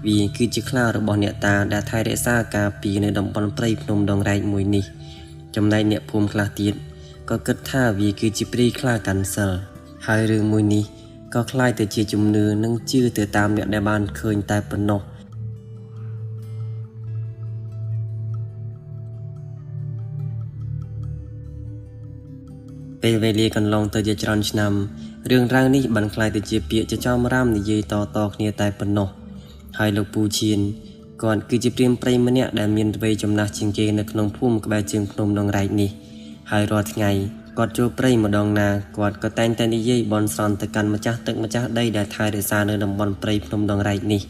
វាគឺជាខ្លារបស់អ្នកតាដែលថែរក្សាការពារនៅតំបន់ព្រៃភ្នំដងរែកមួយនេះចំណែកអ្នកភូមិខ្លះទៀតក៏គិតថាវាគឺជាព្រាយខ្លាកាន់សិលហើយរឿងមួយនេះក៏ក្លាយទៅជាជំនឿនិងជឿទៅតាមអ្នកដែលបានឃើញតែប៉ុណ្ណោះពេលវេលាកន្លងទៅជាច្រើនឆ្នាំរឿងរ៉ាវនេះបានក្លាយទៅជាពាក្យចចាមរាមនិយាយតៗគ្នាតែប៉ុណ្ណោះហើយលោកពូឈៀនគាត់គឺជាព្រានព្រៃម្នាក់ដែលមានវ័យចំណាស់ជាងគេនៅក្នុងភូមិក្បែរជើងភ្នំដងរែកនេះហើយរាល់ថ្ងៃគាត់ចូលព្រៃម្ដងណាគាត់ក៏តែងតែនិយាយបន់ស្រន់ទៅកាន់ម្ចាស់ទឹកម្ចាស់ដីដែលថែរក្សានៅតំបន់ព្រៃភ្នំដងរែកនេះ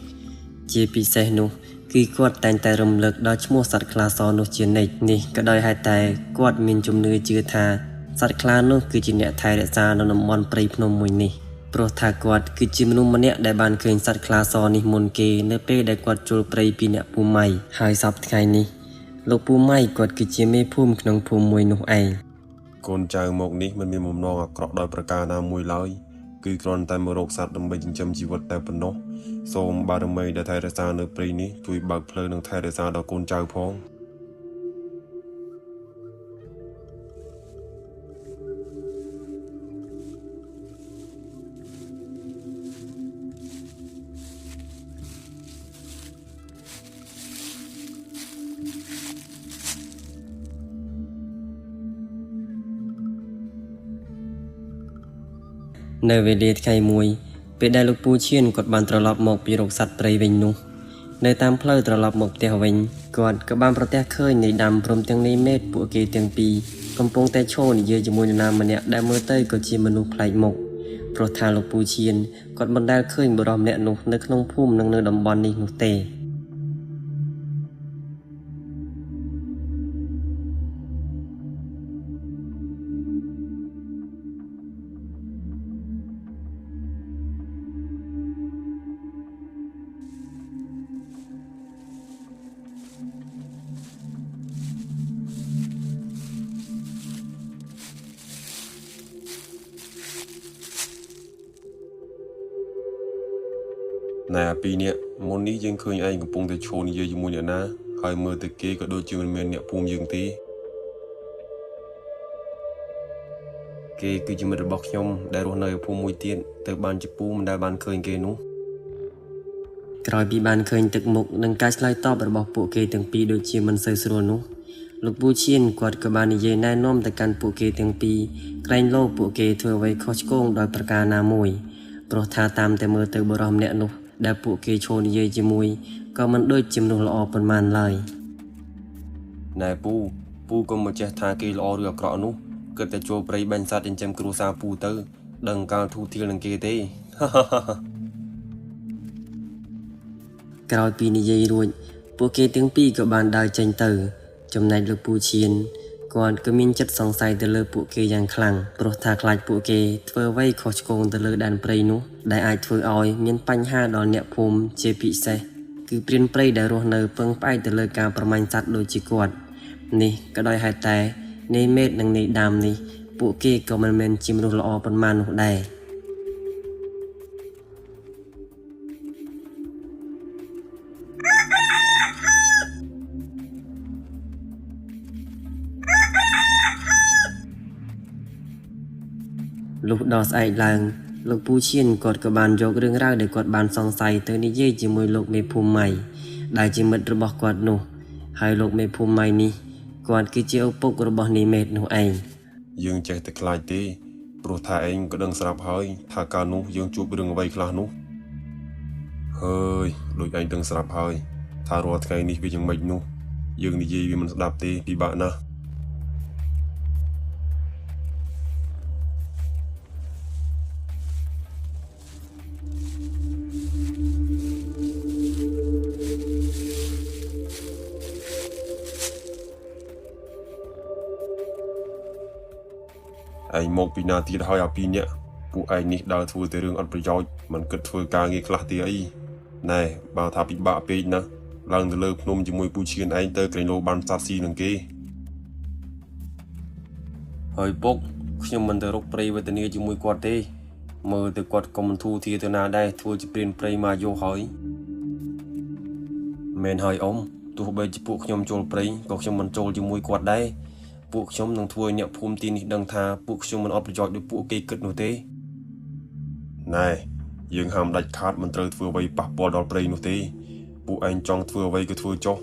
ជាពិសេសនោះគឺគាត់តែងតែរំលឹកដល់ឈ្មោះសត្វខ្លាសនោះជានិច្ចនេះក៏ដោយហេតុតែគាត់មានជំនឿជឿថាសត្វខ្លានោះគឺជាអ្នកថែរក្សានៅតំបន់ព្រៃភ្នំមួយនេះព្រោះថាគាត់គឺជាមនុស្សម្នាក់ដែលបានឃើញសត្វខ្លាសនេះមុនគេនៅពេលដែលគាត់ចូលព្រៃពីអ្នកភូមិម៉ៃហើយសប្តាហ៍ថ្ងៃនេះលោកពូម៉ៃគាត់គឺជាមេភូមិក្នុងភូមិមួយនោះឯង កូនចៅមកនេះមិនមានបំណងអាក្រក់ដោយប្រការណាមួយឡើយគឺគ្រាន់តែមករកសត្វដើម្បីចិញ្ចឹមជីវិតតែប៉ុណ្ណោះសូមបារមីដែលថែរក្សានៅព្រៃនេះជួយបើកផ្លូវនិងថែរក្សាដល់កូនចៅផង នៅវេលាថ្ងៃមួយពេលដែលលោកពូឈៀនគាត់បានត្រឡប់មកពីរកសត្វព្រៃវិញនោះនៅតាមផ្លូវត្រឡប់មកផ្ទះវិញគាត់ក៏បានប្រទះឃើញនាយដាំព្រមទាំងនាយមេតពួកគេទាំងពីរកំពុងតែឈរនិយាយជាមួយនរណាម្នាក់ដែលមើលទៅក៏ជាមនុស្សប្លែកមុខព្រោះថាលោកពូឈៀនគាត់មិនដែលឃើញបុរសម្នាក់នោះនៅក្នុងភូមិនិងនៅតំបន់នេះនោះទេ ណែអាពីរនាក់មុននេះយើងឃើញឯងកំពុងតែឈរនិយាយជាមួយអ្នកណាហើយមើលទៅគេក៏ដូចជាមិនមែនអ្នកភូមិយើងទេគេគឺជាមិត្តរបស់ខ្ញុំដែលរស់នៅឯភូមិមួយទៀតទៅបានជាពូមិនដែលបានឃើញគេនោះ ក្រោយពីបានឃើញទឹកមុខនិងការឆ្លើយតបរបស់ពួកគេទាំងពីរដូចជាមិនសូវស្រួលនោះលោកពូឈៀនគាត់ក៏បាននិយាយណែនាំទៅកាន់ពួកគេទាំងពីរក្រែងលោពួកគេធ្វើអ្វីខុសឆ្គងដោយប្រការណាមួយព្រោះថាតាមតែមើលទៅបុរសម្នាក់នោះដែលពួកគេឈរនិយាយជាមួយក៏មិនដូចជាមនុស្សល្អប៉ុន្មានឡើយ ណែពូពូក៏មិនចេះថាគេល្អឬអាក្រក់នោះគិតតែចូលព្រៃបាញ់សត្វចិញ្ចឹមគ្រួសារពូទៅដឹងកាលធូរធាលនឹងគេទេ ក្រោយពីនិយាយរួចពួកគេទាំងពីរក៏បានដើរចេញទៅចំណែកលោកពូឈៀនគាត់ក៏មានចិត្តសង្ស័យទៅលើពួកគេយ៉ាងខ្លាំងព្រោះថាខ្លាចពួកគេធ្វើអ្វីខុសឆ្គងទៅលើដែនព្រៃនោះដែលអាចធ្វើឲ្យមានបញ្ហាដល់អ្នកភូមិជាពិសេសគឺព្រានព្រៃដែលរស់នៅពឹងផ្អែកទៅលើការប្រមាញ់សត្វដូចជាគាត់នេះក៏ដោយហេតុតែនាយមេតនិងនាយដាមនេះពួកគេក៏មិនមែនជាមនុស្សល្អប៉ុន្មាននោះដែរ លុះដល់ស្អែកឡើងលោកពូឈៀនគាត់ក៏បានយករឿងរ៉ាវដែលគាត់បានសង្ស័យទៅនិយាយជាមួយលោកមេភូមិម៉ៃដែលជាមិត្តរបស់គាត់នោះហើយលោកមេភូមិម៉ៃនេះគាត់គឺជាឪពុករបស់នីមេតនោះឯង យើងចេះតែខ្លាចទេព្រោះថាឯងក៏ដឹងស្រាប់ហើយថាកាលនោះយើងជួបរឿងអ្វីខ្លះនោះហើយដូចឯងដឹងស្រាប់ហើយថារាល់ថ្ងៃនេះវាយ៉ាងម៉េចនោះយើងនិយាយវាមិនស្ដាប់ទេពិបាកណាស់ឯងមកពីណាទៀតហើយអាពីរនាក់ពួកឯងនេះដើរធ្វើតែរឿងអត់ប្រយោជន៍មិនគិតធ្វើការងារខ្លះទេអីណែបើថាពិបាកពេកណាស់ឡើងទៅលើភ្នំជាមួយពូឈៀនឯងទៅក្រែងលោបានសត្វស៊ីនឹងគេហើយពុកខ្ញុំមិនទៅរកព្រៃវេទនាជាមួយគាត់ទេមើលទៅគាត់ក៏មិនធូរធារទៅណាដែរធ្វើជាព្រានព្រៃមកយកហើយ មែនហើយអ៊ំទោះបីជាពួកខ្ញុំចូលព្រៃក៏ខ្ញុំមិនចូលជាមួយគាត់ដែរពួកខ្ញុំនឹងធ្វើឲ្យអ្នកភូមិទីនេះដឹងថាពួកខ្ញុំមិនអត់ប្រយោជន៍ដូចពួកគេគិតនោះទេ ណែយើងហាមដាច់ខាតមិនត្រូវធ្វើអ្វីប៉ះពាល់ដល់ព្រៃនោះទេពួកឯងចង់ធ្វើអ្វីក៏ធ្វើចុះ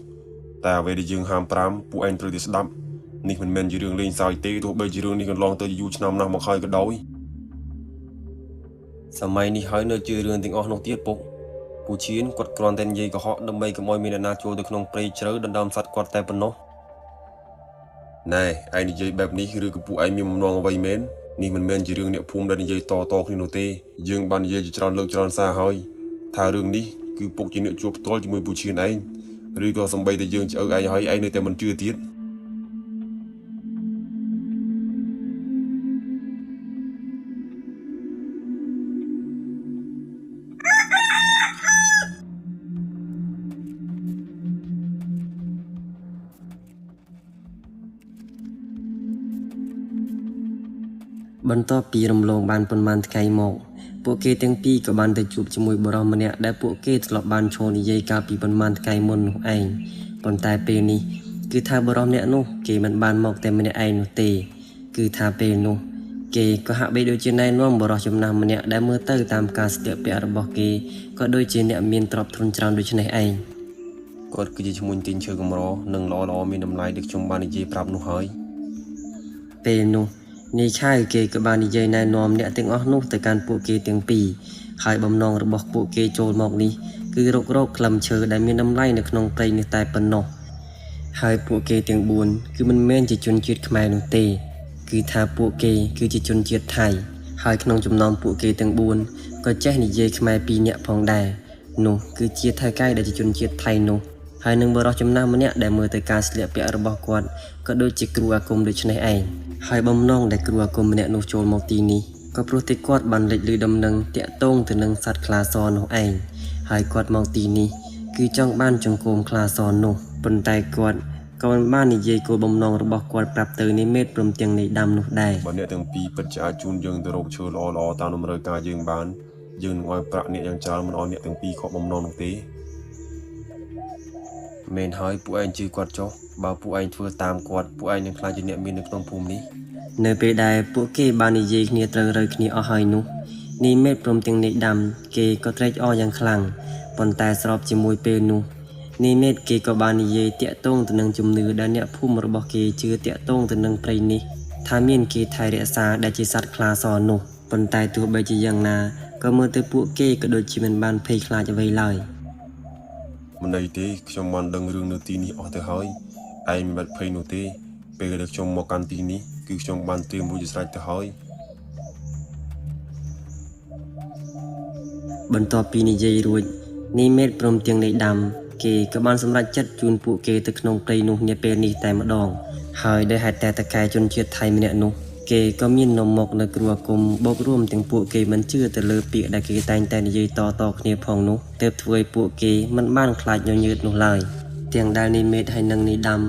តែអ្វីដែលយើងហាមប្រាមពួកឯងត្រូវតែស្ដាប់នេះមិនមែនជារឿងលេងសើចទេទោះបីជារឿងនេះកន្លងទៅយូរឆ្នាំណាស់មកហើយក៏ដោយ សម័យនេះហើយនៅជឿរឿងទាំងអស់នោះទៀតពុកពូឈៀនគាត់គ្រាន់តែនិយាយកុហកដើម្បីកុំឲ្យមានអ្នកណាចូលទៅក្នុងព្រៃជ្រៅដណ្ដើមសត្វគាត់តែប៉ុណ្ណោះ ណែឯងនិយាយបែបនេះឬក៏ពួកឯងមានបំណងអ្វីមែននេះមិនមែនជារឿងអ្នកភូមិដែលនិយាយតៗគ្នានោះទេយើងបាននិយាយជាច្រើនលើកច្រើនសារហើយថារឿងនេះគឺពុកជាអ្នកជួបផ្ទាល់ជាមួយពូឈៀនឯងឬក៏សំបីតែយើងជាឪឯងហើយឯងនៅតែមិនជឿទៀត បន្ទាប់ពីរំលងបានប៉ុន្មានថ្ងៃមកពួកគេទាំងពីរក៏បានទៅជួបជាមួយបុរសម្នាក់ដែលពួកគេធ្លាប់បានឈរនិយាយកាលពីប៉ុន្មានថ្ងៃមុននោះឯងប៉ុន្តែពេលនេះគឺថាបុរសម្នាក់នោះគេមិនបានមកតែម្នាក់ឯងនោះទេគឺថាពេលនោះគេក៏ហាក់បីដូចជាណែនាំបុរសចំណាស់ម្នាក់ដែលមើលទៅតាមការស្លៀកពាក់របស់គេក៏ដូចជាអ្នកមានទ្រព្យធនច្រើនដូចនេះឯងគាត់គឺជាឈ្មួញទិញឈើកម្រនិងល្អៗមានតម្លៃដែលខ្ញុំបាននិយាយប្រាប់នោះហើយពេលនោះនាយឆៅគេក៏បាននិយាយណែនាំអ្នកទាំងអស់នោះទៅកាន់ពួកគេទាំងពីរហើយបំណងរបស់ពួកគេចូលមកនេះគឺរករកក្លឹមឈើដែលមានតម្លៃនៅក្នុងព្រៃនេះតែប៉ុណ្ណោះហើយពួកគេទាំង4គឺមិនមែនជាជនជាតិខ្មែរនោះទេគឺថាពួកគេគឺជាជនជាតិថៃហើយក្នុងចំណោមពួកគេទាំង4ក៏ចេះនិយាយខ្មែរ2នាក់ផងដែរនោះគឺជាថៅកែដែលជាជនជាតិថៃនោះហើយនឹងបុរសចំណាស់ម្នាក់ដែលមើលទៅការស្លៀកពាក់របស់គាត់ក៏ដូចជាគ្រូអាគមដូចនេះឯងហើយបំណងដែលគ្រូអាគមម្នាក់នោះចូលមកទីនេះក៏ព្រោះតែគាត់បានលេចឮដំណឹងតាក់ទងទៅនឹងសត្វខ្លាសនោះឯងហើយគាត់មកទីនេះគឺចង់បានចង្គោមខ្លាសនោះប៉ុន្តែគាត់ក៏មិនបាននិយាយគោលបំណងរបស់គាត់ប្រាប់ទៅនាយមេតព្រមទាំងនាយដាំនោះដែរ បើអ្នកទាំងពីរពិតជាអាចជូនយើងទៅរកឈើល្អៗតាមតម្រូវការយើងបានយើងនឹងឲ្យប្រាក់អ្នកយ៉ាងច្រើនមិនឲ្យអ្នកទាំងពីរខកបំណងនោះទេ មែនហើយពួកឯងជឿគាត់ចុះបើពួកឯងធ្វើតាមគាត់ពួកឯងនឹងក្លាយជាអ្នកមាននៅក្នុងភូមិនេះនៅពេលដែលពួកគេបាននិយាយគ្នាត្រូវរើគ្នាអស់ហើយនោះនាយមេតព្រមទាំងនាយដាំគេក៏ត្រេកអរយ៉ាងខ្លាំងប៉ុន្តែស្របជាមួយពេលនោះនាយមេតគេក៏បាននិយាយតាក់ទងទៅនឹងជំនឿដែលអ្នកភូមិរបស់គេជឿតាក់ទងទៅនឹងព្រៃនេះថាមានគេថែរក្សាដែលជាសត្វខ្លាសនោះប៉ុន្តែទោះបីជាយ៉ាងណាក៏មើលទៅពួកគេក៏ដូចជាមិនបានភ័យខ្លាចអ្វីឡើយ មិនអីទេខ្ញុំបានដឹងរឿងនៅទីនេះអស់ទៅហើយឯងមិនបាច់ភ័យនោះទេពេលដែលខ្ញុំមកកាន់ទីនេះគឺខ្ញុំបានត្រៀមរួចជាស្រេចទៅហើយ បន្ទាប់ពីនិយាយរួចនាយមេតព្រមទាំងនាយដាំគេក៏បានសម្រេចចិត្តជូនពួកគេទៅក្នុងព្រៃនោះនាពេលនេះតែម្ដងហើយដោយហេតុតែតកែជនជាតិថៃម្នាក់នោះគេក៏មាននាំមកនៅគ្រូអាគមបូករួមទាំងពួកគេមិនជឿទៅលើពាក្យដែលគេតែងតែនិយាយតៗគ្នាផងនោះទើបធ្វើឲ្យពួកគេមិនបានខ្លាចញញើតនោះឡើយទាំងដែលនាយមេតហើយនិងនាយដាំ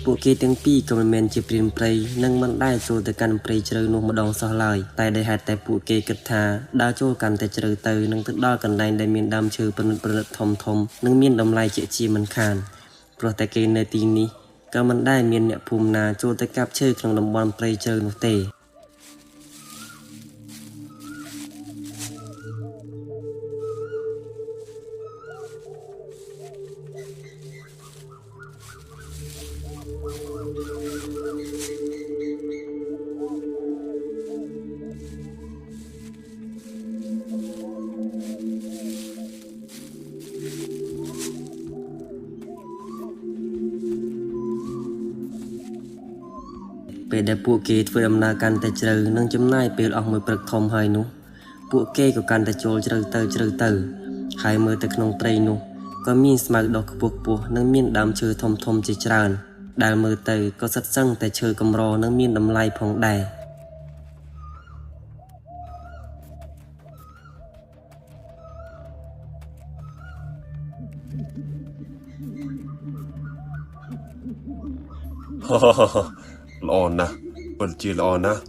ពួកគេទាំងពីរក៏មិនមែនជាព្រានព្រៃនិងមិនដែលចូលទៅកាន់ព្រៃជ្រៅនោះម្ដងសោះឡើយតែដោយហេតុតែពួកគេគិតថាដើរចូលកាន់តែជ្រៅទៅនឹងទៅដល់កន្លែងដែលមានដើមឈើប្រណិតៗធំៗនិងមានតម្លៃជាជាមិនខានព្រោះតែគេនៅទីនេះក៏មិនដែលមានអ្នកភូមិណាចូលទៅកាប់ឈើក្នុងតំបន់ព្រៃជ្រៅនោះទេពេលដែលពួកគេធ្វើដំណើរកាន់តែជ្រៅនិងចំណាយពេលអស់មួយព្រឹកធំហើយនោះពួកគេក៏កាន់តែចូលជ្រៅទៅជ្រៅទៅហើយមើលទៅក្នុងព្រៃនោះក៏មានស្មៅដុះខ្ពស់ៗនិងមានដើមឈើធំៗជាច្រើនដែលមើលទៅក៏សិតសឹងតែឈើកម្រនិងមានតម្លៃផងដែរ ល្អណាស់ពិតជាល្អណាស់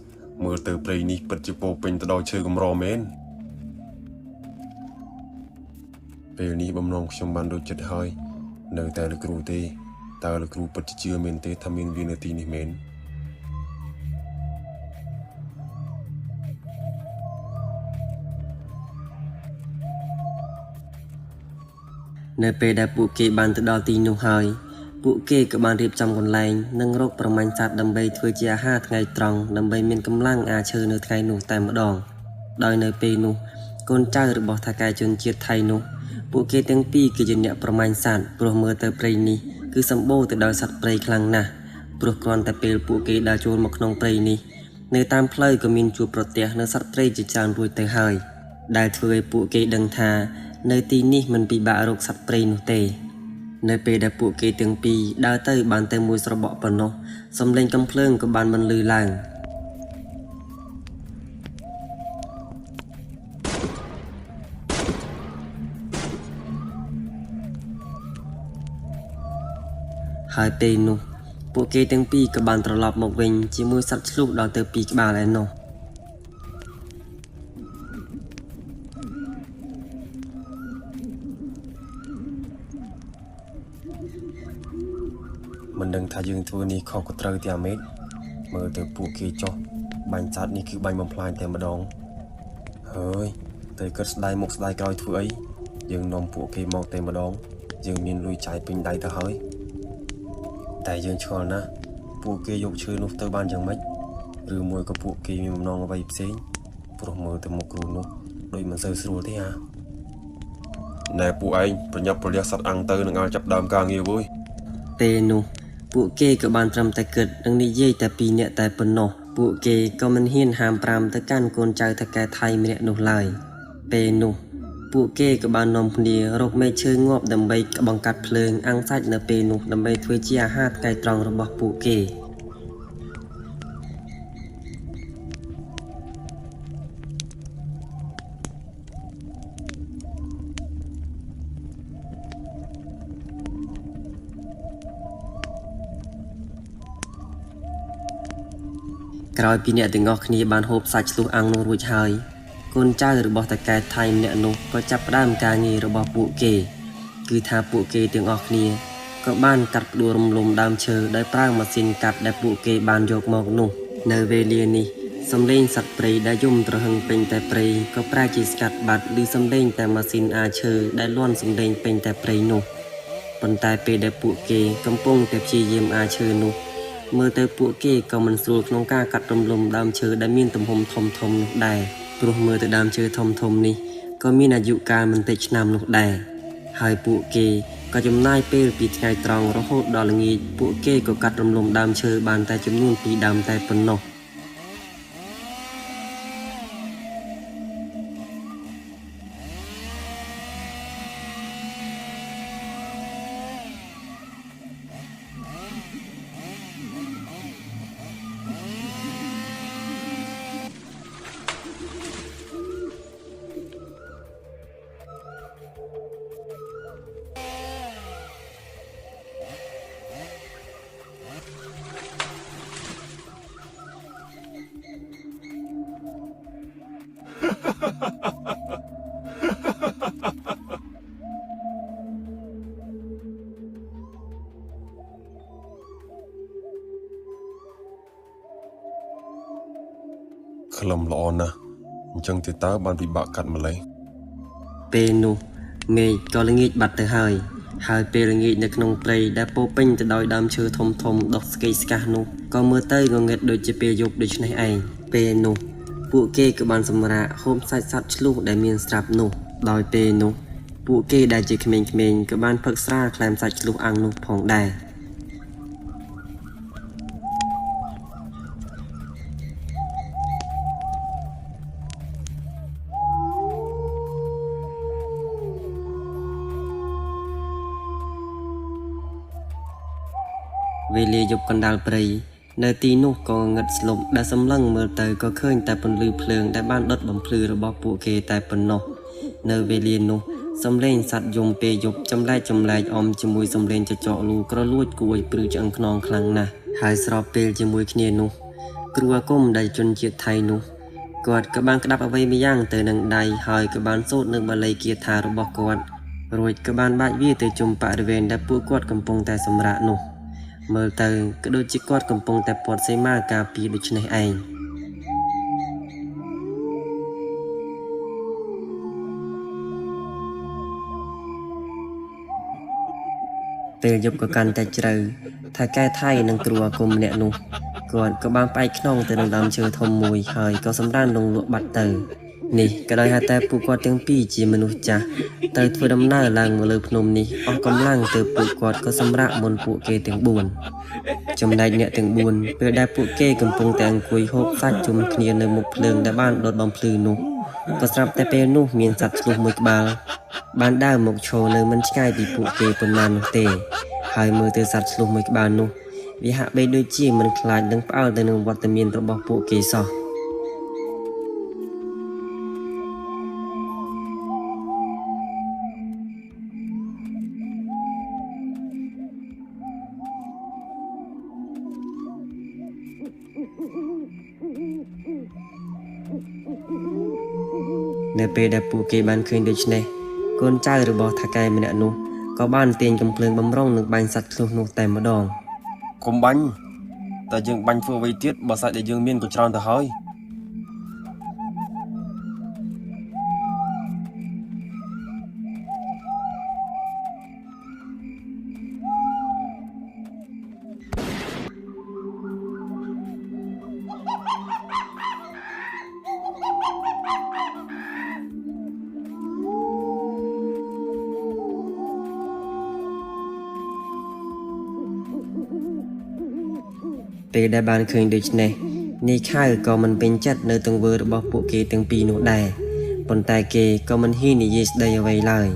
មើលទៅព្រៃនេះពិតជាពោពេញទៅដោយឈើកម្រមែនពេលនេះបំណងខ្ញុំបានដូចចិត្តហើយ នៅតែលោកគ្រូទេតើលោកគ្រូពិតជាជឿមែនទេថាមានវានៅទីនេះមែន នៅពេលដែលពួកគេបានទៅដល់ទីនោះហើយពួកគេក៏បានរៀបចំកន្លែងនិងរកប្រមាញ់សត្វដើម្បីធ្វើជាអាហារថ្ងៃត្រង់ដើម្បីមានកម្លាំងអាឈើនៅថ្ងៃនោះតែម្ដងដោយនៅពេលនោះកូនចៅរបស់ថៅកែជនជាតិថៃនោះពួកគេទាំងពីរគឺជាអ្នកប្រមាញ់សត្វព្រោះមើលទៅព្រៃនេះគឺសម្បូរទៅដោយសត្វព្រៃខ្លាំងណាស់ព្រោះគ្រាន់តែពេលពួកគេដើរចូលមកក្នុងព្រៃនេះនៅតាមផ្លូវក៏មានជួបប្រទះនៅសត្វព្រៃជាច្រើនរួចទៅហើយដែលធ្វើឲ្យពួកគេដឹងថានៅទីនេះមិនពិបាករកសត្វព្រៃនោះទេនៅពេលដែលពួកគេទាំងពីរដើរទៅបានតែមួយស្របក់ប៉ុណ្ណោះសំឡេងកំភ្លើងក៏បានបន្លឺឡើងហើយពេលនោះពួកគេទាំងពីរក៏បានត្រឡប់មកវិញជាមួយសត្វឆ្លុះដល់ទៅពីរក្បាលឯណោះ មិនដឹងថាយើងធ្វើនេះខុសក៏ត្រូវទេអាមេឃមើលទៅពួកគេចុះបាញ់សត្វនេះគឺបាញ់បំផ្លាញតែម្ដងហើយតែគិតស្ដាយមុខស្ដាយក្រោយធ្វើអីយើងនាំពួកគេមកតែម្ដងយើងមានលុយចាយពេញដៃទៅហើយតែយើងឆ្ងល់ណាស់ពួកគេយកឈើនោះទៅបានយ៉ាងម៉េចឬមួយក៏ពួកគេមានបំណងអ្វីផ្សេងព្រោះមើលទៅមុខគ្រូនោះដូចមិនសូវស្រួលទេហាណែពួកឯងប្រញាប់ប្រលះសត្វអាំងទៅនឹងឲ្យចាប់ដើមការងារវើយ ពេលនោះពួកគេក៏បានត្រឹមតែគិតនិងនិយាយតែពីរនាក់តែប៉ុណ្ណោះពួកគេក៏មិនហ៊ានហាមប្រាមទៅកាន់កូនចៅថៅកែថៃម្នាក់នោះឡើយពេលនោះពួកគេក៏បាននាំគ្នារកមែកឈើងាប់ដើម្បីបង្កាត់ភ្លើងអាំងសាច់នៅពេលនោះដើម្បីធ្វើជាអាហារថ្ងៃត្រង់របស់ពួកគេក្រោយពីអ្នកទាំងអស់គ្នាបានហូបសាច់ឆ្លុះអាំងនោះរួចហើយកូនចៅរបស់តកែថៃម្នាក់នោះក៏ចាប់ផ្ដើមការងាររបស់ពួកគេគឺថាពួកគេទាំងអស់គ្នាក៏បានកាត់ផ្ដួលរំលំដើមឈើដោយប្រើម៉ាស៊ីនកាត់ដែលពួកគេបានយកមកនោះនៅវេលានេះសំឡេងសត្វព្រៃដែលយំទ្រហឹងពេញតែព្រៃក៏ប្រែជាស្កាត់បាត់ឬសំឡេងតែម៉ាស៊ីនអាឈើដែលលាន់សំឡេងពេញតែព្រៃនោះប៉ុន្តែពេលដែលពួកគេកំពុងតែព្យាយាមអាឈើនោះមើលទៅពួកគេក៏មិនស្រួលក្នុងការកាត់រំលំដើមឈើដែលមានទំហំធំៗនោះដែរព្រោះមើលទៅដើមឈើធំៗនេះក៏មានអាយុកាលមិនតិចឆ្នាំនោះដែរហើយពួកគេក៏ចំណាយពេលពីថ្ងៃត្រង់រហូតដល់ល្ងាចពួកគេក៏កាត់រំលំដើមឈើបានតែចំនួន2ដើមតែប៉ុណ្ណោះ ខ្លឹមល្អណាស់អញ្ចឹងទេតើបានពិបាកកាត់ម្លេះ ពេលនោះមេឃក៏ល្ងាចបាត់ទៅហើយហើយពេលល្ងាចនៅក្នុងព្រៃដែលពោពេញទៅដោយដើមឈើធំធំដុះស្កេកស្កាស់នោះក៏មើលទៅងងឹតដូចជាពេលយប់ដូច្នេះឯងពេលនោះពួកគេក៏បានសម្រាកហូបសាច់សត្វឆ្លុះដែលមានស្រាប់នោះដោយពេលនោះពួកគេដែលជាក្មេងៗក៏បានផឹកស្រាក្លែមសាច់ឆ្លុះអាំងនោះផងដែរវេលាយប់កណ្ដាលព្រៃនៅទីនោះក៏ងឹតស្លុបដែលសម្លឹងមើលទៅក៏ឃើញតែពន្លឺភ្លើងដែលបានដុតបំភ្លឺរបស់ពួកគេតែប៉ុណ្ណោះនៅវេលានោះសំឡេងសត្វយំពេលយប់ចម្លែកចម្លែកអមជាមួយសំឡេងចចកលូក្រលួចគួរឲ្យព្រឺឆ្អឹងខ្នងខ្លាំងណាស់ហើយស្របពេលជាមួយគ្នានោះគ្រូអាគមដែលជនជាតិថៃនោះគាត់ក៏បានក្តាប់អ្វីម្យ៉ាងទៅនឹងដៃហើយក៏បានសូត្រនៅបាលីគាថារបស់គាត់ រួចក៏បានបាចវាទៅជុំបរិវេណដែលពួកគាត់កំពុងតែសម្រាកនោះមើលទៅក៏ដូចជាគាត់កំពុងតែព័ទ្ធសីមាការពារដូច្នេះឯងពេលយប់ក៏កាន់តែជ្រៅថៅកែថៃនិងគ្រូអាគមម្នាក់នោះគាត់ក៏បានផ្អែកខ្នងទៅនឹងដើមឈើធំមួយហើយក៏សម្រានលងលក់បាត់ទៅនេះក៏ដោយហេតុតែពួកគាត់ទាំងពីរជាមនុស្សចាស់ត្រូវធ្វើដំណើរឡើងមកលើភ្នំនេះអស់កម្លាំងទើបពួកគាត់ក៏សម្រាកមុនពួកគេទាំង4ចំណែកអ្នកទាំង4ពេលដែលពួកគេកំពុងតែអង្គុយហូបសាច់ជុំគ្នានៅមុខភ្លើងដែលបានដុតបំភ្លឺនោះក៏ស្រាប់តែពេលនោះមានសត្វឆ្លុះមួយក្បាលបានដើរមកឈរនៅមិនឆ្ងាយពីពួកគេប៉ុន្មាននោះទេហើយមើលទៅសត្វឆ្លុះមួយក្បាលនោះវាហាក់បីដូចជាមិនខ្លាចនឹងផ្អើលទៅនឹងវត្តមានរបស់ពួកគេសោះនៅពេលដែលពួកគេបានឃើញដូច្នេះកូនចៅរបស់ថៅកែម្នាក់នោះក៏បានទាញកំភ្លើងបំរុងនឹងបាញ់សត្វឆ្លុះនោះតែម្ដងកុំបាញ់តែយើងបាញ់ធ្វើអ្វីទៀតបើសាច់ដែលយើងមានក៏ច្រើនទៅហើយពេលដែលបានឃើញដូច្នេះនាយខៅក៏មិនពេញចិត្តនៅទង្វើរបស់ពួកគេទាំងពីរនោះដែរប៉ុន្តែគេក៏មិនហ៊ាននិយាយស្ដីអ្វីឡើយ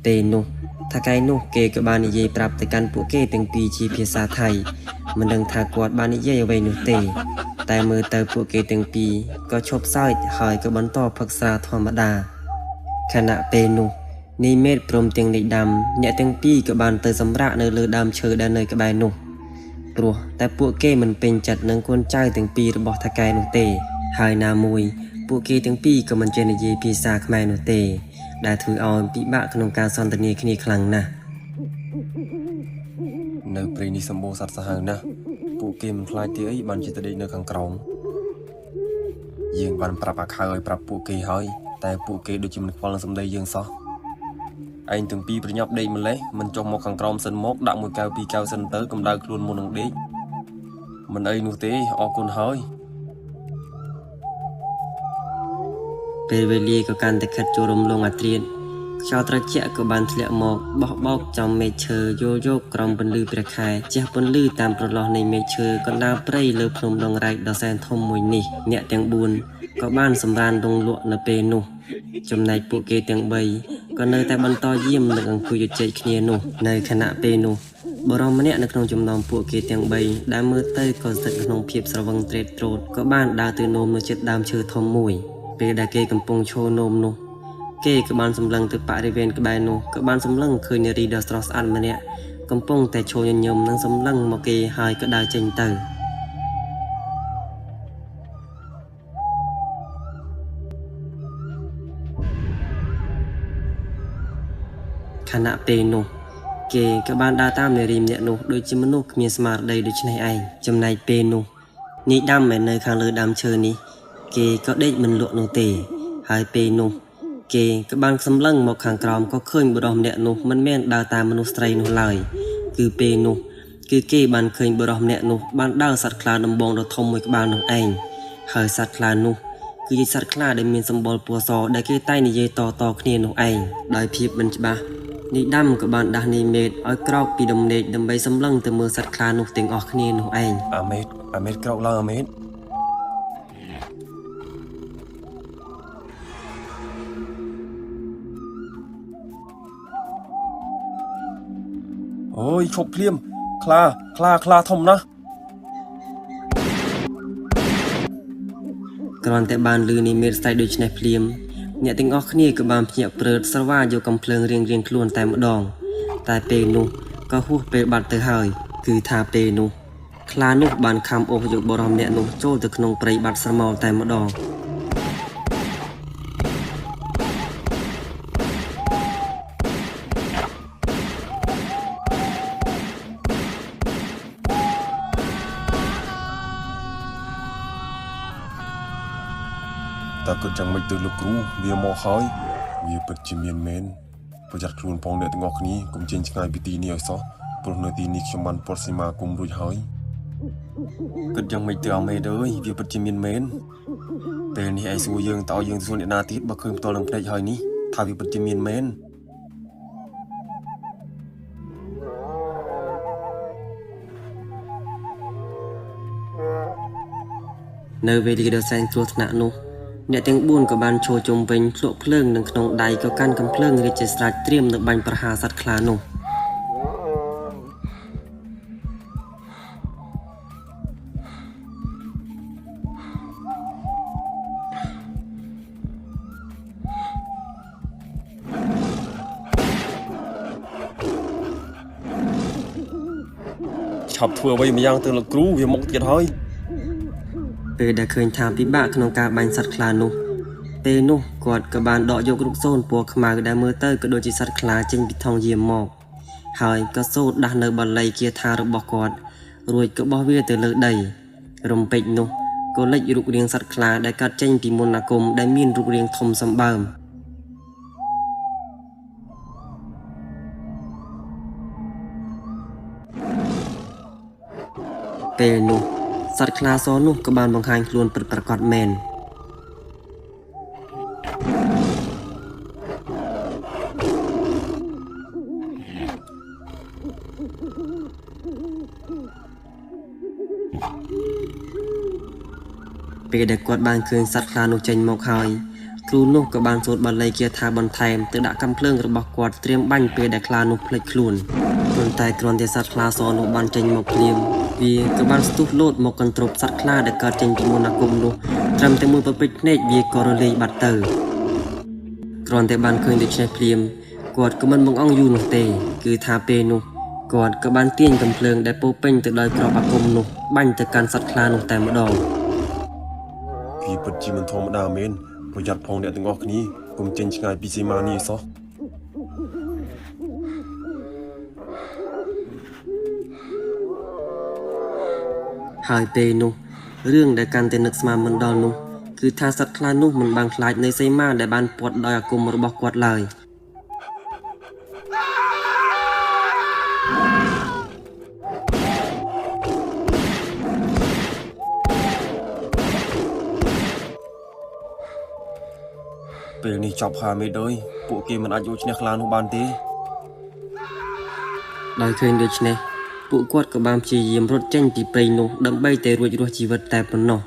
ទេនោះថៅកែនោះគេក៏បាននិយាយប្រាប់ទៅកាន់ពួកគេទាំងពីរជាភាសាថៃមិនដឹងថាគាត់បាននិយាយអ្វីនោះទេតែមើលទៅពួកគេទាំងពីរក៏ឈប់សើចហើយក៏បន្តផឹកស្រាធម្មតាខណៈពេលនោះនាយមេតព្រមទាំងនាយដាំអ្នកទាំងពីរក៏បានទៅសម្រាកនៅលើដើមឈើដែលនៅក្បែរនោះព្រោះតែពួកគេមិនពេញចិត្តនឹងកូនចៅទាំងពីររបស់ថៅកែនោះទេហើយណាមួយពួកគេទាំងពីរក៏មិនចេះនិយាយភាសាខ្មែរនោះទេដែលធ្វើឲ្យពិបាកក្នុងការសន្ទនាគ្នាខ្លាំងណាស់នៅព្រៃនេះសម្បូរសត្វសាហាវណាស់ពួកគេមិនខ្លាចទេអីបានជាទៅដេកនៅខាងក្រោមយើងបានប្រាប់អាខៅឲ្យប្រាប់ពួកគេហើយតែពួកគេដូចជាមិនខ្វល់នឹងសម្ដីយើងសោះឯងទាំងពីរប្រញាប់ដេកម្លេះមិនចុះមកខាងក្រោមសិនមកដាក់មួយកែវពីរកែវសិនទៅកម្ដៅខ្លួនមុននឹងដេកមិនអីនោះទេអរគុណហើយពេលវេលាក៏កាន់តែខិតចូលរំលងអាត្រៀតខ្យល់ត្រជាក់ក៏បានធ្លាក់មកបោះបោកចំមេឃឈើយោយកក្រោមពន្លឺព្រះខែជះពន្លឺតាមប្រឡោះនៃមេឃឈើកណ្ដាលព្រៃលើភ្នំដងរែកដ៏សែនធំមួយនេះអ្នកទាំង4ក៏បានសម្រានរងលក់នៅពេលនោះចំណែកពួកគេទាំង3ក៏នៅតែបន្តយាមនិងអង្គុយជជែកគ្នានោះនៅខណៈពេលនោះបុរសម្នាក់នៅក្នុងចំណោមពួកគេទាំង3ដែលមើលទៅក៏ស្ថិតក្នុងភាពស្រវឹងត្រេតត្រោតក៏បានដើរទៅនោមនៅជិតដើមឈើធំមួយពេលដែលគេកំពុងឈរនោមនោះគេក៏បានសម្លឹងទៅបរិវេណក្បែរនោះក៏បានសម្លឹងឃើញនារីដ៏ស្រស់ស្អាតម្នាក់កំពុងតែឈរញញឹមនិងសម្លឹងមកគេហើយក៏ដើរចេញទៅខណៈពេលនោះគេក៏បានដើរតាមនារីម្នាក់នោះដូចជាមនុស្សគ្មានស្មារតីដូច្នេះឯងចំណែកពេលនោះនាយដាំនៅខាងលើដើមឈើនេះគេក៏ដេកមិនលក់នោះទេហើយពេលនោះគេក៏បានសម្លឹងមកខាងក្រោមក៏ឃើញបុរសម្នាក់នោះមិនមែនដើរតាមមនុស្សស្រីនោះឡើយគឺពេលនោះគឺគេបានឃើញបុរសម្នាក់នោះបានដើរសត្វខ្លាដំបងដ៏ធំមួយក្បាលនោះឯងហើយសត្វខ្លានោះគឺជាសត្វខ្លាដែលមានសម្បុរពណ៌សដែលគេតែងនិយាយតៗគ្នានោះឯងដោយភាពមិនច្បាស់នាយដាំក៏បានដាស់នាយមេតឲ្យក្រោកពីដំណេកដើម្បីសម្លឹងទៅមើលសត្វខ្លានោះទាំងអស់គ្នានោះឯងអាមេតអាមេតក្រោកឡើងអាមេតអូយឈប់ភ្លាមខ្លាខ្លាខ្លាធំណាស់គ្រាន់តែបានឮនាយមេតស្រែកដូច្នេះភ្លាមអ្នកទាំងអស់គ្នាក៏បានភ្ញាក់ព្រឺតស្រវាយកកំភ្លើងរៀងៗខ្លួនតែម្ដងតែពេលនោះក៏ហួសពេលបាត់ទៅហើយគឺថាពេលនោះខ្លានោះបានខំអូសយកបុរសម្នាក់នោះចូលទៅក្នុងព្រៃបាត់ស្រមោលតែម្ដង តើគិតយ៉ាងម៉េចទៅលោកគ្រូវាមកហើយវាពិតជាមានមែនប្រយ័ត្នខ្លួនផងអ្នកទាំងអស់គ្នាកុំចេញឆ្ងាយពីទីនេះឲ្យសោះព្រោះនៅទីនេះខ្ញុំបានពត់សីមាគុំរួចហើយគិតយ៉ាងម៉េចទៅអាមេអើយវាពិតជាមានមែនពេលនេះឯងសួរយើងតើយើងសួរអ្នកណាទៀតបើឃើញផ្ទាល់នឹងភ្នែកហើយនេះថាវាពិតជាមានមែននៅវេលាដ៏សែនគ្រោះថ្នាក់នោះអ្នកទាំង4ក៏បានឈរជុំវិញភ្លក់ភ្លើងនិងក្នុងដៃក៏កាន់កាំភ្លើងរាជស្រេចត្រៀមនឹងបាញ់ប្រហារសត្វខ្លានោះឆាប់ធ្វើអ្វីម្យ៉ាងទៅលោកគ្រូវាមកទៀតហើយពេលដែលឃើញថាពិបាកក្នុងការបាញ់សត្វខ្លានោះពេលនោះគាត់ក៏បានដកយករូបសូនពណ៌ខ្មៅដែលមើលទៅក៏ដូចជាសត្វខ្លាចេញពីថង់យាមមកហើយក៏សូត្រដាស់នៅបាលីគាថារបស់គាត់រួចក៏បោះវាទៅលើដីរំពេចនោះក៏លេចរូបរាងសត្វខ្លាដែលកាត់ចេញពីមន្តអាគមដែលមានរូបរាងធំសម្បើមពេលនោះសត្វខ្លាសនោះក៏បានបង្ហាញខ្លួនពិតប្រាកដមែនពេលដែលគាត់បានឃើញសត្វខ្លានោះចេញមកហើយគ្រូនោះក៏បានសូត្របាលីគាថាបន្ថែមទៅដាក់កាំភ្លើងរបស់គាត់ត្រៀមបាញ់ពេលដែលខ្លានោះភ្លេចខ្លួនប៉ុន្តែគ្រាន់តែសត្វខ្លាសនោះបានចេញមកភ្លាមវាក៏បានស្ទុះលោតមកកន្ទ្រប់សត្វខ្លាដែលកើតចេញពីមន្តអាគមនោះត្រឹមតែមួយប្រពេចភ្នែកវាក៏រលាយបាត់ទៅគ្រាន់តែបានឃើញដូច្នេះភ្លាមគាត់ក៏មិនបង្អង់យូរនោះទេគឺថាពេលនោះគាត់ក៏បានទាញកាំភ្លើងដែលពោពេញទៅដោយគ្រាប់អាគមនោះបាញ់ទៅកាន់សត្វខ្លានោះតែម្ដងវាពិតជាមិនធម្មតាមែនប្រយ័ត្នផងអ្នកទាំងអស់គ្នាកុំចេញឆ្ងាយពីសីមានេះសោះហើយពេលនោះរឿងដែលកាន់តែនឹកស្មានមិនដល់នោះគឺថាសត្វខ្លានោះមិនបានខ្លាចនៅសីមាដែលបានពាត់ដោយអាគមរបស់គាត់ឡើយ ពេលនេះចប់ហើយមេដូចពួកគេមិនអាចយកឈ្នះខ្លានោះបានទេដោយឃើញដូច្នេះពួកគាត់ក៏បានព្យាយាមរត់ចេញពីព្រៃនោះដើម្បីតែរួចរស់ជីវិតតែប៉ុណ្ណោះ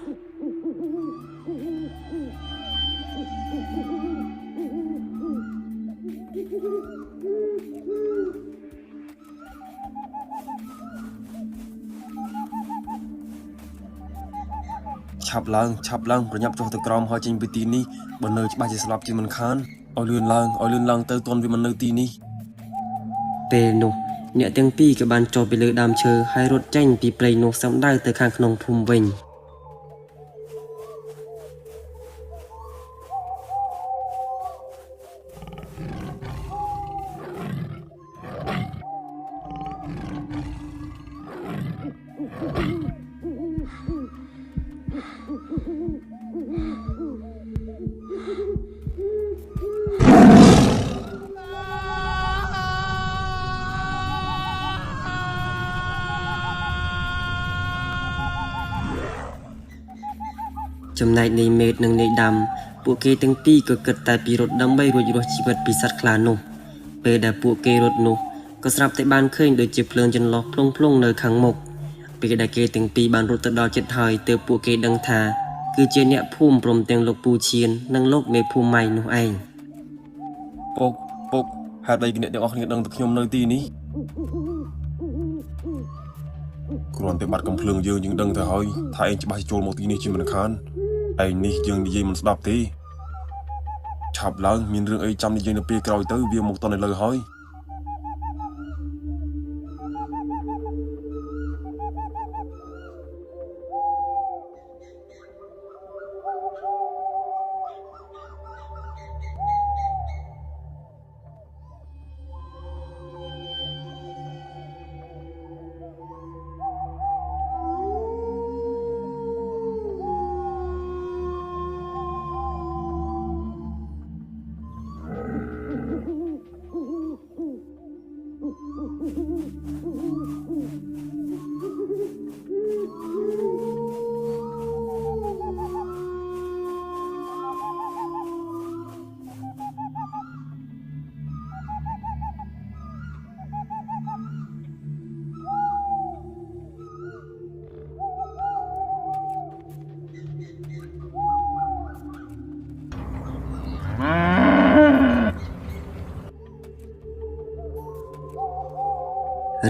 ឆាប់ឡើងឆាប់ឡើងប្រញាប់ចុះទៅក្រោមហើយចេញពីទីនេះបើនៅច្បាស់ជាស្លាប់ជាមិនខានឲ្យលឿនឡើងឲ្យលឿនឡើងទៅទាន់វាមិននៅទីនេះពេលនោះអ្នកទាំងពីរក៏បានចុះពីលើដើមឈើហើយរត់ចេញពីព្រៃនោះសំដៅទៅខាងក្នុងភូមិវិញចំណែកនៃមេតនិងនៃដាំពួកគេទាំងពីរក៏គិតតែពីរត់ដើម្បីរួចរស់ជីវិតពីសត្វខ្លានោះពេលដែលពួកគេរត់នោះក៏ស្រាប់តែបានឃើញដូចជាភ្លើងចន្លោះភ្លុងភ្លុងនៅខាងមុខពេលដែលគេទាំងពីរបានរត់ទៅដល់ជិតហើយទើបពួកគេដឹងថាគឺជាអ្នកភូមិព្រមទាំងលោកពូឈៀននិងលោកមេភូមិម៉ៃនោះឯងពុកពុកហេតុអីអ្នកទាំងអស់គ្នាដឹងតែខ្ញុំនៅទីនេះគ្រាន់តែបាត់កំភ្លើងយើងយើងដឹងទៅហើយថាឯងច្បាស់ចូលមកទីនេះជាមិនខានឯងនេះយើងនិយាយមិនស្ដាប់ទេឆាប់ឡើងមានរឿងអីចាំនិយាយនៅពេលក្រោយទៅវាមកតនៅលើហើយ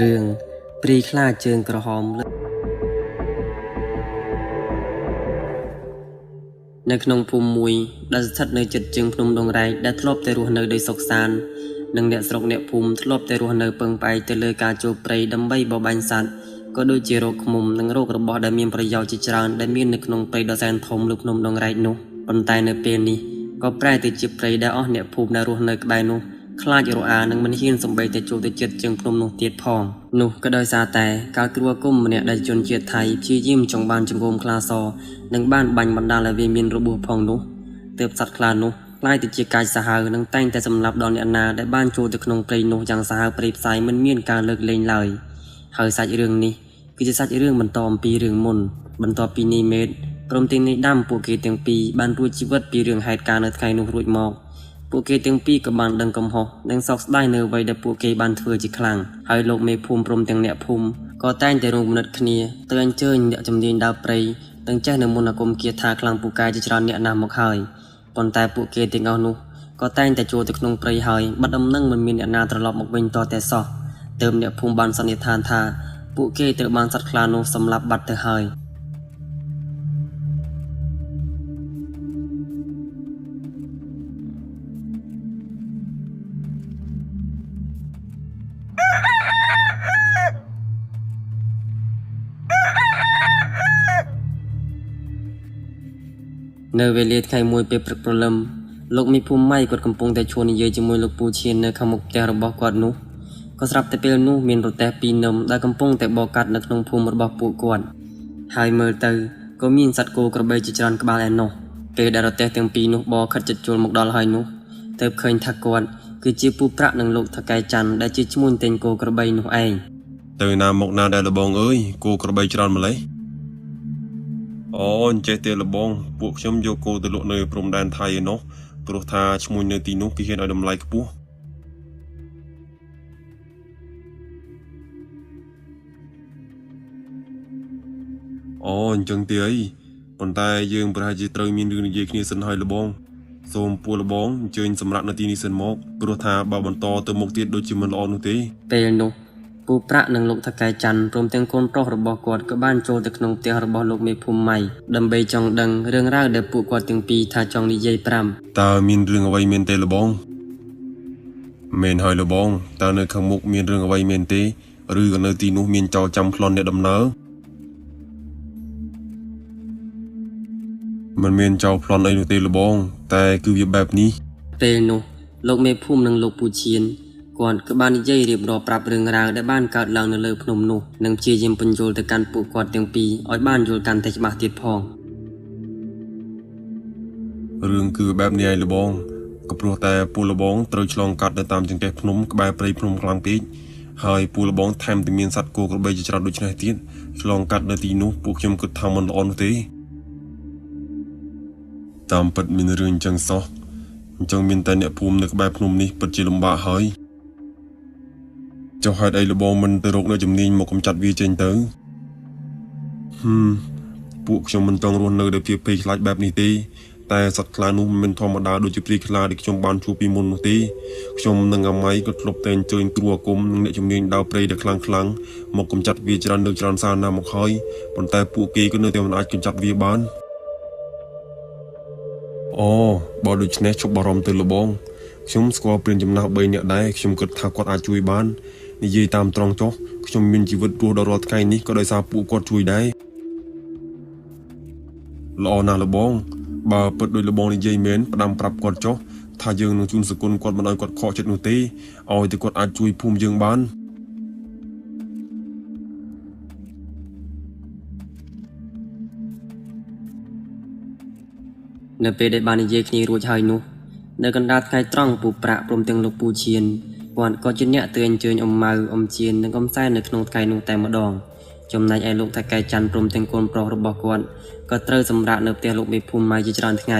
រឿងព្រាយខ្លាជើងក្រហមនៅក្នុងភូមិមួយដែលស្ថិតនៅជិតជើងភ្នំដងរែកដែលធ្លាប់តែរស់នៅដោយសុខសាន្តនិងអ្នកស្រុកអ្នកភូមិធ្លាប់តែរស់នៅពឹងផ្អែកទៅលើការចូលព្រៃដើម្បីបរបាញ់សត្វក៏ដូចជារកឃ្មុំនិងរករបស់ដែលមានប្រយោជន៍ជាច្រើនដែលមាននៅក្នុងព្រៃដ៏សែនធំលើភ្នំដងរែកនោះប៉ុន្តែនៅពេលនេះក៏ប្រែទៅជាព្រៃដែលអស់អ្នកភូមិដែលរស់នៅក្បែរនោះខ្លាចរអានឹងមិនហ៊ានសំបីតែចូលទៅជិតជើងភ្នំនោះទៀតផងនោះក៏ដោយសារតែកាលគ្រូអាគមម្នាក់ដែលជនជាតិថៃព្យាយាមចង់បានចង្កូមខ្លាសនិងបានបាញ់បណ្ដាលឲ្យវាមានរបួសផងនោះទើបសត្វខ្លានោះក្លាយទៅជាកាចសាហាវនិងតែងតែសម្លាប់ដល់អ្នកណាដែលបានចូលទៅក្នុងព្រៃនោះយ៉ាងសាហាវព្រៃផ្សៃមិនមានការលើកលែងឡើយហើយសាច់រឿងនេះគឺជាសាច់រឿងបន្តអំពីរឿងមុនបន្ទាប់ពីនីមេតព្រមទាំងនេះដាំពួកគេទាំងពីរបានរួចជីវិតពីរឿងហេតុការណ៍នៅថ្ងៃនោះរួចមកពួកគេទាំងពីរក៏បានដឹងកំហុសនិងសោកស្ដាយនៅអ្វីដែលពួកគេបានធ្វើជាខ្លាំងហើយលោកមេភូមិព្រមទាំងអ្នកភូមិក៏តែងតែរួមគំនិតគ្នាទៅអញ្ជើញអ្នកជំនាញដើរព្រៃទាំងចេះនៅមន្តអាគមគាថាខ្លាំងពូកែជាច្រើនអ្នកណាស់មកហើយប៉ុន្តែពួកគេទាំងអស់នោះក៏តែងតែចូលទៅក្នុងព្រៃហើយបាត់ដំណឹងមិនមានអ្នកណាត្រឡប់មកវិញតតែសោះទើបអ្នកភូមិបានសន្និដ្ឋានថាពួកគេត្រូវបានសត្វខ្លានោះសម្លាប់បាត់ទៅហើយនៅវេលាថ្ងៃមួយពេលព្រឹកព្រលឹមលោកមេភូមិម៉ៃគាត់កំពុងតែឈរនិយាយជាមួយលោកពូឈៀននៅខាងមុខផ្ទះរបស់គាត់នោះក៏ស្រាប់តែពេលនោះមានរទេះពីរនឹមដែលកំពុងតែបរកាត់នៅក្នុងភូមិរបស់ពួកគាត់ហើយមើលទៅក៏មានសត្វគោក្របីជាច្រើនក្បាលឯណោះពេលដែលរទេះទាំងពីរនោះបរខិតជិតចូលមកដល់ហើយនោះទើបឃើញថាគាត់គឺជាពូប្រាក់និងលោកថកែច័ន្ទដែលជាឈ្មួញទិញគោក្របីនោះឯងទៅណាមកណាដែលលបងអើយគោក្របីច្រើនម្លេះអូអញ្ចេះទេលបងពួកខ្ញុំយកគោទៅលក់នៅព្រំដែនថៃឯណោះព្រោះថាឈ្មួញនៅទីនោះគេហ៊ានឲ្យតម្លៃខ្ពស់អូអញ្ចឹងទេអីប៉ុន្តែយើងប្រហែលជាត្រូវមានរឿងនិយាយគ្នាសិនហើយលបងសូមពួកលបងអញ្ជើញសម្រាប់នៅទីនេះសិនមកព្រោះថាបើបន្តទៅមុខទៀតដូចជាមិនល្អនោះទេពេលនោះពូប្រាក់និងលោកថកែច័ន្ទព្រមទាំងកូនប្រុសរបស់គាត់ក៏បានចូលទៅក្នុងផ្ទះរបស់លោកមេភូមិម៉ៃដើម្បីចង់ដឹងរឿងរ៉ាវដែលពួកគាត់ទាំងពីរថាចង់និយាយប្រាំតើមានរឿងអ្វីមែនទេលបងមែនហើយលបងតើនៅខាងមុខមានរឿងអ្វីមែនទេឬក៏នៅទីនោះមានចោរចាំប្លន់អ្នកដំណើរមិនមានចោរប្លន់អីនោះទេលបងតែគឺវាបែបនេះពេលនោះលោកមេភូមិនិងលោកពូឈៀនគាត់ក៏បាននិយាយរៀបរាប់ប្រាប់រឿងរ៉ាវដែលបានកើតឡើងនៅលើភ្នំនោះនិងព្យាយាមពន្យល់ទៅកាន់ពួកគាត់ទាំងពីរឲ្យបានយល់កាន់តែច្បាស់ទៀតផងរឿងគឺបែបនេះឯងលបងក៏ព្រោះតែពូលបងត្រូវឆ្លងកាត់ទៅតាមចង្កេះភ្នំក្បែរព្រៃភ្នំខ្លាំងពេកហើយពូលបងថែមទាំងមានសត្វគោក្របីជាច្រើនដូចនេះទៀតឆ្លងកាត់នៅទីនោះពួកខ្ញុំគិតថាមិនល្អនោះទេតាមពិតមានរឿងអញ្ចឹងសោះអញ្ចឹងមានតែអ្នកភូមិនៅក្បែរភ្នំនេះពិតជាលំបាកហើយចុះហេតុអីលបងមិនទៅរកនៅជំនាញមកកម្ចាត់វាចេញទៅពួកខ្ញុំមិនចង់រស់នៅដោយភាពភ័យខ្លាចបែបនេះទេតែសត្វខ្លានោះមិនធម្មតាដូចជាព្រាយខ្លាដែលខ្ញុំបានជួបពីមុននោះទេខ្ញុំនិងអាម៉ៃក៏ធ្លាប់តែអញ្ជើញគ្រូអាគមនិងអ្នកជំនាញដើរព្រៃដែលខ្លាំងៗមកកម្ចាត់វាច្រើនលើកច្រើនសារណាស់មកហើយប៉ុន្តែពួកគេក៏នៅតែមិនអាចកម្ចាត់វាបានអូបើដូច្នេះជប់បារម្ភទៅលបងខ្ញុំស្គាល់ព្រានចំណាស់3នាក់ដែរខ្ញុំគិតថាគាត់អាចជួយបាននិយាយតាមត្រង់ចុះខ្ញុំមានជីវិតរស់ដល់រាល់ថ្ងៃនេះក៏ដោយសារពួកគាត់ជួយដែរល្អណាស់លបងបើពិតដោយលបងនិយាយមែនផ្ដាំប្រាប់គាត់ចុះថាយើងនឹងជូនសគុណគាត់មិនឲ្យគាត់ខកចិត្តនោះទេឲ្យតែគាត់អាចជួយភូមិយើងបាននៅពេលដែលបាននិយាយគ្នារួចហើយនោះនៅកណ្ដាលថ្ងៃត្រង់ពូប្រាក់ព្រមទាំងលោកពូឈៀន គាត់ក៏ជាអ្នកទៅអញ្ជើញអ៊ំម៉ៅអ៊ំជៀននិងអ៊ំសែននៅក្នុងថ្ងៃនោះតែម្ដងចំណែកឯលោកថៅកែច័ន្ទព្រមទាំងកូនប្រុសរបស់គាត់ក៏ត្រូវសម្រាកនៅផ្ទះលោកមេភូមិម៉ៅជាច្រើនថ្ងៃ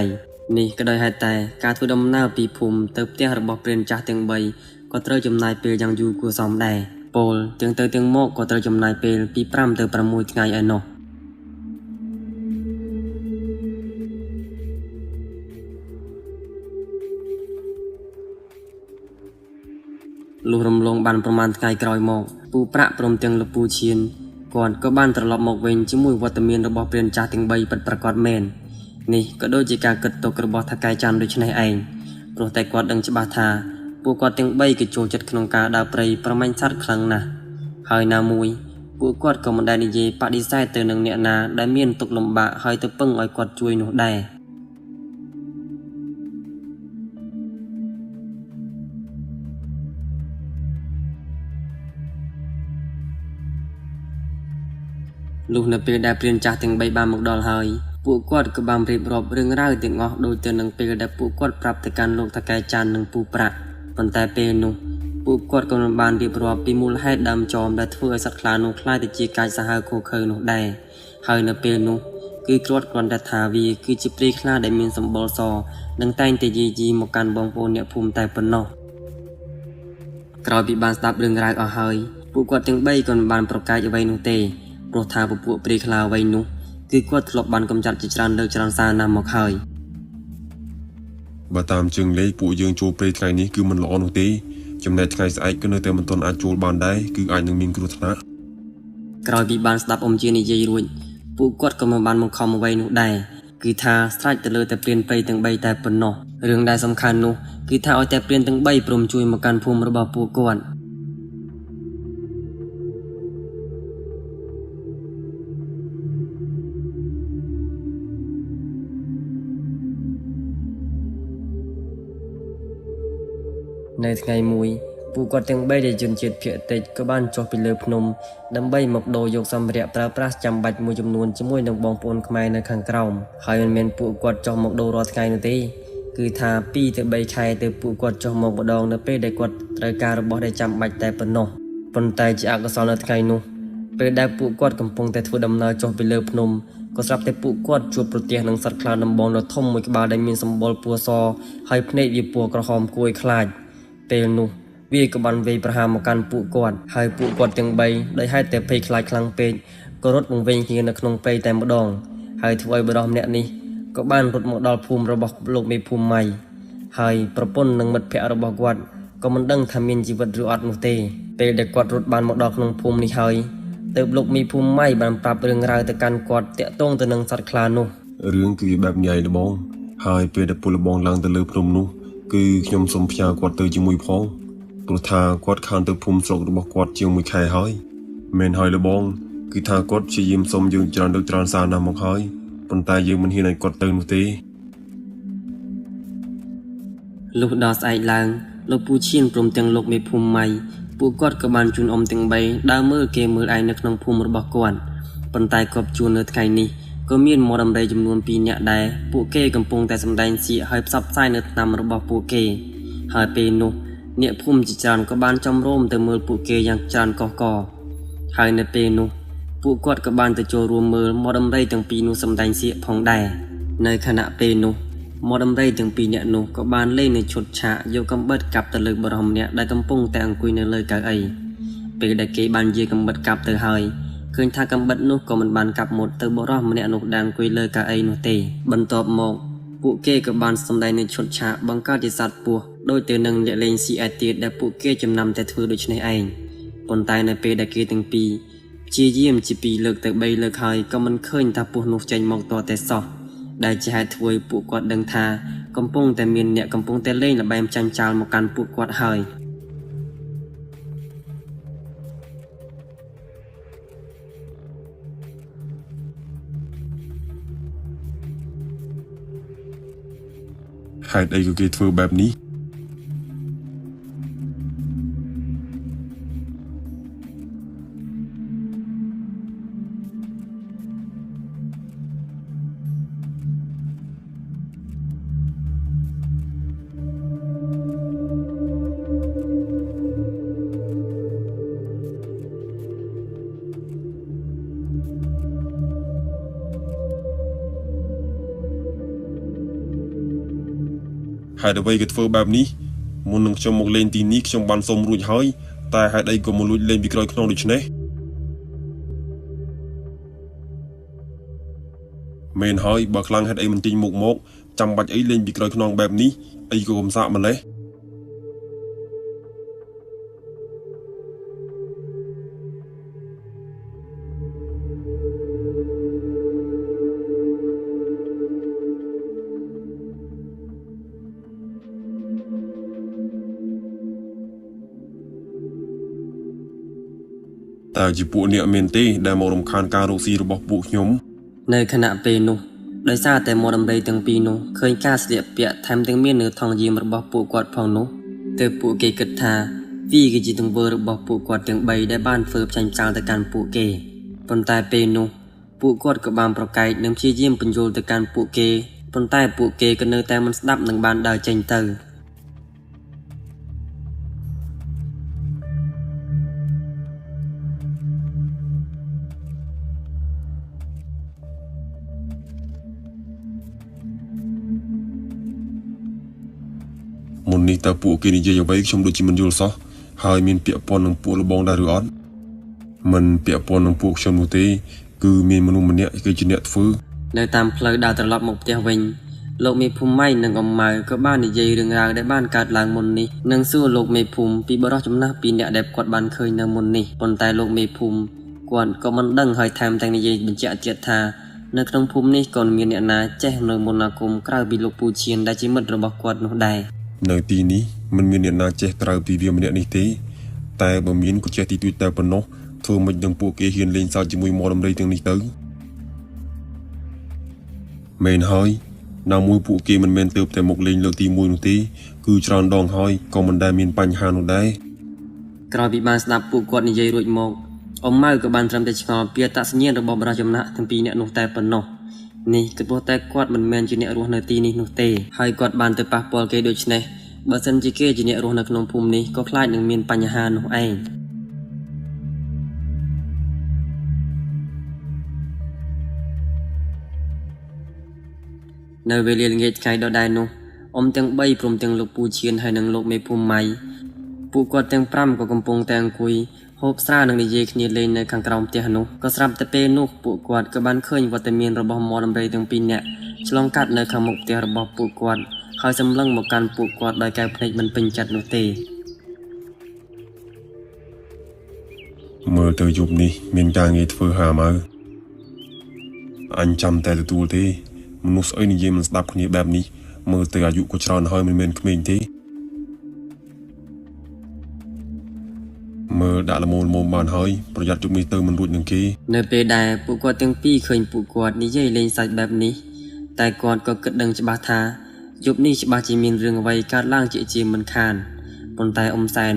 នេះក៏ដោយហេតុតែការធ្វើដំណើរពីភូមិទៅផ្ទះរបស់ព្រានចាស់ទាំង3ក៏ត្រូវចំណាយពេលយ៉ាងយូរគួរសមដែរពោលទាំងទៅទាំងមកក៏ត្រូវចំណាយពេលពី5ទៅ6ថ្ងៃឯណោះលុះរំលងបានប្រមាណថ្ងៃក្រោយមកពូប្រាក់ព្រមទាំងលោកពូឈៀនគាត់ក៏បានត្រឡប់មកវិញជាមួយវត្តមានរបស់ព្រានចាស់ទាំង3ពិតប្រាកដមែននេះក៏ដូចជាការគិតទុករបស់ថៅកែច័ន្ទដូចនេះឯងព្រោះតែគាត់ដឹងច្បាស់ថាពួកគាត់ទាំង3ក៏ចូលចិត្តក្នុងការដើរព្រៃប្រមាញ់សត្វខ្លាំងណាស់ហើយណាមួយពួកគាត់ក៏មិនដែលនិយាយបដិសេធទៅនឹងអ្នកណាដែលមានទុក្ខលំបាកហើយទៅពឹងឲ្យគាត់ជួយនោះដែរលុះនៅពេលដែលព្រានចាស់ទាំង3បានមកដល់ហើយពួកគាត់ក៏បានរៀបរាប់រឿងរ៉ាវទាំងអស់ដូចទៅនឹងពេលដែលពួកគាត់ប្រាប់ទៅកាន់លោកថៅកែច័ន្ទនិងពូប្រាក់ប៉ុន្តែពេលនោះពួកគាត់ក៏មិនបានរៀបរាប់ពីមូលហេតុដើមចមដែលធ្វើឲ្យសត្វខ្លានោះក្លាយទៅជាកាចសាហាវឃោរឃៅនោះដែរហើយនៅពេលនោះគឺគាត់គ្រាន់តែថាវាគឺជាព្រាយខ្លាដែលមានសម្បុរសនិងតែងតែយាយីមកកាន់បងប្អូនអ្នកភូមិតែប៉ុណ្ណោះក្រោយពីបានស្ដាប់រឿងរ៉ាវអស់ហើយពួកគាត់ទាំង3ក៏មិនបានប្រកែកអ្វីនោះទេព្រោះថាពពួកព្រាយខ្លាអ្វីនោះគឺគាត់ធ្លាប់បានកម្ចាត់ជាច្រើនលើកច្រើនសារណាស់មកហើយបើតាមជើងលេខពួកយើងចូលព្រៃថ្ងៃនេះគឺមិនល្អនោះទេចំណែកថ្ងៃស្អែកក៏នៅតែមិនទាន់អាចចូលបានដែរគឺអាចនឹងមានគ្រោះថ្នាក់ក្រោយពីបានស្ដាប់អ៊ំជានិយាយរួចពួកគាត់ក៏មិនបានបង្ខំអ្វីនោះដែរគឺថាស្រេចទៅលើតែព្រានព្រៃទាំង3តែប៉ុណ្ណោះរឿងដែលសំខាន់នោះគឺថាឲ្យតែព្រានទាំង3ព្រមជួយមកកាន់ភូមិរបស់ពួកគាត់នៅថ្ងៃមួយពួកគាត់ទាំង3ដែលជនជាតិភាគតិចក៏បានចុះពីលើភ្នំដើម្បីមកដូរយកសម្ភារៈប្រើប្រាស់ចាំបាច់មួយចំនួនជាមួយនឹងបងប្អូនខ្មែរនៅខាងក្រោមហើយមិនមែនពួកគាត់ចុះមកដូររាល់ថ្ងៃនោះទេគឺថា2ទៅ3ខែទៅពួកគាត់ចុះមកម្ដងនៅពេលដែលគាត់ត្រូវការរបស់ដែលចាំបាច់តែប៉ុណ្ណោះប៉ុន្តែជាអកុសលនៅថ្ងៃនោះពេលដែលពួកគាត់កំពុងតែធ្វើដំណើរចុះពីលើភ្នំក៏ស្រាប់តែពួកគាត់ជួបប្រទះនឹងសត្វខ្លាដំបងដ៏ធំមួយក្បាលដែលមានសម្បុរពណ៌សហើយភ្នែកវាពណ៌ក្រហមគួរឲ្យខ្លាចពេលនោះវាក៏បានវាយប្រហារមកកាន់ពួកគាត់ហើយពួកគាត់ទាំង3ដោយហេតុតែភ័យខ្លាចខ្លាំងពេកក៏រត់វង្វេងគ្នានៅក្នុងព្រៃតែម្ដងហើយធ្វើឲ្យបុរសម្នាក់នេះក៏បានរត់មកដល់ភូមិរបស់លោកមេភូមិម៉ៃហើយប្រពន្ធនិងមិត្តភ័ក្តិរបស់គាត់ក៏មិនដឹងថាមានជីវិតឬអត់នោះទេពេលដែលគាត់រត់បានមកដល់ក្នុងភូមិនេះហើយទើបលោកមេភូមិម៉ៃបានប្រាប់រឿងរ៉ាវទៅកាន់គាត់ទាក់ទងទៅនឹងសត្វខ្លានោះរឿងគឺបែបញ៉ៃល្បងហើយពេលដែលពលបងឡើងទៅលើភ្នំនោះគឺខ្ញុំសូមផ្ញើគាត់ទៅជាមួយផងព្រោះថាគាត់ខានទៅភូមិស្រុករបស់គាត់ជាង1ខែហើយមែនហើយលបងគឺថាគាត់ព្យាយាមសុំយើងច្រើនលើកច្រើនសារណាស់មកហើយប៉ុន្តែយើងមិនហ៊ានឲ្យគាត់ទៅនោះទេលុះដល់ស្អែកឡើងលោកពូឈៀនព្រមទាំងលោកមេភូមិម៉ៃពួកគាត់ក៏បានជូនអ៊ំទាំង3ដើរមើលគេមើលឯងនៅក្នុងភូមិរបស់គាត់ប៉ុន្តែគាត់ជួននៅថ្ងៃនេះក៏មានមរំរៃចំនួន2នាក់ដែរពួកគេកំពុងតែសម្ដែងសៀកហើយផ្សព្វផ្សាយនៅថ្នាំរបស់ពួកគេហើយពេលនោះអ្នកភូមិជាច្រើនក៏បានចំរោមទៅមើលពួកគេយ៉ាងច្រើនកុះករហើយនៅពេលនោះពួកគាត់ក៏បានទៅចូលរួមមើលមរំរៃទាំងពីរនោះសម្ដែងសៀកផងដែរនៅខណៈពេលនោះមរំរៃទាំងពីរនាក់នោះក៏បានលេងនៅឈុតឆាកយកកំបិតកាប់ទៅលើបុរសម្នាក់ដែលកំពុងតែអង្គុយនៅលើកៅអីពេលដែលគេបានយាកំបិតកាប់ទៅហើយឃើញថាកំបិតនោះក៏មិនបានកាប់មុតទៅបុរសម្នាក់នោះដែលអង្គុយលើកៅអីនោះទេបន្ទាប់មកពួកគេក៏បានសម្ដែងនៅឈុតឆាកបង្កើតជាសត្វពស់ដូចទៅនឹងអ្នកលេងស៊ីឯទៀតដែលពួកគេចំណាំតែធ្វើដូចនេះឯងប៉ុន្តែនៅពេលដែលគេទាំងពីរព្យាយាមជា2លើកទៅ3លើកហើយក៏មិនឃើញថាពស់នោះចេញមកតតែសោះដែលជាហេតុធ្វើឲ្យពួកគាត់ដឹងថាកំពុងតែមានអ្នកកំពុងតែលេងល្បែងចាញ់ចាលមកកាន់ពួកគាត់ហើយ ហេតុអីក៏គេធ្វើបែបនេះ ហេតុអ្វីក៏ធ្វើបែបនេះមុននឹងខ្ញុំមកលេងទីនេះខ្ញុំបានសុំរួចហើយតែហេតុអីក៏មកលួចលេងពីក្រោយខ្នងដូច្នេះមែនហើយបើខ្លាំងហេតុអីមិនចេញមុខមកចាំបាច់អីលេងពីក្រោយខ្នងបែបនេះអីក៏កំសាកម្លេះតើជាពួកអ្នកមែនទេដែលមករំខានការរកស៊ីរបស់ពួកខ្ញុំ នៅខណៈពេលនោះដោយសារតែមាត់ដំរីទាំងពីរនោះឃើញការស្លៀកពាក់ថែមទាំងមាននៅថង់យាមរបស់ពួកគាត់ផងនោះទើបពួកគេគិតថាវាគឺជាទង្វើរបស់ពួកគាត់ទាំងបីដែលបានធ្វើផ្ចាញ់ផ្ចាលទៅកាន់ពួកគេប៉ុន្តែពេលនោះពួកគាត់ក៏បានប្រកែកនិងព្យាយាមពន្យល់ទៅកាន់ពួកគេប៉ុន្តែពួកគេក៏នៅតែមិនស្ដាប់និងបានដើរចេញទៅ មុននេះតើពួកគេនិយាយអ្វីខ្ញុំដូចជាមិនយល់សោះហើយមានពាក់ព័ន្ធនឹងពួកលបងដែរឬអត់មិនពាក់ព័ន្ធនឹងពួកខ្ញុំនោះទេគឺមានមនុស្សម្នាក់គឺជាអ្នកធ្វើ នៅតាមផ្លូវដើរត្រឡប់មកផ្ទះវិញលោកមេភូមិម៉ៃនិងអ៊ំម៉ៅក៏បាននិយាយរឿងរ៉ាវដែលបានកើតឡើងមុននេះនិងសួរលោកមេភូមិពីបុរសចំណាស់ពីរនាក់ដែលគាត់បានឃើញនៅមុននេះប៉ុន្តែលោកមេភូមិគាត់ក៏មិនដឹងហើយថែមទាំងនិយាយបញ្ជាក់ទៀតថានៅក្នុងភូមិនេះក៏មានអ្នកណាចេះនៅមន្តអាគមក្រៅពីលោកពូឈៀនដែលជាមិត្តរបស់គាត់នោះដែរ នៅទីនេះមិនមានអ្នកណាចេះក្រៅពីវាម្នាក់នេះទេតែបើមានក៏ចេះទីទួចតែប៉ុណ្ណោះធ្វើមិនដឹងពួកគេហ៊ានលេងសើចជាមួយមាត់ដំរីទាំងនេះទៅមែនហើយណាមួយពួកគេមិនមែនទើបតែមកលេងលើកទី1នោះទេគឺច្រើនដងហើយក៏មិនដែលមានបញ្ហានោះដែរ ក្រោយពីបានស្ដាប់ពួកគាត់និយាយរួចមកអ៊ំម៉ៅក៏បានត្រឹមតែឆ្ងល់ពីអត្តសញ្ញាណរបស់បុរសចំណាស់ទាំងពីរនាក់នោះតែប៉ុណ្ណោះនេះគឺព្រោះតែគាត់មិនមែនជាអ្នករស់នៅទីនេះនោះទេហើយគាត់បានទៅប៉ះពាល់គេដូច្នេះបើសិនជាគេជាអ្នករស់នៅក្នុងភូមិនេះក៏ខ្លាចនឹងមានបញ្ហានោះឯងនៅវេលាល្ងាចថ្ងៃដដែលនោះអ៊ំទាំង3ព្រមទាំងលោកពូឈៀនហើយនិងលោកមេភូមិម៉ៃពួកគាត់ទាំង5ក៏កំពុងតែអង្គុយហូបស្រានិងនិយាយគ្នាលេងនៅខាងក្រោមផ្ទះនោះក៏ស្រាប់តែពេលនោះពួកគាត់ក៏បានឃើញវត្តមានរបស់មាត់ដំរីទាំងពីរនាក់ឆ្លងកាត់នៅខាងមុខផ្ទះរបស់ពួកគាត់ហើយសម្លឹងមកកាន់ពួកគាត់ដោយកែវភ្នែកមិនពេញចិត្តនោះទេ មើលទៅយប់នេះមានការងារធ្វើហាម៉ៅអញចាំតែទទួលទេមនុស្សស្អីនិយាយមិនស្ដាប់គ្នាបែបនេះមើលទៅអាយុក៏ច្រើនហើយមិនមែនក្មេងទេមើលដាក់ល្មមៗបានហើយប្រយ័ត្នជុំនេះទៅមិនរួចនឹងគេ នៅពេលដែលពួកគាត់ទាំងពីរឃើញពួកគាត់និយាយលេងសើចបែបនេះតែគាត់ក៏គិតដឹងច្បាស់ថាយប់នេះច្បាស់ជាមានរឿងអ្វីកើតឡើងជាមិនខានប៉ុន្តែអ៊ំសែន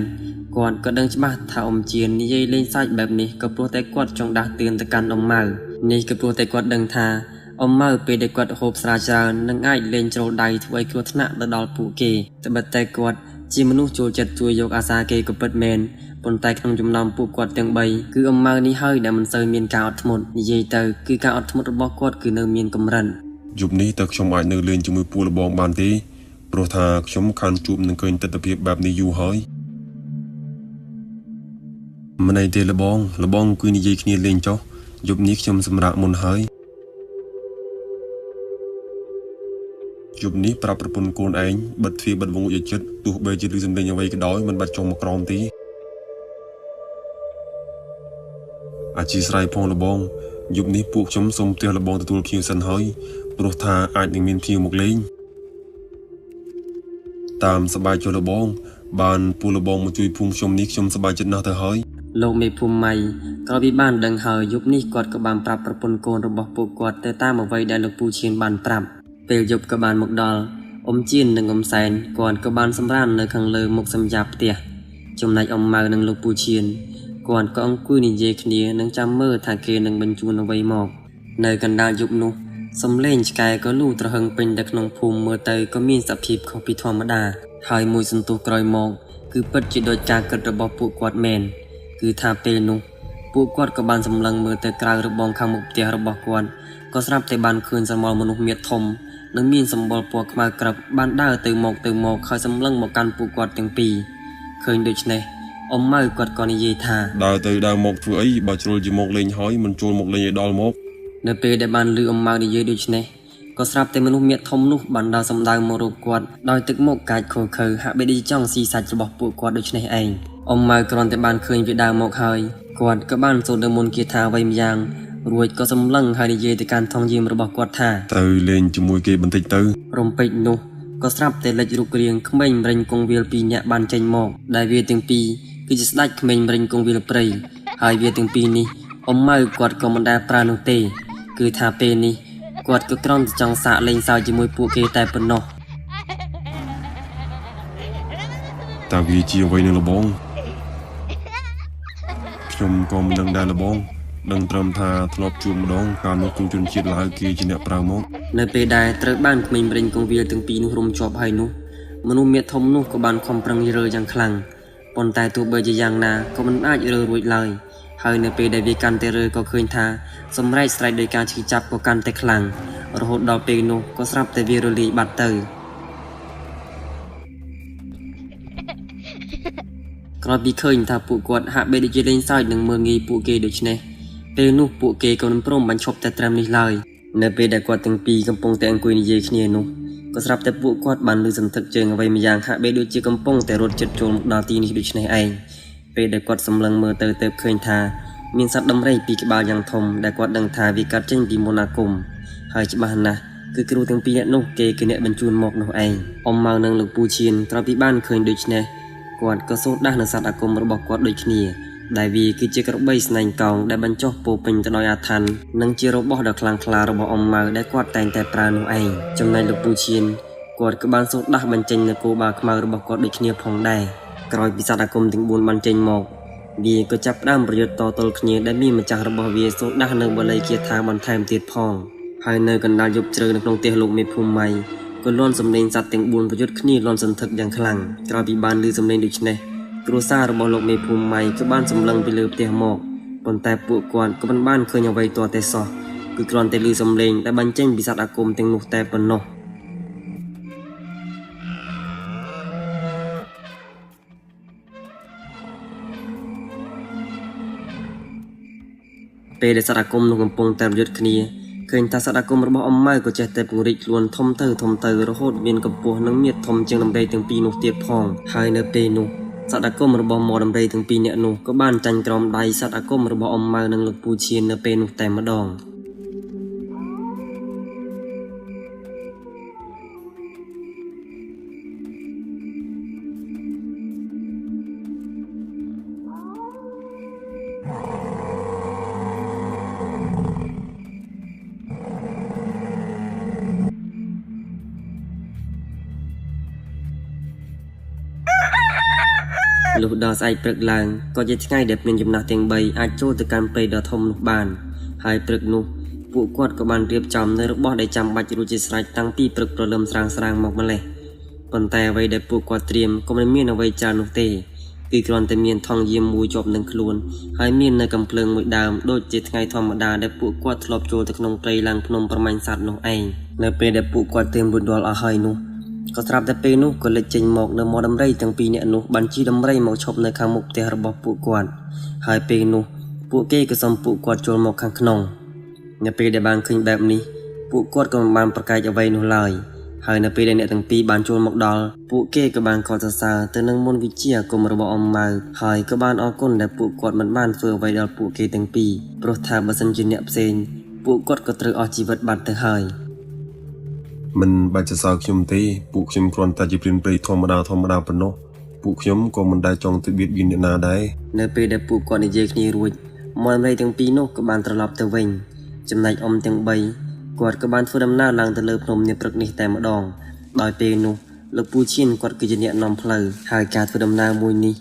គាត់ក៏ដឹងច្បាស់ថាអ៊ំជៀននិយាយលេងសើចបែបនេះក៏ព្រោះតែគាត់ចង់ដាស់តឿនទៅកាន់អ៊ំម៉ៅនេះក៏ព្រោះតែគាត់ដឹងថាអ៊ំម៉ៅពេលដែលគាត់ហូបស្រាច្រើននឹងអាចលេងជ្រុលដៃធ្វើឲ្យគ្រោះថ្នាក់ទៅដល់ពួកគេត្បិតតែគាត់ជាមនុស្សចូលចិត្តជួយយកអាសាគេក៏ពិតមែនប៉ុន្តែក្នុងចំណោមពួកគាត់ទាំង3គឺអ៊ំម៉ៅនេះហើយដែលមិនសូវមានការអត់ធ្មត់និយាយទៅគឺការអត់ធ្មត់របស់គាត់គឺនៅមានកម្រិត យប់នេះតើខ្ញុំអាចនៅលេងជាមួយពួកលបងបានទេព្រោះថាខ្ញុំខានជួបនឹងឃើញទិដ្ឋភាពបែបនេះយូរហើយមិនអីទេលបងលបងអង្គុយនិយាយគ្នាលេងចុះយប់នេះខ្ញុំសម្រាកមុនហើយយប់នេះប្រាប់ប្រពន្ធកូនឯងបិទទ្វារបិទវងឲ្យជិតទោះបីជាឮសំឡេងអ្វីក៏ដោយមិនបាច់ចុះមកក្រោមទេអធិស្ឋានផងលបងយប់នេះពួកខ្ញុំសូមផ្ទះលបងទទួលភ្ញៀវសិនហើយព្រោះថាអាចនឹងមានភ្ញៀវមកលេងតាមសប្បាយចុះលបងបានពួកលបងមកជួយភូមិខ្ញុំនេះខ្ញុំសប្បាយចិត្តណាស់ទៅហើយ លោកមេភូមិម៉ៃក្រោយពីបានដឹងហើយយប់នេះគាត់ក៏បានប្រាប់ប្រពន្ធកូនរបស់ពួកគាត់ទៅតាមអ្វីដែលលោកពូឈៀនបានប្រាប់ពេលយប់ក៏បានមកដល់អ៊ំជៀននិងអ៊ំសែនគាត់ក៏បានសម្រាននៅខាងលើមុខសម្យាផ្ទះចំណែកអ៊ំម៉ៅនិងលោកពូឈៀនគាត់ក៏អង្គុយនិយាយគ្នានិងចាំមើលថាគេនឹងបញ្ជូនអ្វីមកនៅកណ្ដាលយប់នោះសំឡេងឆ្កែក៏លូត្រហឹងពេញទៅក្នុងភូមិមើលទៅក៏មានសភាពខុសពីធម្មតាហើយមួយសន្ទុះក្រោយមកគឺពិតជាដូចការគិតរបស់ពួកគាត់មែនគឺថាពេលនោះពួកគាត់ក៏បានសម្លឹងមើលទៅក្រៅរបងខាងមុខផ្ទះរបស់គាត់ក៏ស្រាប់តែបានឃើញស្រមោលមនុស្សមាឌធំ និងមានសម្បុរពណ៌ខ្មៅក្រឹបបានដើរទៅមកទៅមកហើយសម្លឹងមកកាន់ពួកគាត់ទាំងពីរឃើញដូច្នេះអ៊ំម៉ៅគាត់ក៏និយាយថា ដើរទៅដើរមកធ្វើអីបើជ្រុលជាមកលេងហើយមិនចូលមកលេងឲ្យដល់មក នៅពេលដែលបានឮអ៊ំម៉ៅនិយាយដូច្នេះក៏ស្រាប់តែមនុស្សមាឌធំនោះបានដើរសម្ដៅមករកគាត់ដោយទឹកមុខកាចខូខើហាក់បីដូចចង់ស៊ីសាច់របស់ពួកគាត់ដូច្នេះឯងអ៊ំម៉ៅគ្រាន់តែបានឃើញវាដើរមកហើយគាត់ក៏បានសូត្រនៅមន្តគាថាអ្វីម្យ៉ាងរួចក៏សម្លឹងហើយនិយាយទៅកាន់ថងយាមរបស់គាត់ថា ទៅលេងជាមួយគេបន្តិចទៅ រំពេចនោះក៏ស្រាប់តែលេចរូបរាងក្មេងម្រេញគង្វាលពីរនាក់បានចេញមកដែលវាទាំងពីរគឺជាស្ដេចក្មេងម្រេញគង្វាលព្រៃហើយវាទាំងពីរនេះអ៊ំម៉ៅគាត់ក៏មិនដែលប្រើនោះទេគឺថាពេលនេះគាត់ក៏គ្រាន់តែចង់សាកលេងសើចជាមួយពួកគេតែប៉ុណ្ណោះ តើវាជាអ្វីនឹងលបងខ្ញុំក៏មិនដឹងដែរលបងដឹងត្រឹមថាធ្លាប់ជួបម្ដងកាលនោះគ្រូជនជាតិឡាវគេជាអ្នកប្រើមក នៅពេលដែលត្រូវបានក្មេងម្រេញគង្វាលទាំងពីរនោះរុំជាប់ហើយនោះមនុស្សមាឌធំនោះក៏បានខំប្រឹងរើយ៉ាងខ្លាំងប៉ុន្តែទោះបីជាយ៉ាងណាក៏មិនអាចរើរួចឡើយហើយនៅពេលដែលវាកាន់តែរើក៏ឃើញថាសម្រែកស្រែកដោយការឈឺចាប់ក៏កាន់តែខ្លាំងរហូតដល់ពេលនោះក៏ស្រាប់តែវារលាយបាត់ទៅក្រោយពីឃើញថាពួកគាត់ហាក់បីដូចជាលេងសើចនិងមើលងាយពួកគេដូច្នេះពេលនោះពួកគេក៏មិនព្រមបញ្ឈប់តែត្រឹមនេះឡើយនៅពេលដែលគាត់ទាំងពីរកំពុងតែអង្គុយនិយាយគ្នានោះក៏ស្រាប់តែពួកគាត់បានឮសន្ធឹកជើងអ្វីម្យ៉ាងហាក់បីដូចជាកំពុងតែរត់ជិតចូលមកដល់ទីនេះដូច្នេះឯងពេលដែលគាត់សម្លឹងមើលទៅទើបឃើញថាមានសត្វដំរីពីរក្បាលយ៉ាងធំដែលគាត់ដឹងថាវាកាត់ចេញពីមន្តអាគមហើយច្បាស់ណាស់គឺគ្រូទាំងពីរនាក់នោះគេគឺអ្នកបញ្ជូនមកនោះឯងអ៊ំម៉ៅនិងលោកពូឈៀនក្រោយពីបានឃើញដូច្នេះគាត់ក៏សូត្រដាស់នៅសត្វអាគមរបស់គាត់ដូចគ្នាដែលវាគឺជាក្របីស្នែងកោងដែលបញ្ចុះពោពេញទៅដោយអាថ៌និងជារបស់ដ៏ខ្លាំងក្លារបស់អ៊ំម៉ៅដែលគាត់តែងតែប្រើនោះឯងចំណែកលោកពូឈៀនគាត់ក៏បានសូត្រដាស់បញ្ចេញនៅគោបាខ្មៅរបស់គាត់ដូចគ្នាផងដែរក្រោយពីសត្វអាគមទាំង4បានចេញមកវាក៏ចាប់ផ្ដើមប្រយុទ្ធតទល់គ្នាដែលមានម្ចាស់របស់វាសូត្រដាស់នៅបាលីគាថាបន្ថែមទៀតផងហើយនៅកណ្ដាលយប់ជ្រៅនៅក្នុងផ្ទះលោកមេភូមិម៉ៃក៏លាន់សំឡេងសត្វទាំង4ប្រយុទ្ធគ្នាលាន់សន្ធឹកយ៉ាងខ្លាំងក្រោយពីបានឮសំឡេងដូចនេះគ្រួសាររបស់លោកមេភូមិម៉ៃក៏បានសម្លឹងពីលើផ្ទះមកប៉ុន្តែពួកគាត់ក៏មិនបានឃើញអ្វីទាល់តែសោះគឺគ្រាន់តែឮសំឡេងដែលបញ្ចេញពីសត្វអាគមទាំងនោះតែប៉ុណ្ណោះពេលដែលសត្វអាគមនោះកំពុងតែប្រយុទ្ធគ្នាឃើញថាសត្វអាគមរបស់អ៊ំម៉ៅក៏ចេះតែពង្រីកខ្លួនធំទៅធំទៅរហូតមានកម្ពស់និងមាឌធំជាងដំរីទាំងពីរនោះទៀតផងហើយនៅពេលនោះសត្វអាគមរបស់មដំរីទាំងពីរនាក់នោះក៏បានចាញ់ក្រោមដៃសត្វអាគមរបស់អ៊ំម៉ៅនិងលោកពូឈៀននៅពេលនោះតែម្ដងលុះដល់ស្អែកព្រឹកឡើងក៏ជាថ្ងៃដែលមានចំណាស់ទាំង3អាចចូលទៅកាន់ព្រៃដ៏ធំនោះបានហើយព្រឹកនោះពួកគាត់ក៏បានរៀបចំនៅរបស់ដែលចាំបាច់រួចជាស្រេចតាំងពីព្រឹកព្រលឹមស្រាងៗមកម្លេះប៉ុន្តែអ្វីដែលពួកគាត់ត្រៀមក៏មិនមានអ្វីច្រើននោះទេគឺគ្រាន់តែមានថង់យាមមួយជាប់នឹងខ្លួនហើយមាននៅកាំភ្លើងមួយដើមដូចជាថ្ងៃធម្មតាដែលពួកគាត់ធ្លាប់ចូលទៅក្នុងព្រៃឡើងភ្នំប្រមាញ់សត្វនោះឯងនៅពេលដែលពួកគាត់ត្រៀមរួចរាល់អស់ហើយនោះក៏ស្រាប់តែពេលនោះក៏លេចចេញមកនៅមាត់ដំរីទាំងពីរនាក់នោះបានជិះដំរីមកឈប់នៅខាងមុខផ្ទះរបស់ពួកគាត់ហើយពេលនោះពួកគេក៏សុំពួកគាត់ចូលមកខាងក្នុងនៅពេលដែលបានឃើញបែបនេះពួកគាត់ក៏មិនបានប្រកែកអ្វីនោះឡើយហើយនៅពេលដែលអ្នកទាំងពីរបានចូលមកដល់ពួកគេក៏បានកោតសរសើរទៅនឹងមន្តវិជ្ជាអាគមរបស់អ៊ំម៉ៅហើយក៏បានអរគុណដែលពួកគាត់មិនបានធ្វើអ្វីដល់ពួកគេទាំងពីរព្រោះថាបើសិនជាអ្នកផ្សេងពួកគាត់ក៏ត្រូវអស់ជីវិតបាត់ទៅហើយ មិនបាច់សរសើរខ្ញុំទេពួកខ្ញុំគ្រាន់តែជាព្រានព្រៃធម្មតាធម្មតាប៉ុណ្ណោះពួកខ្ញុំក៏មិនដែលចង់ទៅបៀតបៀនអ្នកណាដែរ នៅពេលដែលពួកគាត់និយាយគ្នារួចមន់ដំរីទាំងពីរនោះក៏បានត្រឡប់ទៅវិញចំណែកអ៊ំទាំង3គាត់ក៏បានធ្វើដំណើរឡើងទៅលើភ្នំនាព្រឹកនេះតែម្ដងដោយពេលនោះលោកពូឈៀនគាត់គឺជាអ្នកនាំផ្លូវហើយការធ្វើដំណើរមួយនេះ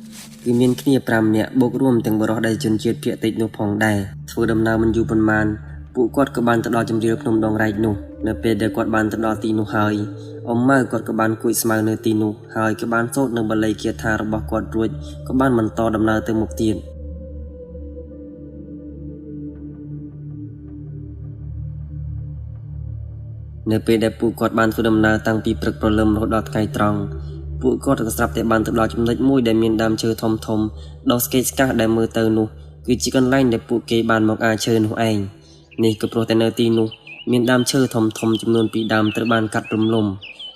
គឺមានគ្នា5នាក់បូករួមទាំងបុរសដែលជនជាតិភាគតិចនោះផងដែរធ្វើដំណើរមិនយូរប៉ុន្មានពួកគាត់ក៏បានទៅដល់ជម្រាលភ្នំដងរែកនោះនៅពេលដែលគាត់បានទៅដល់ទីនោះហើយអ៊ំម៉ៅគាត់ក៏បានគួចស្មៅនៅទីនោះហើយក៏បានសូត្រនៅបាលីគាថារបស់គាត់រួចក៏បានបន្តដំណើរទៅមុខទៀត នៅពេលដែលពួកគាត់បានធ្វើដំណើរតាំងពីព្រឹកព្រលឹមរហូតដល់ថ្ងៃត្រង់ពួកគាត់ក៏ស្រាប់តែបានទៅដល់ចំណុចមួយដែលមានដើមឈើធំធំដ៏ស្កេកស្កាស់ដែលមើលទៅនោះគឺជាកន្លែងដែលពួកគេបានមកអារឈើនោះឯងនេះក៏ព្រោះតែនៅទីនោះមានដើមឈើធំធំចំនួនពីរដើមត្រូវបានកាត់រំលំ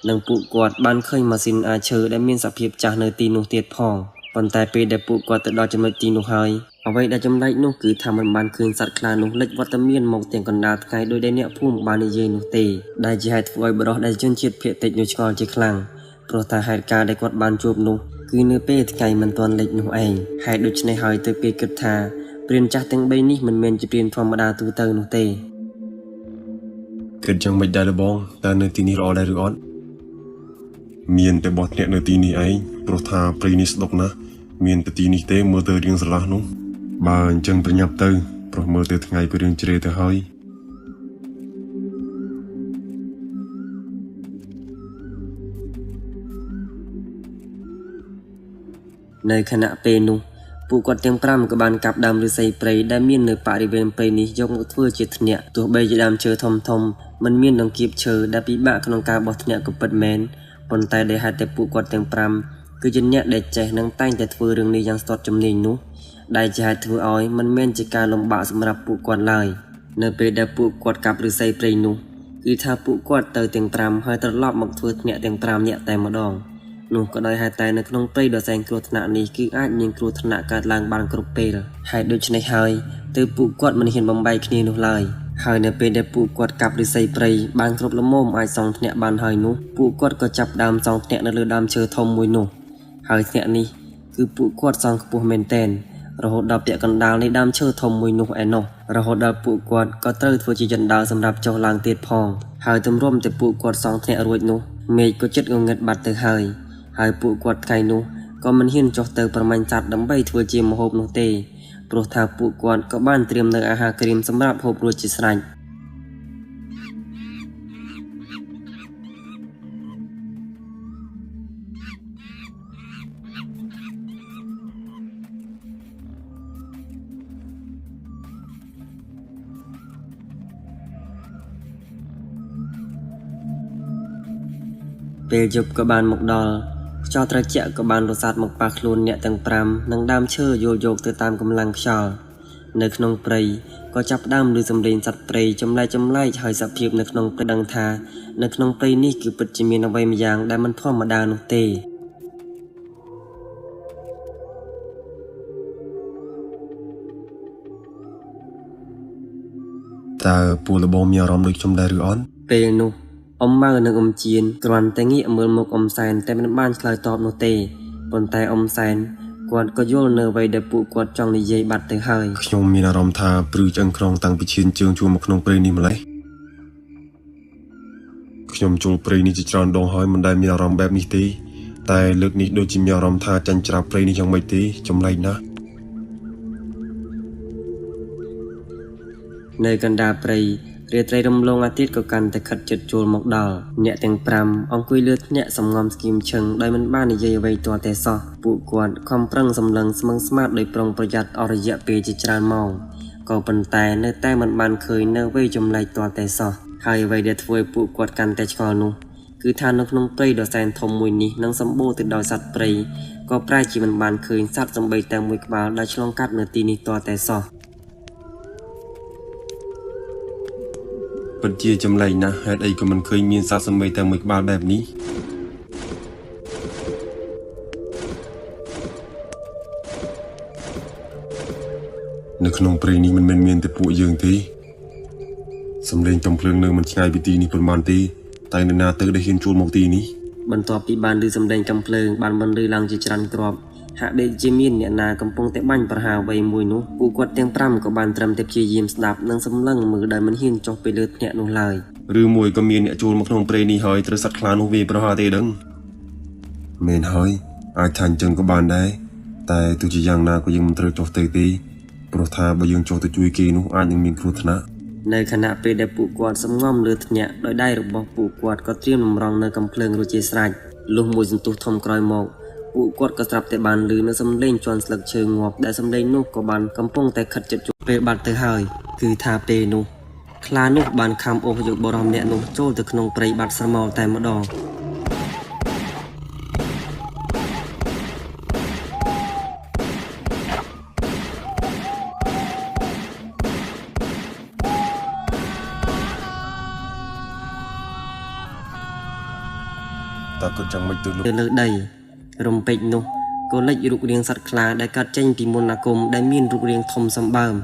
និងពួកគាត់បានឃើញម៉ាស៊ីនអារឈើដែលមានសភាពចាស់នៅទីនោះទៀតផងប៉ុន្តែពេលដែលពួកគាត់ទៅដល់ចំណុចទីនោះហើយអ្វីដែលចម្លែកនោះគឺថាមិនបានឃើញសត្វខ្លានោះលេចវត្តមានមកទាំងកណ្ដាលថ្ងៃដោយដែលអ្នកភូមិបាននិយាយនោះទេដែលជាហេតុធ្វើឲ្យបុរសដែលជនជាតិភាគតិចនោះឆ្ងល់ជាខ្លាំងព្រោះថាហេតុការណ៍ដែលគាត់បានជួបនោះគឺនៅពេលថ្ងៃមិនទាន់លិចនោះឯងហេតុដូច្នេះហើយទើបគេគិតថាព្រានចាស់ទាំង3នេះមិនមែនជាព្រានធម្មតាទូទៅនោះទេ គិតយ៉ាងម៉េចដែរលបងតើនៅទីនេះល្អដែរឬអត់មានតែបោះធ្នាក់នៅទីនេះឯងព្រោះថាព្រៃនេះស្ដុកណាស់មានតែទីនេះទេមើលទៅរៀងស្រឡះនោះបើអញ្ចឹងប្រញាប់ទៅព្រោះមើលទៅថ្ងៃក៏រៀងជ្រេទៅហើយ នៅខណៈពេលនោះពួកគាត់ទាំង5ក៏បានកាប់ដើមឫស្សីព្រៃដែលមាននៅបរិវេណព្រៃនេះយកមកធ្វើជាធ្នាក់ទោះបីជាដើមឈើធំធំមិនមានដង្កៀបឈើដែលពិបាកក្នុងការបោះធ្នាក់ក៏ពិតមែនប៉ុន្តែដោយហេតុតែពួកគាត់ទាំង5គឺជាអ្នកដែលចេះនិងតែងតែធ្វើរឿងនេះយ៉ាងស្ទាត់ជំនាញនោះដែលជាហេតុធ្វើឲ្យមិនមែនជាការលំបាកសម្រាប់ពួកគាត់ឡើយនៅពេលដែលពួកគាត់កាប់ឫស្សីព្រៃនោះគឺថាពួកគាត់ទៅទាំង5ហើយត្រឡប់មកធ្វើធ្នាក់ទាំង5នាក់តែម្ដងនោះក៏ដោយហេតុតែនៅក្នុងព្រៃដ៏សែនគ្រោះថ្នាក់នេះគឺអាចមានគ្រោះថ្នាក់កើតឡើងបានគ្រប់ពេលហេតុដូច្នេះហើយទើបពួកគាត់មិនហ៊ានបំបែកគ្នានោះឡើយហើយនៅពេលដែលពួកគាត់កាប់ឫស្សីព្រៃបានគ្រប់ល្មមអាចសង់ធ្នាក់បានហើយនោះពួកគាត់ក៏ចាប់ដើមសង់ធ្នាក់នៅលើដើមឈើធំមួយនោះហើយធ្នាក់នេះគឺពួកគាត់សង់ខ្ពស់មែនទែនរហូតដល់ពាក់កណ្ដាលនៃដើមឈើធំមួយនោះឯណោះរហូតដល់ពួកគាត់ក៏ត្រូវធ្វើជាជណ្ដើរសម្រាប់ចុះឡើងទៀតផងហើយទម្រាំតែពួកគាត់សង់ធ្នាក់រួចនោះមេឃក៏ជិតងងឹតបាត់ទៅហើយហើយពួកគាត់ថ្ងៃនោះក៏មិនហ៊ានចុះទៅប្រមាញ់សត្វដើម្បីធ្វើជាម្ហូបនោះទេព្រោះថាពួកគាត់ក៏បានត្រៀមនូវអាហារក្រៀមសម្រាប់ហូបរួចជាស្រេចពេលយប់ក៏បានមកដល់ខ្យល់ត្រជាក់ក៏បានរសាត់មកប៉ះខ្លួនអ្នកទាំង5និងដើមឈើយោលយកទៅតាមកម្លាំងខ្យល់នៅក្នុងព្រៃក៏ចាប់ផ្ដើមឮសំឡេងសត្វព្រៃចម្លែកចម្លែកហើយសភាពនៅក្នុងព្រៃដឹងថានៅក្នុងព្រៃនេះគឺពិតជាមានអ្វីម្យ៉ាងដែលមិនធម្មតានោះទេ តើពួកលបងមានអារម្មណ៍ដូចខ្ញុំដែរឬអត់ ពេលនោះអ៊ំម៉ៅនិងអ៊ំជៀនគ្រាន់តែងាកមើលមុខអ៊ំសែនតែមិនបានឆ្លើយតបនោះទេប៉ុន្តែអ៊ំសែនគាត់ក៏យល់នៅអ្វីដែលពួកគាត់ចង់និយាយបាត់ទៅហើយ ខ្ញុំមានអារម្មណ៍ថាព្រឺឆ្អឹងខ្នងតាំងពីឈានជើងជួលមកក្នុងព្រៃនេះម្ល៉េះខ្ញុំចូលព្រៃនេះជាច្រើនដងហើយមិនដែលមានអារម្មណ៍បែបនេះទេតែលើកនេះដូចជាមានអារម្មណ៍ថាចាញ់ច្រាបព្រៃនេះយ៉ាងម៉េចទេចម្លែកណាស់ នៅកណ្ដាលព្រៃរាត្រីរំលងអាទិត្យក៏កាន់តែខិតជិតចូលមកដល់អ្នកទាំង5អង្គុយលើធ្នាក់សំងំស្គៀមឈឹងដោយមិនបាននិយាយអ្វីទាល់តែសោះពួកគាត់ខំប្រឹងសម្លឹងស្មឹងស្មាតដោយប្រុងប្រយ័ត្នអស់រយៈពេលជាច្រើនម៉ោងក៏ប៉ុន្តែនៅតែមិនបានឃើញនៅអ្វីចម្លែកទាល់តែសោះហើយអ្វីដែលធ្វើឲ្យពួកគាត់កាន់តែឆ្ងល់នោះគឺថានៅក្នុងព្រៃដ៏សែនធំមួយនេះនឹងសម្បូរទៅដោយសត្វព្រៃក៏ប្រែជាមិនបានឃើញសត្វសំបីតែមួយក្បាលដែលឆ្លងកាត់នៅទីនេះទាល់តែសោះ ពិតជាចម្លែកណាស់ហេតុអីក៏មិនឃើញមានសត្វសំបីតែមួយក្បាលបែបនេះនៅក្នុងព្រៃនេះមិនមែនមានតែពួកយើងទេសំឡេងកំភ្លើងនៅមិនឆ្ងាយពីទីនេះប៉ុន្មានទេតែនរណាទៅដែលហ៊ានជួលមកទីនេះ បន្ទាប់ពីបានឮសំឡេងកាំភ្លើងបានបន្លឺឡើងជាច្រើនគ្រាប់ហាក់ដូចជាមានអ្នកណាកំពុងតែបាញ់ប្រហារអ្វីមួយនោះពួកគាត់ទាំង5ក៏បានត្រឹមតែព្យាយាមស្ដាប់និងសម្លឹងមើលដោយមិនហ៊ានចុះទៅលើធ្នាក់នោះឡើយ ឬមួយក៏មានអ្នកជួលមកក្នុងព្រៃនេះហើយត្រូវសត្វខ្លានោះវាយប្រហារទេដឹងមែនហើយអាចថាអញ្ចឹងក៏បានដែរតែទោះជាយ៉ាងណាក៏យើងមិនត្រូវចុះទៅទេព្រោះថាបើយើងចុះទៅជួយគេនោះអាចនឹងមានគ្រោះថ្នាក់ នៅខណៈពេលដែលពួកគាត់សំងំលើធ្នាក់ដោយដៃរបស់ពួកគាត់ក៏ត្រៀមតម្រង់នៅកាំភ្លើងរួចជាស្រេចលុះមួយសន្ទុះធំក្រោយមកពួកគាត់ក៏ស្រាប់តែបានឮនៅសំឡេងជាន់ស្លឹកឈើងាប់ដែលសំឡេងនោះក៏បានកំពុងតែខិតជិតជួបពេលបាត់ទៅហើយគឺថាពេលនោះ ខ្លានោះបានខំអូសយកបុរសម្នាក់នោះចូលទៅក្នុងព្រៃបាត់ស្រមោលតែម្ដង តើគិតយ៉ាងម៉េចទៅលោក ទៅលើដីរំពេចនោះក៏លេចរូបរាងសត្វខ្លាដែលកើតចេញពីមន្តអាគមដែលមានរូបរាងធំសម្បើម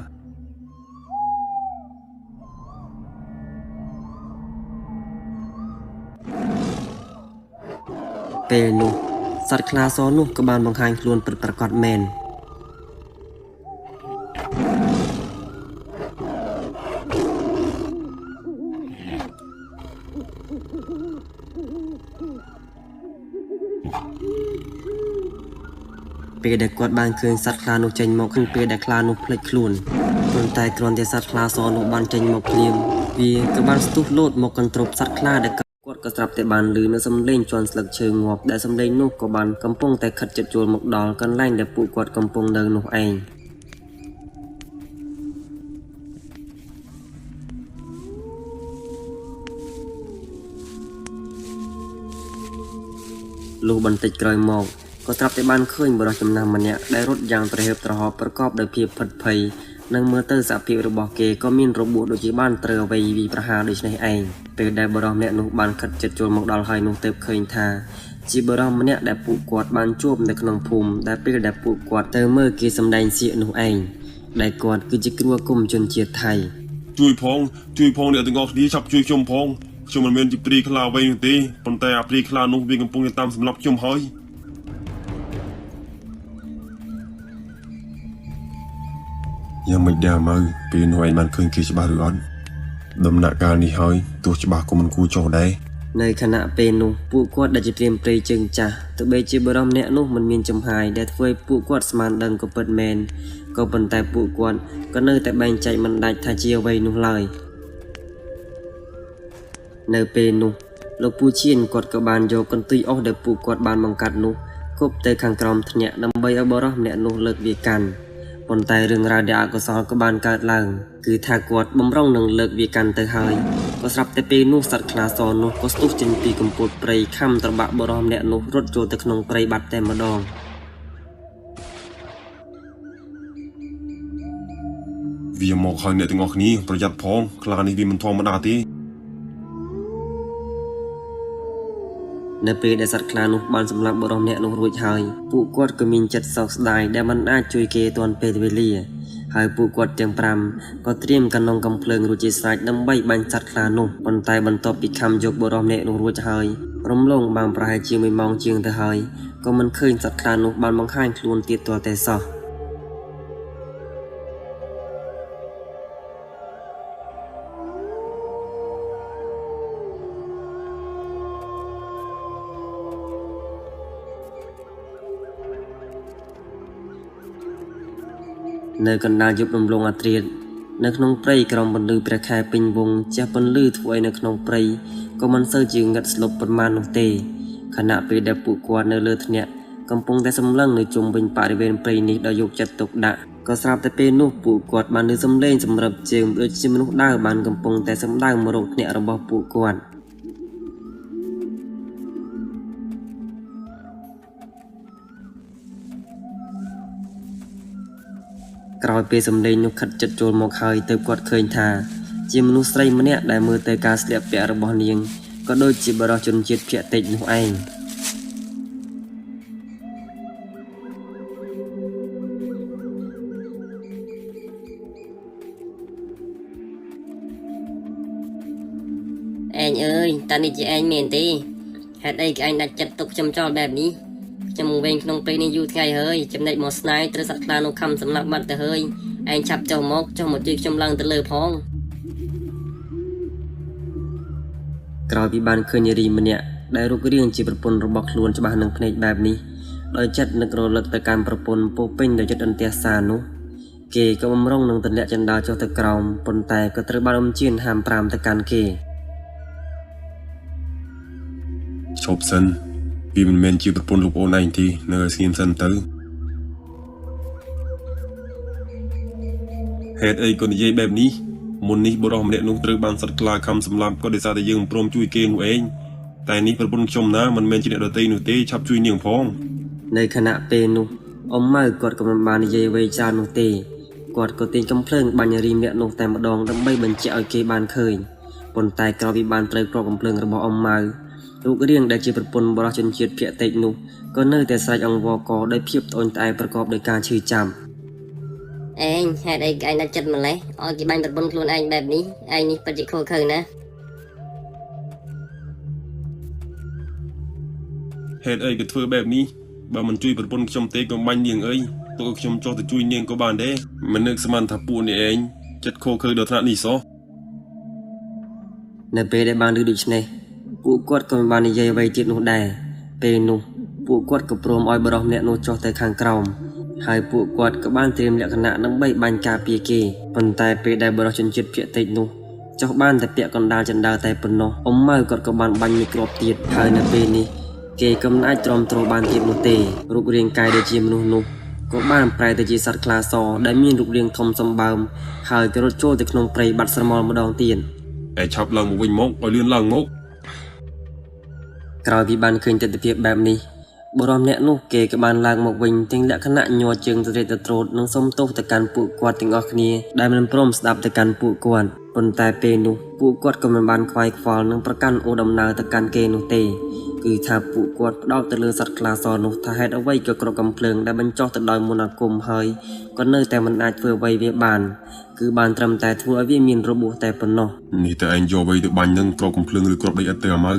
ពេលនោះសត្វខ្លាសនោះក៏បានបង្ហាញខ្លួនពិតប្រាកដមែនពេលដែលគាត់បានឃើញសត្វខ្លានោះចេញមកគឺពេលដែលខ្លានោះភ្លេចខ្លួនប៉ុន្តែគ្រាន់តែសត្វខ្លាសនោះបានចេញមកភ្លាមវាក៏បានស្ទុះលោតមកកន្ទ្រប់សត្វខ្លាដែលគាត់ក៏ស្រាប់តែបានឮនៅសំឡេងជាន់ស្លឹកឈើងាប់ដែលសំឡេងនោះក៏បានកំពុងតែខិតជិតចូលមកដល់កន្លែងដែលពួកគាត់កំពុងនៅនោះឯងលុះបន្តិចក្រោយមកក៏ស្រាប់តែបានឃើញបុរសចំណាស់ម្នាក់ដែលរត់យ៉ាងត្រហេបត្រហោប្រកបដោយភាពភិតភ័យនិងមើលទៅសភាពរបស់គេក៏មានរបួសដូចជាបានត្រូវអ្វីវាយប្រហារដូច្នេះឯងពេលដែលបុរសម្នាក់នោះបានខិតជិតចូលមកដល់ហើយនោះទើបឃើញថាជាបុរសម្នាក់ដែលពួកគាត់បានជួបនៅក្នុងភូមិដែលពេលដែលពួកគាត់ទៅមើលគេសម្ដែងសៀកនោះឯងដែលគាត់គឺជាគ្រូអាគមជនជាតិថៃ ជួយផងជួយផងអ្នកទាំងអស់គ្នាឆាប់ជួយខ្ញុំផងខ្ញុំមិនមែនជាព្រាយខ្លាអ្វីនោះទេប៉ុន្តែអាព្រាយខ្លានោះវាកំពុងតែតាមសម្លាប់ខ្ញុំហើយយ៉ាងម៉េចដែរម៉ៅពេលនោះឯងបានឃើញគេច្បាស់ឬអត់ដំណាក់កាលនេះហើយទោះច្បាស់ក៏មិនគួរចុះដែរ នៅខណៈពេលនោះពួកគាត់ដែលជាព្រាមព្រៃជើងចាស់ទោះបីជាបុរសម្នាក់នោះមិនមានចំហាយដែលធ្វើឲ្យពួកគាត់ស្មានដឹងក៏ពិតមែនក៏ប៉ុន្តែពួកគាត់ក៏នៅតែបែងចែកមិនដាច់ថាជាអ្វីនោះឡើយនៅពេលនោះលោកពូឈៀនគាត់ក៏បានយកកន្ទុយអុសដែលពួកគាត់បានបង្កាត់នោះគប់ទៅខាងក្រោមធ្នាក់ដើម្បីឲ្យបុរសម្នាក់នោះលើកវាកាន់ប៉ុន្តែរឿងរ៉ាវដែលអកុសលក៏បានកើតឡើងគឺថាគាត់បំរុងនឹងលើកវាកាន់ទៅហើយក៏ស្រាប់តែពេលនោះសត្វខ្លាសនោះក៏ស្ទុះចេញពីកំពូលព្រៃខំត្របាក់បុរសម្នាក់នោះរត់ចូលទៅក្នុងព្រៃបាត់តែម្ដង វាមកហើយអ្នកទាំងអស់គ្នាប្រយ័ត្នផងខ្លានេះវាមិនធម្មតាទេ នៅពេលដែលសត្វខ្លានោះបានសម្លាប់បុរសម្នាក់នោះរួចហើយពួកគាត់ក៏មានចិត្តសោកស្ដាយដែលមិនអាចជួយគេទាន់ពេលវេលាហើយពួកគាត់ទាំង5ក៏ត្រៀមកន្លងកំភ្លើងរួចជាស្រេចដើម្បីបាញ់សត្វខ្លានោះប៉ុន្តែបន្ទាប់ពីខំយកបុរសម្នាក់នោះរួចហើយរំលងបានប្រហែលជា1ម៉ោងជាងទៅហើយក៏មិនឃើញសត្វខ្លានោះបានបង្ហាញខ្លួនទៀតទាល់តែសោះនៅកណ្ដាលយប់រំលងអាធ្រាត្រនៅក្នុងព្រៃក្រោមពន្លឺព្រះខែពេញវង់ជះពន្លឺធ្វើឲ្យនៅក្នុងព្រៃក៏មិនសូវជាងឹតស្លុបប៉ុន្មាននោះទេខណៈពេលដែលពួកគាត់នៅលើធ្នាក់កំពុងតែសម្លឹងនៅជុំវិញបរិវេណព្រៃនេះដោយយកចិត្តទុកដាក់ក៏ស្រាប់តែពេលនោះពួកគាត់បានឮសំឡេងសម្រាប់ជើងដូចជាមនុស្សដើរបានកំពុងតែសម្ដៅមករកធ្នាក់របស់ពួកគាត់ក្រោយពេលសំឡេងនោះខិតជិតចូលមកហើយទើបគាត់ឃើញថាជាមនុស្សស្រីម្នាក់ដែលមើលទៅការស្លៀកពាក់របស់នាងក៏ដូចជាបុរសជនជាតិភាគតិចនោះឯង ឯងអើយតើនេះជាឯងមែនទេហេតុអីក៏ឯងដាច់ចិត្តទុកខ្ញុំចោលបែបនេះខ្ញុំវែងក្នុងព្រៃនេះយូរថ្ងៃហើយចំណែកមកស្នេហ៍ត្រូវសត្វខ្លានោះខំសម្លាប់បាត់ទៅហើយឯងឆាប់ចុះមកជួយខ្ញុំឡើងទៅលើផង ក្រោយពីបានឃើញនារីម្នាក់ដែលរូបរាងជាប្រពន្ធរបស់ខ្លួនច្បាស់នឹងភ្នែកបែបនេះដោយចិត្តនឹករលឹកទៅកាន់ប្រពន្ធពោពេញដោយចិត្តអន្ទះសារនោះគេក៏បំរុងនឹងទម្លាក់ចណ្ដាលចុះទៅក្រោមប៉ុន្តែក៏ត្រូវបានអ៊ំជៀនហាមប្រាមទៅកាន់គេ ឈប់សិនវាមិនមែនជាប្រពន្ធលោកអូនឯងទេនៅឲ្យស្ងៀមសិនទៅហេតុអីក៏និយាយបែបនេះ មុននេះបុរសម្នាក់នោះត្រូវបានសត្វខ្លាខំសម្លាប់ក៏ដោយសារតែយើងមិនព្រមជួយគេនោះឯងតែនេះប្រពន្ធខ្ញុំណាមិនមែនជាអ្នកដទៃនោះទេឆាប់ជួយនាងផងនៅខណៈពេលនោះអ៊ំម៉ៅគាត់ក៏មិនបាននិយាយអ្វីច្រើននោះទេគាត់ក៏ទាញកំភ្លើងបាញ់រីម្នាក់នោះតែម្ដងដើម្បីបញ្ជាក់ឲ្យគេបានឃើញប៉ុន្តែក្រោយពីបានត្រូវគ្រាប់កំភ្លើងរបស់អ៊ំម៉ៅរូបរាងដែលជាប្រពន្ធបុរសជនជាតិភាគតិចនោះក៏នៅតែស្រែកអង្វរកដោយភាពត្អូញត្អែប្រកបដោយការឈឺចាំ ឯងហេតុអីក៏ឯងដាច់ចិត្តម្លេះឲ្យគេបាញ់ប្រពន្ធខ្លួនឯងបែបនេះឯងនេះពិតជាខូចខើណាស់ ហេតុអីក៏ធ្វើបែបនេះបើមិនជួយប្រពន្ធខ្ញុំទេក៏បាញ់នាងអីទុកឲ្យខ្ញុំចុះទៅជួយនាងក៏បានដែរមិននឹកស្មានថាពួកនេះឯងចិត្តខូចខើដល់ថ្នាក់នេះសោះ នៅពេលដែលបានឮដូច្នេះពួកគាត់ក៏មិនបាននិយាយអ្វីទៀតនោះដែរពេលនោះពួកគាត់ក៏ព្រមឲ្យបុរសម្នាក់នោះចុះទៅខាងក្រោមហើយពួកគាត់ក៏បានត្រៀមលក្ខណៈដើម្បីបាញ់ការពារគេប៉ុន្តែពេលដែលបុរសជនជាតិភាគតិចនោះចុះបានតែពាក់កណ្ដាលចណ្ដើតែប៉ុណ្ណោះអ៊ំម៉ៅគាត់ក៏បានបាញ់មួយគ្រាប់ទៀតហើយនៅពេលនេះគេក៏មិនអាចទ្រាំទ្របានទៀតនោះទេរូបរាងកាយដែលជាមនុស្សនោះក៏បានប្រែទៅជាសត្វខ្លាសដែលមានរូបរាងធំសម្បើមហើយក៏រត់ចូលទៅក្នុងព្រៃបាត់ស្រមោលម្ដងទៀត ឯឆាប់ឡើងមកវិញមកឲ្យលឿនឡើងមក ក្រោយពីបានឃើញទិដ្ឋភាពបែបនេះបុរសម្នាក់នោះគេក៏បានឡើងមកវិញទាំងលក្ខណៈញ័រជើងត្រេកត្រត្រោតនិងសុំទោសទៅកាន់ពួកគាត់ទាំងអស់គ្នាដែលមិនព្រមស្ដាប់ទៅកាន់ពួកគាត់ប៉ុន្តែពេលនោះពួកគាត់ក៏មិនបានខ្វាយខ្វល់និងប្រកាន់អូសដំណើរទៅកាន់គេនោះទេគឺថាពួកគាត់ផ្ដោតទៅលើសត្វខ្លាសនោះថាហេតុអ្វីក៏គ្រាប់កាំភ្លើងដែលបញ្ចុះទៅដោយមន្តអាគមហើយក៏នៅតែមិនអាចធ្វើអ្វីវាបានគឺបានត្រឹមតែធ្វើឲ្យវាមានរបួសតែប៉ុណ្ណោះ នេះតើឯងយកអ្វីទៅបាញ់នឹងគ្រាប់កំភ្លើងឬគ្រាប់ដីឥដ្ឋទៅអាម៉ៅ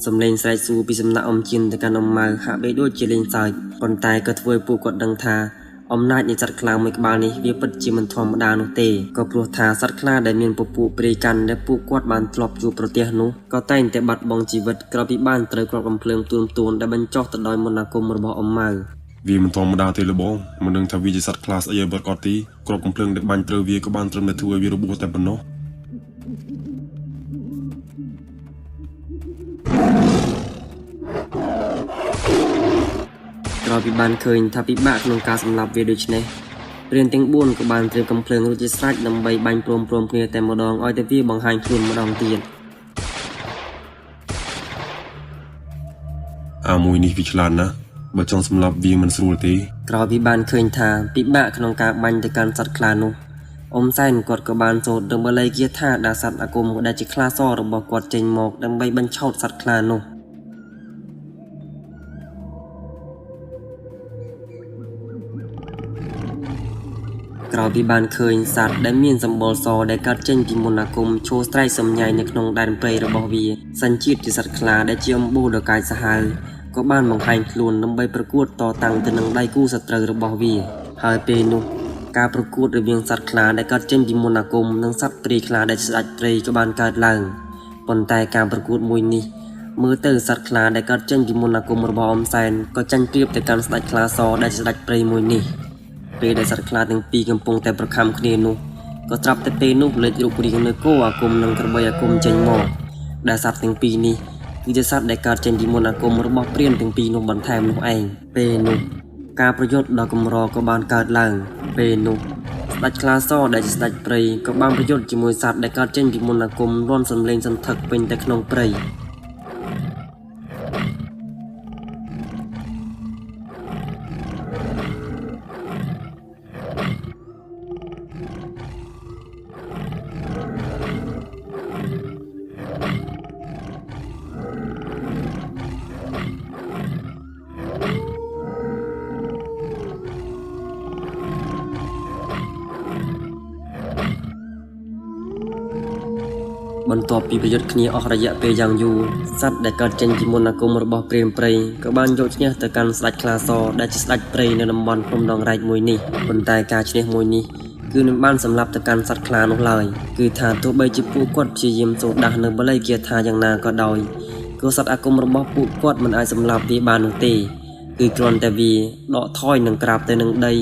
សំឡេងស្រែកសួរពីសំណាក់អ៊ំជៀនទៅកាន់អ៊ំម៉ៅហាក់បីដូចជាលេងសើចប៉ុន្តែក៏ធ្វើឲ្យពួកគាត់ដឹងថាអំណាចនៃសត្វខ្លាមួយក្បាលនេះវាពិតជាមិនធម្មតានោះទេក៏ព្រោះថាសត្វខ្លាដែលមានពពួកព្រាយកាន់ដែលពួកគាត់បានធ្លាប់ជួបប្រទះនោះក៏តែងតែបាត់បង់ជីវិតក្រោយពីបានត្រូវគ្រាប់កាំភ្លើងទួនៗដែលបញ្ចុះទៅដោយមន្តអាគមរបស់អ៊ំម៉ៅ វាមិនធម្មតាទេលោកបងមិនដឹងថាវាជាសត្វខ្លាស្អីឲ្យប្រាកដទេគ្រាប់កំភ្លើងដែលបាញ់ត្រូវវាក៏បានត្រឹមតែធ្វើឲ្យវារបួសតែប៉ុណ្ណោះ ក្រោយពីបានឃើញថាពិបាកក្នុងការសម្លាប់វាដូច្នេះព្រានទាំង4ក៏បានត្រៀមកាំភ្លើងរួចជាស្រេចដើម្បីបាញ់ព្រមៗគ្នាតែម្ដងឲ្យតែវាបង្ហាញខ្លួនម្ដងទៀត អាមួយនេះវាឆ្លាតណាស់បើចង់សម្លាប់វាមិនស្រួលទេ ក្រោយពីបានឃើញថាពិបាកក្នុងការបាញ់ទៅកាន់សត្វខ្លានោះអ៊ំសែនគាត់ក៏បានសូត្រនឹងបាលីគាថាដាក់សត្វអាគមដែលជាខ្លាសរបស់គាត់ចេញមកដើម្បីបញ្ឆោតសត្វខ្លានោះក្រោយពីបានឃើញសត្វដែលមានសម្បុរសដែលកើតចេញពីមន្តអាគមឈរស្រែកសំញែងនៅក្នុងដែនព្រៃរបស់វាសញ្ជាតិជាសត្វខ្លាដែលជាអំបូរដ៏កាចសាហាវក៏បានបង្ហាញខ្លួនដើម្បីប្រកួតតតាំងទៅនឹងដៃគូសត្រូវរបស់វាហើយពេលនោះការប្រកួតរវាងសត្វខ្លាដែលកើតចេញពីមន្តអាគមនិងសត្វព្រៃខ្លាដែលជាស្ដេចព្រៃក៏បានកើតឡើងប៉ុន្តែការប្រកួតមួយនេះមើលទៅសត្វខ្លាដែលកើតចេញពីមន្តអាគមរបស់អ៊ំសែនក៏ចាញ់ប្រៀបទៅកាន់ស្ដេចខ្លាសដែលជាស្ដេចព្រៃមួយនេះពេលដែលសត្វខ្លាទាំងពីរកំពុងតែប្រខំគ្នានោះក៏ត្រាប់តែពេលនោះលេចរូបរាងនៅគោអាគមនិងក្របីអាគមចេញមកដែលសត្វទាំងពីរនេះគឺជាសត្វដែលកើតចេញពីមន្តអាគមរបស់ព្រានទាំងពីរនោះបន្ថែមនោះឯងពេលនោះការប្រយុទ្ធដ៏កម្រក៏បានកើតឡើងពេលនោះស្ដេចខ្លាសដែលជាស្ដេចព្រៃក៏បានប្រយុទ្ធជាមួយសត្វដែលកើតចេញពីមន្តអាគមរាន់សំឡេងសន្ធឹកពេញតែក្នុងព្រៃបន្ទាប់ពីប្រយុទ្ធគ្នាអស់រយៈពេលយ៉ាងយូរសត្វដែលកើតចេញពីមន្តអាគមរបស់ព្រានព្រៃក៏បានយកឈ្នះទៅកាន់ស្ដេចខ្លាសដែលជាស្ដេចព្រៃនៅតំបន់ភ្នំដងរែកមួយនេះប៉ុន្តែការឈ្នះមួយនេះគឺមិនបានសម្លាប់ទៅកាន់សត្វខ្លានោះឡើយគឺថាទោះបីជាពួកគាត់ព្យាយាមសូត្រដាស់នៅបាលីគាថាយ៉ាងណាក៏ដោយក៏សត្វអាគមរបស់ពួកគាត់មិនអាចសម្លាប់វាបាននោះទេគឺគ្រាន់តែវាដកថយនិងក្រាបទៅនឹងដី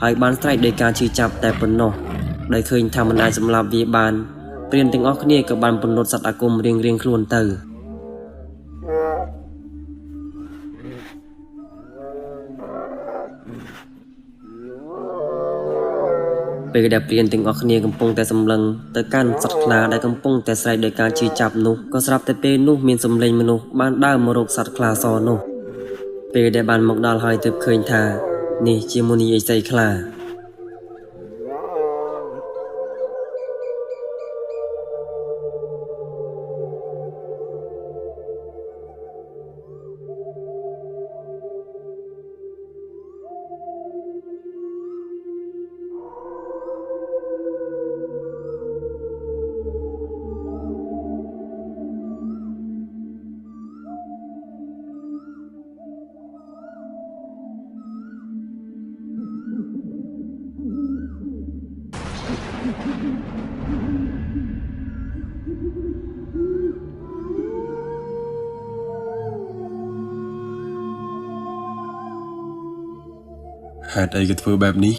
ហើយបានស្រែកដោយការឈឺចាប់តែប៉ុណ្ណោះដោយឃើញថាមិនអាចសម្លាប់វាបានព្រានទាំងអស់គ្នាក៏បានពន្លត់សត្វអាគមរៀងៗខ្លួនទៅ ពេលដែលព្រានទាំងអស់គ្នាកំពុងតែសម្លឹងទៅកាន់សត្វខ្លាដែលកំពុងតែស្រែកដោយការឈឺចាប់នោះក៏ស្រាប់តែពេលនោះមានសំឡេងមនុស្សបានដើរមករកសត្វខ្លាសនោះពេលដែលបានមកដល់ហើយទើបឃើញថានេះជាមុនីឥសីខ្លា ហេតុអីគេធ្វើបែបនេះ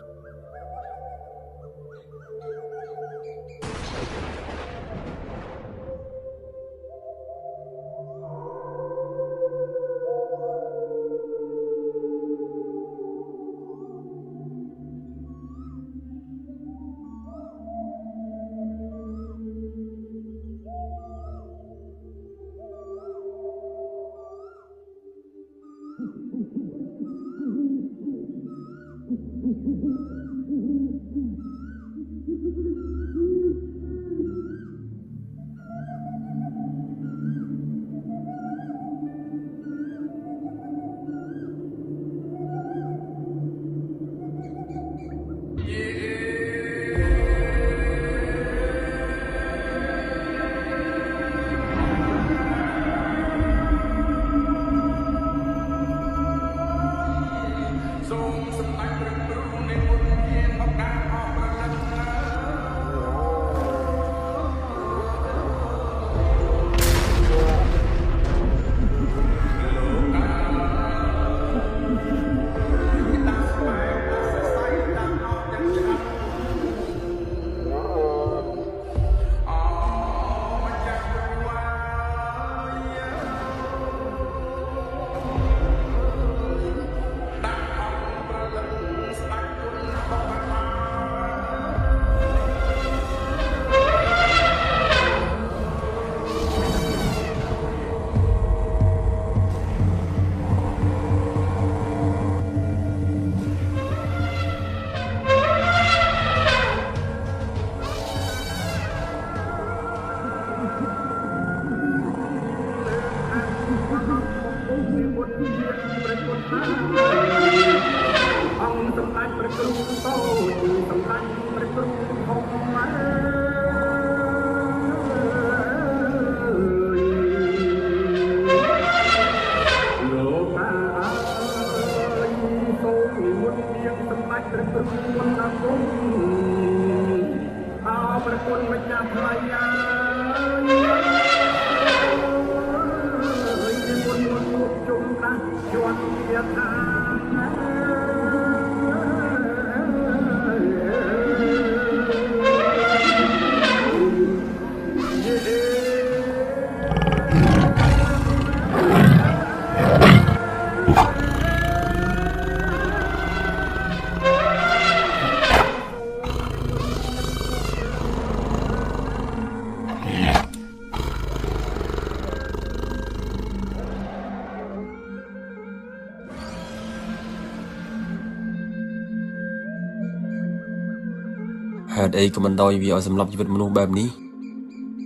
ហេតុអីក៏មិនដោយវាឲ្យសម្លាប់ជីវិតមនុស្សបែបនេះ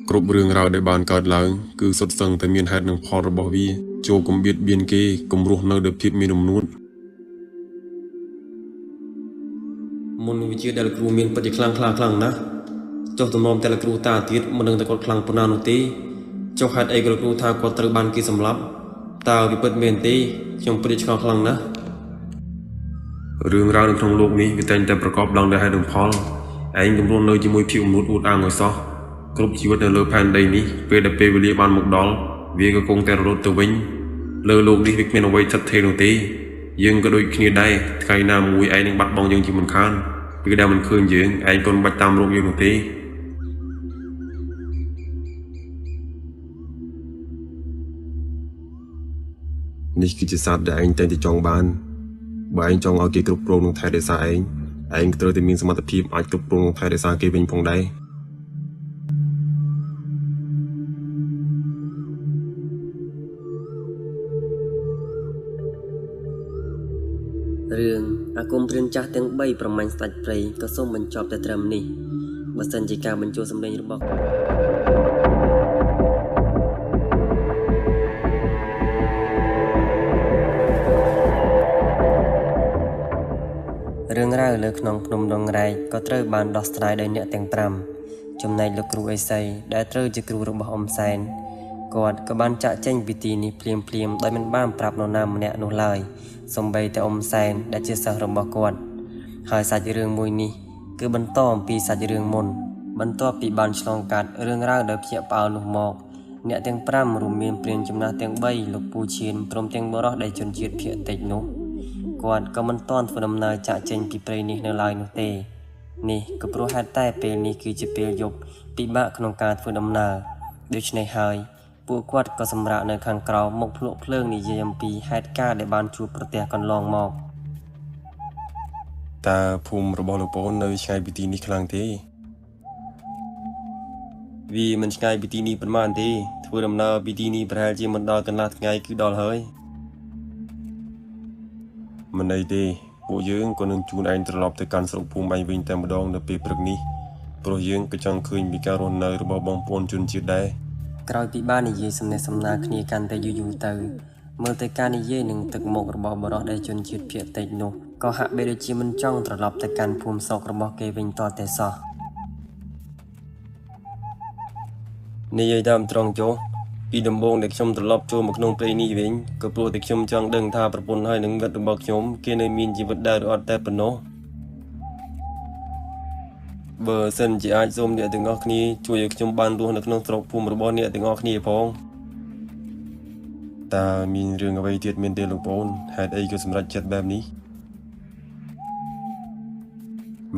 គ្រប់រឿងរ៉ាវដែលបានកើតឡើងគឺសុទ្ធសឹងតែមានហេតុនិងផលរបស់វាចូលកុំបៀតបៀនគេកុំរស់នៅដោយភាពមានអំនួតមុនវិជាដែលគ្រូមានពិតជាខ្លាំងខ្លាខ្លាំងណាស់ចុះទំនំតែលគ្រូតាទៀតមិនដឹងតែគាត់ខ្លាំងប៉ុណ្ណានោះទេចុះហេតុអីក៏លោកគ្រូថាគាត់ត្រូវបានគេសម្លាប់តើវាពិតមែនទេខ្ញុំពិតជាឆ្ងល់ខ្លាំងណាស់រឿងរ៉ាវនៅក្នុងលោកនេះវាតែងតែប្រកបឡើងដោយហេតុនិងផលឯងកំពុងនៅជាមួយភាពអំនួតអួតអាងឲ្យសោះគ្រប់ជីវិតនៅលើផែនដីនេះពេលដែលពេលវេលាបានមកដល់វាក៏គង់តែរលត់ទៅវិញលើលោកនេះវាគ្មានអ្វីស្ថិតស្ថេរនោះទេយើងក៏ដូចគ្នាដែរថ្ងៃណាមួយឯងនឹងបាត់បង់យើងជាមិនខានពេលដែលមិនឃើញយើងឯងក៏មិនបាច់តាមរកយើងនោះទេនេះគឺជាសត្វដែលឯងតែងតែចង់បានបើឯងចង់ឲ្យគេគ្រប់គ្រងនិងថែរក្សាឯង ឯងត្រូវតែមានសមត្ថភាពអាចគ្រប់គ្រងថែរក្សាគេវិញផងដែរ រឿងអាគមព្រានចាស់ទាំង3ប្រមាញ់ស្ដេចព្រៃក៏សូមបញ្ចប់តែត្រឹមនេះបើសិនជាការបញ្ចូលសម្លេងរបស់រឿងរ៉ាវលើក្នុងភ្នំដងរែកក៏ត្រូវបានដោះស្រាយដោយអ្នកទាំង5ចំណែកលោកគ្រូអេសីដែលត្រូវជាគ្រូរបស់អ៊ំសែនគាត់ក៏បានចាក់ចេញពីទីនេះភ្លាមៗដោយមិនបានប្រាប់នរណាម្នាក់នោះឡើយសូម្បីតែអ៊ំសែនដែលជាសិស្សរបស់គាត់ហើយសាច់រឿងមួយនេះគឺបន្តអំពីសាច់រឿងមុនបន្ទាប់ពីបានឆ្លងកាត់រឿងរ៉ាវដោយភ្ញាក់ផ្អើលនោះមកអ្នកទាំង5រួមមានព្រានចំណាស់ទាំង3លោកពូឈៀនព្រមទាំងបុរសដែលជនជាតិភាគតិចនោះគាត់ក៏មិនទាន់ធ្វើដំណើរចាក់ចេញពីព្រៃនេះនៅឡើយនោះទេនេះក៏ព្រោះហេតុតែពេលនេះគឺជាពេលយប់ពិបាកក្នុងការធ្វើដំណើរដូច្នេះហើយពួកគាត់ក៏សម្រាកនៅខាងក្រៅមុខភ្លក់ភ្លើងនិយាយអំពីហេតុការណ៍ដែលបានជួបប្រទះកន្លងមកតើភូមិរបស់លោកប្អូននៅឆ្ងាយពីទីនេះខ្លាំងទេវាមិនឆ្ងាយពីទីនេះប៉ុន្មានទេធ្វើដំណើរពីទីនេះប្រហែលជាមិនដល់កន្លះថ្ងៃគឺដល់ហើយមិនអីទេពួកយើងក៏នឹងជូនឯងត្រឡប់ទៅកាន់ស្រុកភូមិឯងវិញតែម្ដងនៅពេលព្រឹកនេះព្រោះយើងក៏ចង់ឃើញពីការរស់នៅរបស់បងប្អូនជនជាតិដែរក្រោយពីបាននិយាយសំណេះសំណាលគ្នាកាន់តែយូរៗទៅមើលទៅការនិយាយនឹងទឹកមុខរបស់បុរសដែលជនជាតិភាគតិចនោះក៏ហាក់បីដូចជាមិនចង់ត្រឡប់ទៅកាន់ភូមិស្រុករបស់គេវិញតតែសោះនិយាយតាមត្រង់ចុះពីដំបូងដែលខ្ញុំត្រឡប់ចូលមកក្នុងព្រៃនេះវិញក៏ព្រោះតែខ្ញុំចង់ដឹងថាប្រពន្ធហើយនិងមិត្តរបស់ខ្ញុំគេនៅមានជីវិតដែរឬអត់តែប៉ុណ្ណោះបើសិនជាអាចសូមអ្នកទាំងអស់គ្នាជួយឲ្យខ្ញុំបានរស់នៅក្នុងស្រុកភូមិរបស់អ្នកទាំងអស់គ្នាផងតើមានរឿងអ្វីទៀតមានទេលោកប្អូនហេតុអីក៏សម្រេចចិត្តបែបនេះ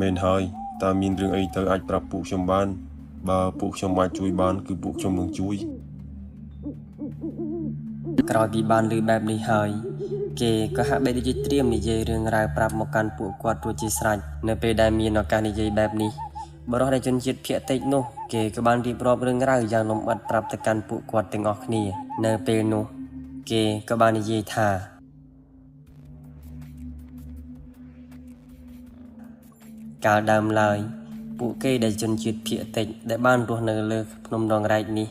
មែនហើយតើមានរឿងអីទៅអាចប្រាប់ពួកខ្ញុំបានបើពួកខ្ញុំអាចជួយបានគឺពួកខ្ញុំនឹងជួយក្រោយពីបានឮបែបនេះហើយគេក៏ហាក់បីដូចជាត្រៀមនិយាយរឿងរ៉ាវប្រាប់មកកាន់ពួកគាត់រួចជាស្រេចនៅពេលដែលមានឱកាសនិយាយបែបនេះបុរសដែលជនជាតិភាគតិចនោះគេក៏បានរៀបរាប់រឿងរ៉ាវយ៉ាងលម្អិតប្រាប់ទៅកាន់ពួកគាត់ទាំងអស់គ្នានៅពេលនោះគេក៏បាននិយាយថាកាលដើមឡើយពួកគេដែលជនជាតិភាគតិចដែលបានរស់នៅលើភ្នំដងរែកនេះ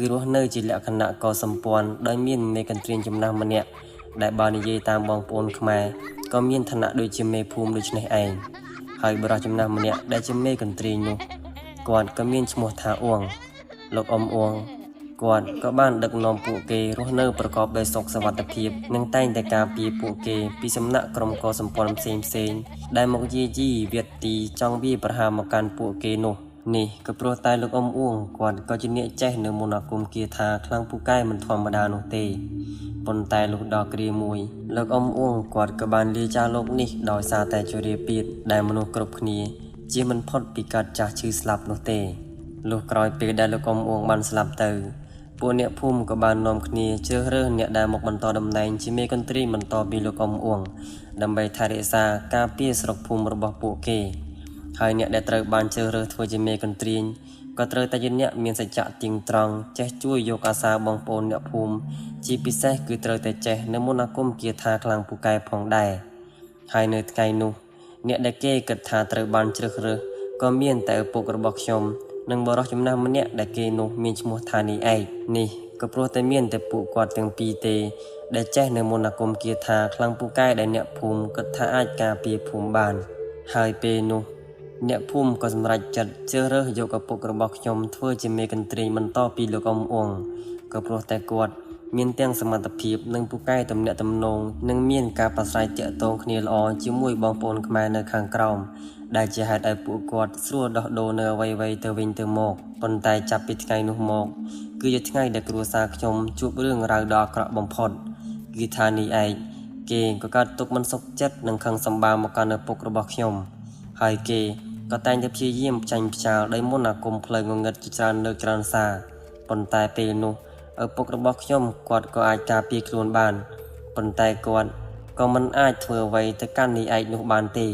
គឺរស់នៅជាលក្ខណៈកសម្ព័ន្ធដោយមានមេកន្ទ្រានចំណាស់ម្នាក់ដែលបើនិយាយតាមបងប្អូនខ្មែរក៏មានឋានៈដូចជាមេភូមិដូចនេះឯងហើយបុរសចំណាស់ម្នាក់ដែលជាមេកន្ទ្រាញនោះគាត់ក៏មានឈ្មោះថាអួងលោកអ៊ំអួងគាត់ក៏បានដឹកនាំពួកគេរស់នៅប្រកបដោយសុខសុវត្ថិភាពនិងតែងតែការពារពួកគេពីសំណាក់ក្រុមកសម្ព័ន្ធផ្សេងៗដែលមកយាយីវាតទីចង់វាយប្រហារមកកាន់ពួកគេនោះនេះក៏ព្រោះតែលោកអ៊ំអួងគាត់ក៏ជាអ្នកចេះនៅមន្តអាគមគាថាខ្លាំងពូកែមិនធម្មតានោះទេប៉ុន្តែលុះដល់គ្រាមួយលោកអ៊ំអួងគាត់ក៏បានលាចាកលោកនេះដោយសារតែជរាពាធដែលមនុស្សគ្រប់គ្នាជៀសមិនផុតពីកើតចាស់ឈឺស្លាប់នោះទេលុះក្រោយពេលដែលលោកអ៊ំអួងបានស្លាប់ទៅពួកអ្នកភូមិក៏បាននាំគ្នាជ្រើសរើសអ្នកដែលមកបន្តតំណែងជាមេកន្ទ្រីបន្តពីលោកអ៊ំអួងដើម្បីថែរក្សាការពារស្រុកភូមិរបស់ពួកគេហើយអ្នកដែលត្រូវបានជ្រើសរើសធ្វើជាមេកន្ទ្រាញក៏ត្រូវតែជាអ្នកមានសច្ចៈទៀងត្រង់ចេះជួយយកអាសាបងប្អូនអ្នកភូមិជាពិសេសគឺត្រូវតែចេះនៅមន្តអាគមគាថាខ្លាំងពូកែផងដែរហើយនៅថ្ងៃនោះអ្នកដែលគេគិតថាត្រូវបានជ្រើសរើសក៏មានតែឪពុករបស់ខ្ញុំនិងបុរសចំណាស់ម្នាក់ដែលគេនោះមានឈ្មោះថានីឯកនេះក៏ព្រោះតែមានតែពួកគាត់ទាំងពីរទេដែលចេះនៅមន្តអាគមគាថាខ្លាំងពូកែដែលអ្នកភូមិគិតថាអាចការពារភូមិបានហើយពេលនោះអ្នកភូមិក៏សម្រេចចិត្តជ្រើសរើសយកឪពុករបស់ខ្ញុំធ្វើជាមេកន្ទ្រាញបន្តពីលោកអ៊ំអួងក៏ព្រោះតែគាត់មានទាំងសមត្ថភាពនិងពូកែទំនាក់ទំនងនិងមានការប្រស្រ័យទាក់ទងគ្នាល្អជាមួយបងប្អូនខ្មែរនៅខាងក្រោមដែលជាហេតុឲ្យពួកគាត់ស្រួលដោះដូរនៅអ្វីៗទៅវិញទៅមកប៉ុន្តែចាប់ពីថ្ងៃនោះមកគឺជាថ្ងៃដែលគ្រួសារខ្ញុំជួបរឿងរ៉ាវដ៏អាក្រក់បំផុតគឺថានេះឯងគេក៏កើតទុកមិនសុខចិត្តនិងខឹងសម្បារមកកាន់ឪពុករបស់ខ្ញុំហើយគេក៏តែងតែព្យាយាមចាញ់ផ្ចាលដោយមន្តអាគមផ្លូវងងឹតជាច្រើនលើកច្រើនសារប៉ុន្តែពេលនោះឪពុករបស់ខ្ញុំគាត់ក៏អាចការពារខ្លួនបានប៉ុន្តែគាត់ក៏មិនអាចធ្វើអ្វីទៅកាន់នេះឯកនោះបានទេ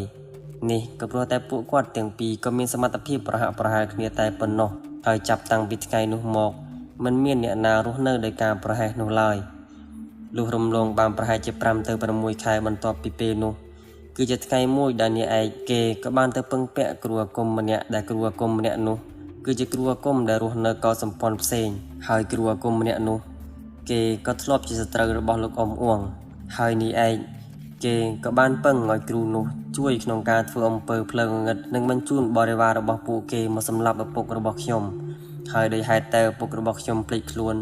នេះក៏ព្រោះតែពួកគាត់ទាំងពីរក៏មានសមត្ថភាពប្រហាក់ប្រហែលគ្នាតែប៉ុណ្ណោះហើយចាប់តាំងពីថ្ងៃនោះមកមិនមានអ្នកណារស់នៅដោយការប្រហែសនោះឡើយលុះរំលងបានប្រហែលជា5ទៅ6ខែបន្ទាប់ពីពេលនោះគឺជាថ្ងៃមួយដែលនាឯកគេក៏បានទៅពឹងពាក់គ្រូអាគមម្នាក់ដែលគ្រូអាគមម្នាក់នោះគឺជាគ្រូអាគមដែលរស់នៅកោះសម្ព័ន្ធផ្សេងហើយគ្រូអាគមម្នាក់នោះគេក៏ធ្លាប់ជាសត្រូវរបស់លោកអ៊ំអួងហើយនាឯកគេក៏បានពឹងឲ្យគ្រូនោះជួយក្នុងការធ្វើអំពើភ្លើងងឹតនិងបញ្ជូនបរិវាររបស់ពួកគេមកសម្លាប់ឪពុករបស់ខ្ញុំហើយដោយហេតុតែឪពុករបស់ខ្ញុំភ្លេចខ្លួន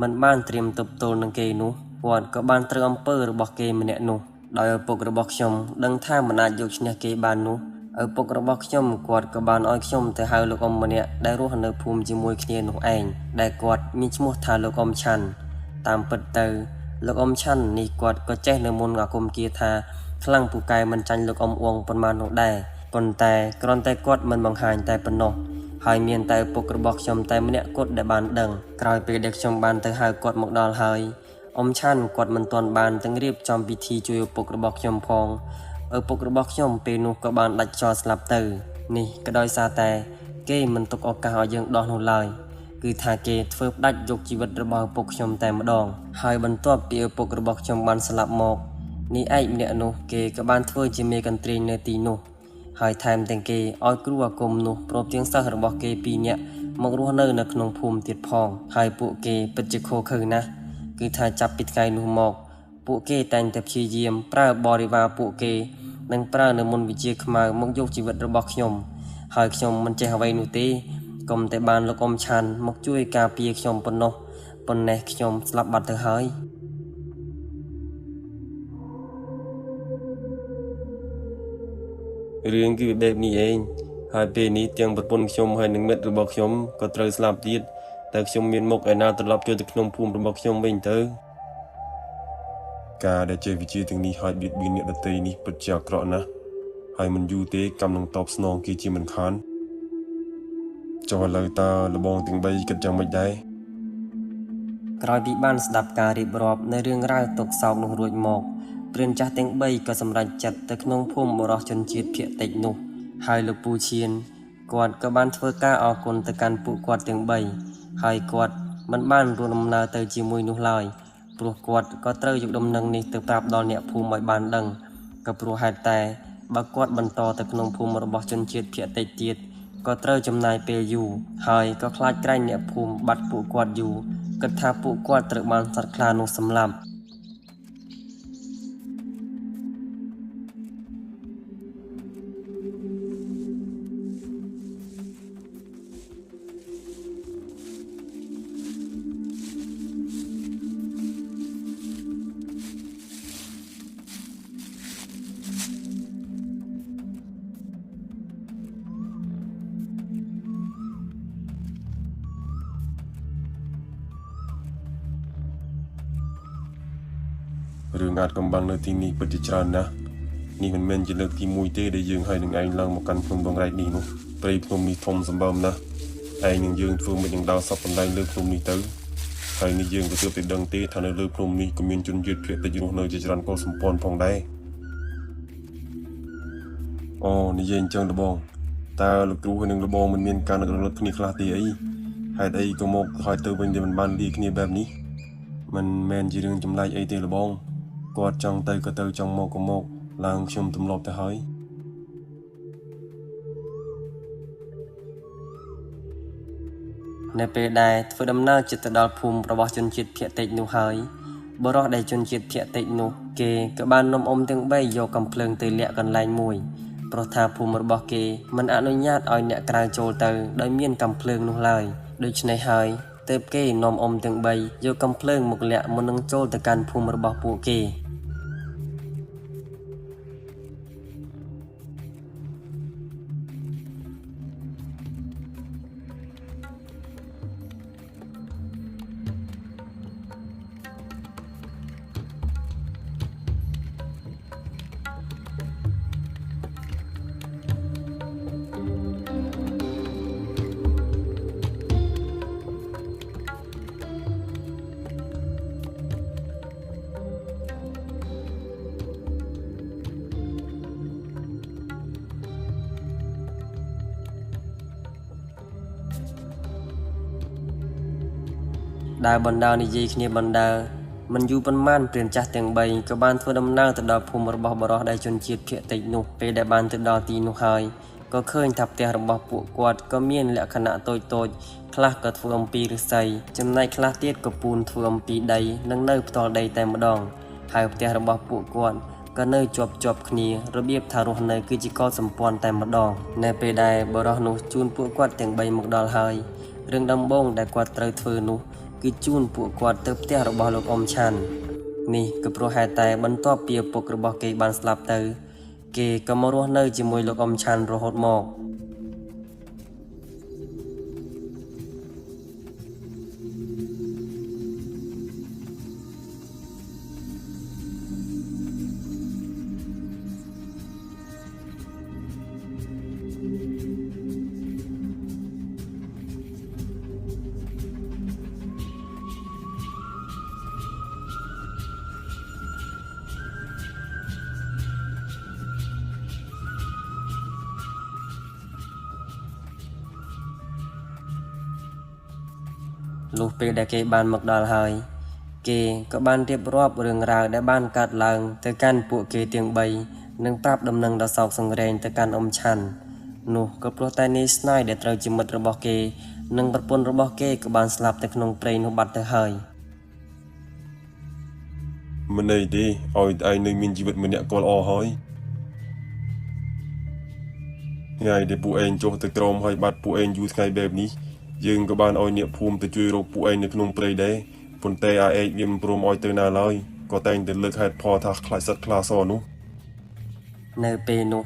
មិនបានត្រៀមទប់ទល់នឹងគេនោះគាត់ក៏បានត្រូវអំពើរបស់គេម្នាក់នោះដោយឪពុករបស់ខ្ញុំដឹងថាមិនអាចយកឈ្នះគេបាននោះឪពុករបស់ខ្ញុំគាត់ក៏បានឲ្យខ្ញុំទៅហៅលោកអ៊ំម្នាក់ដែលរស់នៅភូមិជាមួយគ្នានោះឯងដែលគាត់មានឈ្មោះថាលោកអ៊ំឆាន់តាមពិតទៅលោកអ៊ំឆាន់នេះគាត់ក៏ចេះនៅមុនអាគមគាថាខ្លាំងពូកែមិនចាញ់លោកអ៊ំអួងប៉ុន្មាននោះដែរប៉ុន្តែគ្រាន់តែគាត់មិនបង្ហាញតែប៉ុណ្ណោះហើយមានតែឪពុករបស់ខ្ញុំតែម្នាក់គត់ដែលបានដឹងក្រោយពេលដែលខ្ញុំបានទៅហៅគាត់មកដល់ហើយអ៊ំឆាន់គាត់មិនទាន់បានទាំងរៀបចំពិធីជួយឪពុករបស់ខ្ញុំផងឪពុករបស់ខ្ញុំពេលនោះក៏បានដាច់ខ្យល់ស្លាប់ទៅនេះក៏ដោយសារតែគេមិនទុកឱកាសឲ្យយើងដោះនោះឡើយគឺថាគេធ្វើផ្ដាច់យកជីវិតរបស់ឪពុកខ្ញុំតែម្ដងហើយបន្ទាប់ពីឪពុករបស់ខ្ញុំបានស្លាប់មកនេះឯកម្នាក់នោះគេក៏បានធ្វើជាមេកន្ទ្រាញនៅទីនោះហើយថែមទាំងគេឲ្យគ្រូអាគមនោះព្រមទាំងសិស្សរបស់គេពីរនាក់មករស់នៅក្នុងភូមិទៀតផងហើយពួកគេពិតជាឃោរឃៅណាស់គឺថាចាប់ពីថ្ងៃនោះមកពួកគេតែងតែព្យាយាមប្រើបរិវារពួកគេនិងប្រើនៅមន្តវិជ្ជាខ្មៅមកយកជីវិតរបស់ខ្ញុំហើយខ្ញុំមិនចេះអ្វីនោះទេកុំតែបានលោកអ៊ំឆាន់មកជួយការពារខ្ញុំប៉ុណ្ណោះប៉ុន្តែខ្ញុំស្លាប់បាត់ទៅហើយរឿងគឺបែបនេះឯងហើយពេលនេះទាំងប្រពន្ធខ្ញុំហើយនិងមិត្តរបស់ខ្ញុំក៏ត្រូវស្លាប់ទៀតតែខ្ញុំមានមុខឯណាត្រឡប់ចូលទៅក្នុងភូមិរបស់ខ្ញុំវិញទៅការដែលចេះវិជាទាំងនេះហើយបៀតបៀនអ្នកដទៃនេះពិតជាអាក្រក់ណាស់ហើយមិនយូរទេកម្មនឹងតបស្នងគេជាមិនខានចុះឥឡូវតើលបងទាំង3គិតយ៉ាងម៉េចដែរក្រោយពីបានស្ដាប់ការរៀបរាប់នៅរឿងរ៉ាវទុក្ខសោកនោះរួចមកព្រានចាស់ទាំង3ក៏សម្រេចចិត្តទៅក្នុងភូមិបុរសជនជាតិភាគតិចនោះហើយលោកពូឈៀនគាត់ក៏បានធ្វើការអរគុណទៅកាន់ពួកគាត់ទាំង3ហើយគាត់មិនបានរួមដំណើរទៅជាមួយនោះឡើយព្រោះគាត់ក៏ត្រូវយកដំណឹងនេះទៅប្រាប់ដល់អ្នកភូមិឲ្យបានដឹងក៏ព្រោះហេតុតែបើគាត់បន្តទៅក្នុងភូមិរបស់ជនជាតិភាគតិចទៀតក៏ត្រូវចំណាយពេលយូរហើយក៏ខ្លាចក្រែងអ្នកភូមិបាត់ពួកគាត់យូរគិតថាពួកគាត់ត្រូវបានសត្វខ្លានោះសម្លាប់ រឿងអាចកំបាំងនៅទីនេះពិតជាច្រើនណាស់នេះមិនមែនជាលើកទី1ទេដែលយើងហើយនឹងឯងឡើងមកកាន់ភ្នំដងរែកនេះនោះព្រៃភ្នំនេះធំសម្បើមណាស់ឯងនឹងយើងធ្វើមិននឹងដើរសពកន្លែងលើភ្នំនេះទៅហើយនេះយើងក៏ទើបតែដឹងទេថានៅលើភ្នំនេះក៏មានជនជាតិភាគតិចរស់នៅជាច្រើនកុលសម្ព័ន្ធផងដែរអូនិយាយអញ្ចឹងលបងតើលោកគ្រូហើយនឹងលបងមិនមានការនឹករលឹកគ្នាខ្លះទេអីហេតុអីក៏មកហើយទៅវិញតែមិនបានលាគ្នាបែបនេះមិនមែនជារឿងចម្លែកអីទេលបងគាត់ចង់ទៅក៏ទៅចង់មកក៏មកឡើងខ្ញុំទម្លាប់ទៅហើយនៅពេលដែលធ្វើដំណើរជិតទៅដល់ភូមិរបស់ជនជាតិភាគតិចនោះហើយបុរសដែលជនជាតិភាគតិចនោះគេក៏បាននាំអ៊ំទាំង3យកកាំភ្លើងទៅលាក់កន្លែងមួយព្រោះថាភូមិរបស់គេមិនអនុញ្ញាតឲ្យអ្នកក្រៅចូលទៅដោយមានកាំភ្លើងនោះឡើយដូច្នេះហើយទើបគេនាំអ៊ំទាំង3យកកាំភ្លើងមកលាក់មុននឹងចូលទៅកាន់ភូមិរបស់ពួកគេ ដើរបណ្ដើរនិយាយគ្នាបណ្ដើរមិនយូរប៉ុន្មានព្រានចាស់ទាំង3ក៏បានធ្វើដំណើរទៅដល់ភូមិរបស់បុរសដែលជនជាតិភាគតិចនោះពេលដែលបានទៅដល់ទីនោះហើយក៏ឃើញថាផ្ទះរបស់ពួកគាត់ក៏មានលក្ខណៈតូចៗខ្លះក៏ធ្វើអំពីឫស្សីចំណែកខ្លះទៀតក៏ពូនធ្វើអំពីដីនិងនៅផ្ទាល់ដីតែម្ដងហើយផ្ទះរបស់ពួកគាត់ក៏នៅជាប់គ្នារបៀបថារស់នៅគឺជាកលសម្ព័ន្ធតែម្ដងនៅពេលដែលបុរសនោះជូនពួកគាត់ទាំង3មកដល់ហើយរឿងដំបូងដែលគាត់ត្រូវធ្វើនោះគឺជូនពួកគាត់ទៅផ្ទះរបស់លោកអ៊ំឆាន់នេះក៏ព្រោះហេតុតែបន្ទាប់ពីឪពុករបស់គេបានស្លាប់ទៅគេក៏មករស់នៅជាមួយលោកអ៊ំឆាន់រហូតមកលុះពេលដែលគេបានមកដល់ហើយគេក៏បានរៀបរាប់រឿងរ៉ាវដែលបានកើតឡើងទៅកាន់ពួកគេទាំង3និងប្រាប់ដំណឹងដ៏សោកសង្រេងទៅកាន់អ៊ំឆាន់នោះក៏ព្រោះតែនាយស្នាយដែលត្រូវជាមិត្តរបស់គេនិងប្រពន្ធរបស់គេក៏បានស្លាប់ទៅក្នុងព្រៃនោះបាត់ទៅហើយមិនអីទេឲ្យតែឯងនៅមានជីវិតម្នាក់ក៏ល្អហើយថ្ងៃដែលពួកឯងចុះទៅក្រោមហើយបាត់ពួកឯងយូរថ្ងៃបែបនេះយើងក៏បានឲ្យអ្នកភូមិទៅជួយរកពួកឯងនៅក្នុងព្រៃដែរប៉ុន្តែអាឯកវាមិនព្រមឲ្យទៅណាឡើយក៏តែងតែលើកហេតុផលថាខ្លាចសត្វខ្លាសនោះនៅពេលនោះ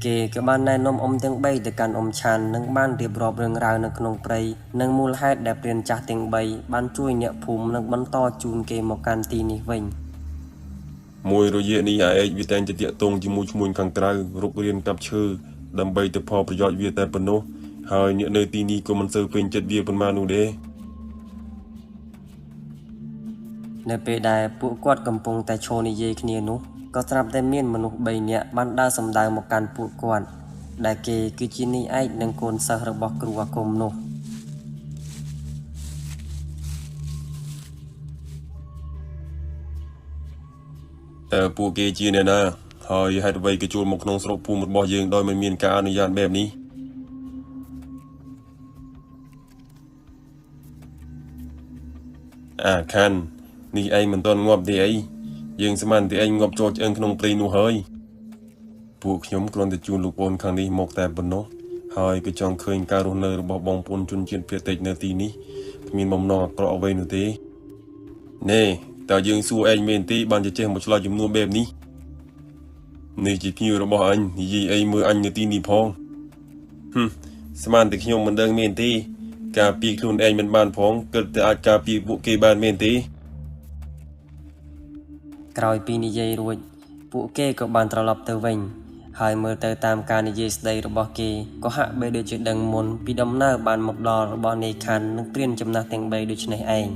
គេក៏បានណែនាំអ៊ំទាំង3ទៅកាន់អ៊ំឆាន់និងបានរៀបរាប់រឿងរ៉ាវនៅក្នុងព្រៃនិងមូលហេតុដែលព្រានចាស់ទាំង3បានជួយអ្នកភូមិនិងបន្តជូនគេមកកាន់ទីនេះវិញមួយរយៈនេះអាឯកវាតែងតែទាក់ទងជាមួយឈ្មួញខាងក្រៅរុករានកាប់ឈើដើម្បីទៅផលប្រយោជន៍វាតែប៉ុណ្ណោះហើយអ្នកនៅទីនេះក៏មិនសូវពេញចិត្តវាប៉ុន្មាននោះទេនៅពេលដែលពួកគាត់កំពុងតែឈរនិយាយគ្នានោះក៏ស្រាប់តែមានមនុស្ស3នាក់បានដើរសម្ដៅមកកាន់ពួកគាត់ដែលគេគឺជានាយឯកនិងកូនសិស្សរបស់គ្រូអាគមនោះតើពួកគេជាអ្នកណាហើយហេតុអ្វីគេចូលមកក្នុងស្រុកភូមិរបស់យើងដោយមិនមានការអនុញ្ញាតបែបនេះអាខាន់នេះឯងមិនទាន់ងាប់ទេអីយើងស្មានតែឯងងាប់ចូលឆ្អឹងក្នុងព្រៃនោះហើយពួកខ្ញុំគ្រាន់តែជួនលោកប្អូនខាងនេះមកតែប៉ុណ្ណោះហើយក៏ចង់ឃើញការរស់នៅរបស់បងប្អូនជនជាតិភាគតិចនៅទីនេះគ្មានបំណងអាក្រក់អ្វីនោះទេណែតើយើងសួរឯងមែនទេបានជាចេះមកឆ្លើយជំនួសបែបនេះនេះជាភ្ញៀវរបស់អញនិយាយអីមើលអញនៅទីនេះផងហឹមស្មានតែខ្ញុំមិនដឹងមែនទេការពារខ្លួនឯងមិនបានផងគិតតែអាចការពារពួកគេបានមែនទេក្រោយពីនិយាយរួចពួកគេក៏បានត្រឡប់ទៅវិញហើយមើលទៅតាមការនិយាយស្ដីរបស់គេក៏ហាក់បីដូចជាដឹងមុនពីដំណើរបានមកដល់របស់នាយខណ្ឌនិងព្រានចំណាស់ទាំង3ដូច្នេះឯង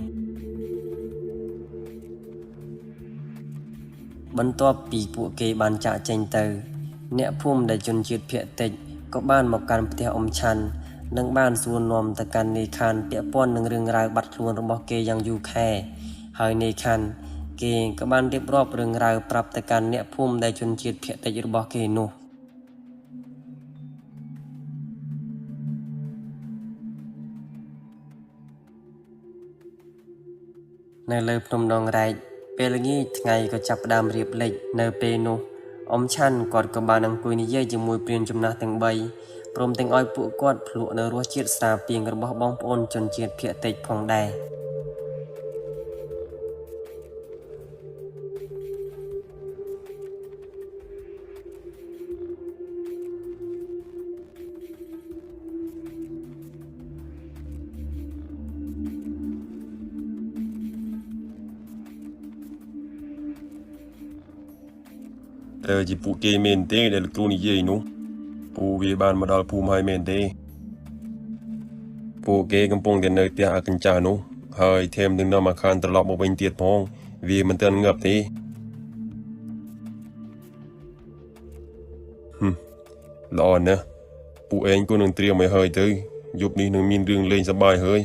បន្ទាប់ពីពួកគេបានចាកចេញទៅអ្នកភូមិដែលជនជាតិភាគតិចក៏បានមកកាន់ផ្ទះអ៊ំឆាន់និងបានសួរនាំទៅកាន់នាយខណ្ឌពាក់ព័ន្ធនឹងរឿងរ៉ាវបាត់ខ្លួនរបស់គេយ៉ាងយូរខែហើយនាយខណ្ឌគេក៏បានរៀបរាប់រឿងរ៉ាវប្រាប់ទៅកាន់អ្នកភូមិដែលជនជាតិភាគតិចរបស់គេនោះនៅលើភ្នំដងរែកពេលល្ងាចថ្ងៃក៏ចាប់ផ្ដើមរៀបលិចនៅពេលនោះអ៊ំឆាន់គាត់ក៏បានអង្គុយនិយាយជាមួយព្រានចំណាស់ទាំង3ព្រមទាំងឲ្យពួកគាត់ភ្លក់នៅរសជាតិស្រាពាងរបស់បងប្អូនជនជាតិភាគតិចផងដែរ តើជាពួកគេមែនទេដែលលោកគ្រូនិយាយនោះពួកវាបានមកដល់ភូមិហើយមែនទេពួកគេកំពុងតែនៅផ្ទះអាកញ្ចាស់នោះហើយថែមទាំងនាំអាខានត្រឡប់មកវិញទៀតផងវាមិនទាន់ងាប់ទេល្អណាស់ពួកឯងគួរនឹងត្រៀមឲ្យហើយទៅយប់នេះនឹងមានរឿងលេងសប្បាយហើយ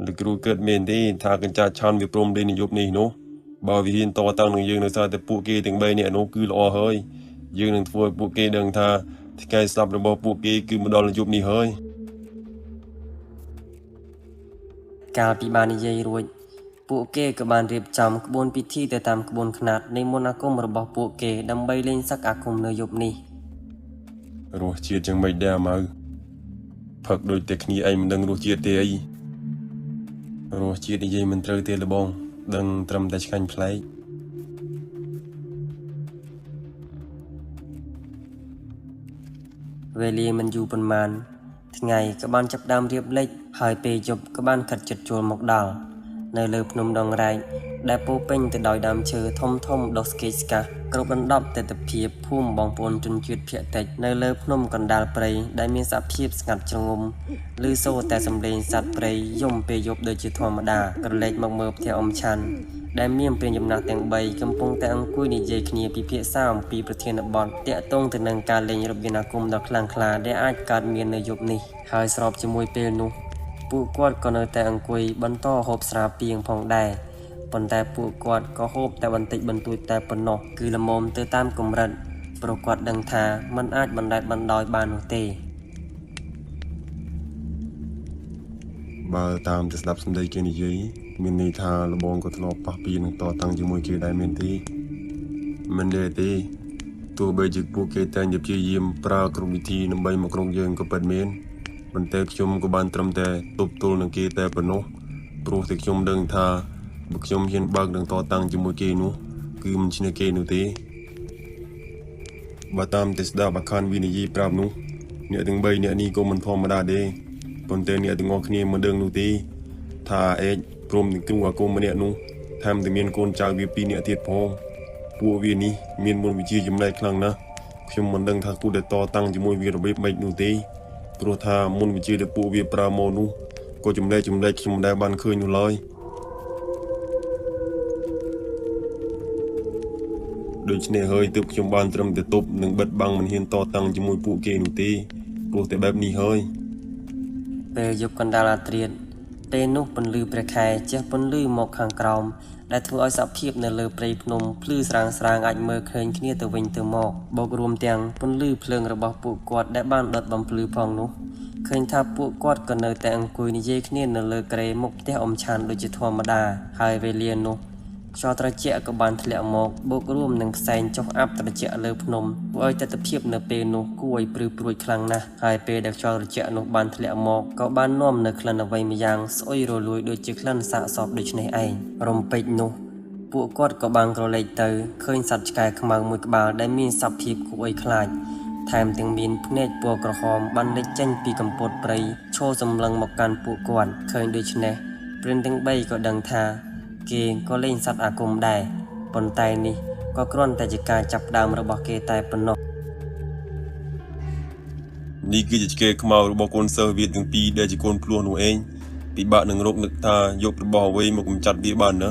លោកគ្រូគិតមែនទេថាកញ្ចាឆាន់វាព្រមលេងនៅយប់នេះនោះបើវាហ៊ានតតាំងនឹងយើងនៅសារតែពួកគេទាំង3នាក់នោះគឺល្អហើយយើងនឹងធ្វើឲ្យពួកគេដឹងថាថ្ងៃស្លាប់របស់ពួកគេគឺមកដល់យប់នេះហើយកាលពីបាននិយាយរួចពួកគេក៏បានរៀបចំក្បួនពិធីទៅតាមក្បួនខ្នាតនៃមន្តអាគមរបស់ពួកគេដើម្បីលេងសឹកអាគមនៅយប់នេះរសជាតិយ៉ាងម៉េចដែរម៉ៅផឹកដូចតែគ្នាឯងមិនដឹងរសជាតិទេអីរសជាតិនិយាយមិនត្រូវទេលបងដឹងត្រឹមតែឆ្ងាញ់ប្លែកវេលាមិនយូរប៉ុន្មានថ្ងៃក៏បានចាប់ដើមរៀបលិចហើយពេលយប់ក៏បានខិតជិតចូលមកដល់នៅលើភ្នំដងរែកដែលពោពេញទៅដោយដើមឈើធំធំដុះស្កេកស្កាស់គ្រប់ដណ្ដប់ទិដ្ឋភាពភូមិបងប្អូនជនជាតិភាគតិចនៅលើភ្នំកណ្ដាលព្រៃដែលមានសភាពស្ងាត់ជ្រងំឮសូរតែសំឡេងសត្វព្រៃយំពេលយប់ដូចជាធម្មតាក្រឡេកមកមើលផ្ទះអ៊ំឆាន់ដែលមានព្រានចំណាស់ទាំង3កំពុងតែអង្គុយនិយាយគ្នាពិភាក្សាអំពីប្រធានបទទាក់ទងទៅនឹងការលេងរបៀនអាគមដ៏ខ្លាំងក្លាដែលអាចកើតមាននៅយប់នេះហើយស្របជាមួយពេលនោះពួកគាត់ក៏នៅតែអង្គុយបន្តហូបស្រាពីងផងដែរប៉ុន្តែពួកគាត់ក៏ហូបតែបន្តិចបន្តួចតែប៉ុណ្ណោះគឺល្មមទៅតាមកម្រិតព្រោះគាត់ដឹងថាมันអាចបណ្ដែតបណ្ដោយបាននោះទេបើតាមតែស្ដាប់សម្ដីគេនិយាយមានន័យថាលបងក៏ធ្លាប់ប៉ះពីនឹងតតាំងជាមួយគេដែរមែនទេមិនទេទេទោះបីជាពួកគេតែងតែព្យាយាមប្រើគ្រប់វិធីដើម្បីមកក្រុងយើងក៏ពិតមែនប៉ុន្តែខ្ញុំក៏បានត្រឹមតែទប់ទល់នឹងគេតែប៉ុណ្ណោះព្រោះតែខ្ញុំដឹងថាបើខ្ញុំហ៊ានបើកនឹងតតាំងជាមួយគេនោះគឺមិនឈ្នះគេនោះទេបើតាមតែស្ដាប់អាខានវិនិយាយប្រាប់នោះអ្នកទាំង3អ្នកនេះក៏មិនធម្មតាទេប៉ុន្តែអ្នកទាំងអស់គ្នាមិនដឹងនោះទេថាអេកព្រមនឹងគ្រូអាគមម្នាក់នោះថែមទាំងមានកូនចៅវា2នាក់ទៀតផងពួកវានេះមានមន្តវិជ្ជាចម្លែកខ្លាំងណាស់ខ្ញុំមិនដឹងថាគួរតែតតាំងជាមួយវារបៀបម៉េចនោះទេព្រោះថាមន្តវិជ្ជាដែលពួកវាប្រើមកនោះក៏ចម្លែកខ្ញុំមិនដែលបានឃើញនោះឡើយដូច្នេះហើយទើបខ្ញុំបានត្រឹមតែទប់និងបិទបាំងមិនហ៊ានតតាំងជាមួយពួកគេនោះទេព្រោះតែបែបនេះហើយពេលយប់កណ្ដាលអាត្រៀតពេលនោះពន្លឺព្រះខែជះពន្លឺមកខាងក្រោមដែលធ្វើឲ្យសភាពនៅលើព្រៃភ្នំភ្លឺស្រាងៗអាចមើលឃើញគ្នាទៅវិញទៅមកបូករួមទាំងពន្លឺភ្លើងរបស់ពួកគាត់ដែលបានដុតបំភ្លឺផងនោះឃើញថាពួកគាត់ក៏នៅតែអង្គុយនិយាយគ្នានៅលើគ្រែមុខផ្ទះអ៊ំឆានដូចជាធម្មតាហើយវេលានោះខ្យល់ត្រជាក់ក៏បានធ្លាក់មកបូករួមនឹងផ្សែងចុះអាប់ត្រជាក់លើភ្នំធ្វើឲ្យទិដ្ឋភាពនៅពេលនោះគួរឲ្យព្រឺព្រួចខ្លាំងណាស់ហើយពេលដែលខ្យល់ត្រជាក់នោះបានធ្លាក់មកក៏បាននាំនូវក្លិនអ្វីម្យ៉ាងស្អុយរលួយដូចជាក្លិនសាកសពដូចនេះឯងរំពេចនោះពួកគាត់ក៏បានក្រឡេកទៅឃើញសត្វឆ្កែខ្មៅមួយក្បាលដែលមានសភាពគួរឲ្យខ្លាចថែមទាំងមានភ្នែកពណ៌ក្រហមបានលេចចេញពីកំពតព្រៃឈរសម្លឹងមកកាន់ពួកគាត់ឃើញដូច្នេះព្រានទាំង3ក៏ដឹងថាគេក៏លេងសត្វអាគមដែរប៉ុន្តែនេះក៏គ្រាន់តែជាការចាប់ដើមរបស់គេតែប៉ុណ្ណោះនេះគឺជាឆ្កែខ្មៅរបស់កូនសិស្សវាទាំងពីរដែលជាកូនភ្លោះនោះឯងពិបាកនឹងរកនឹកថាយករបស់អ្វីមកកម្ចាត់វាបានណា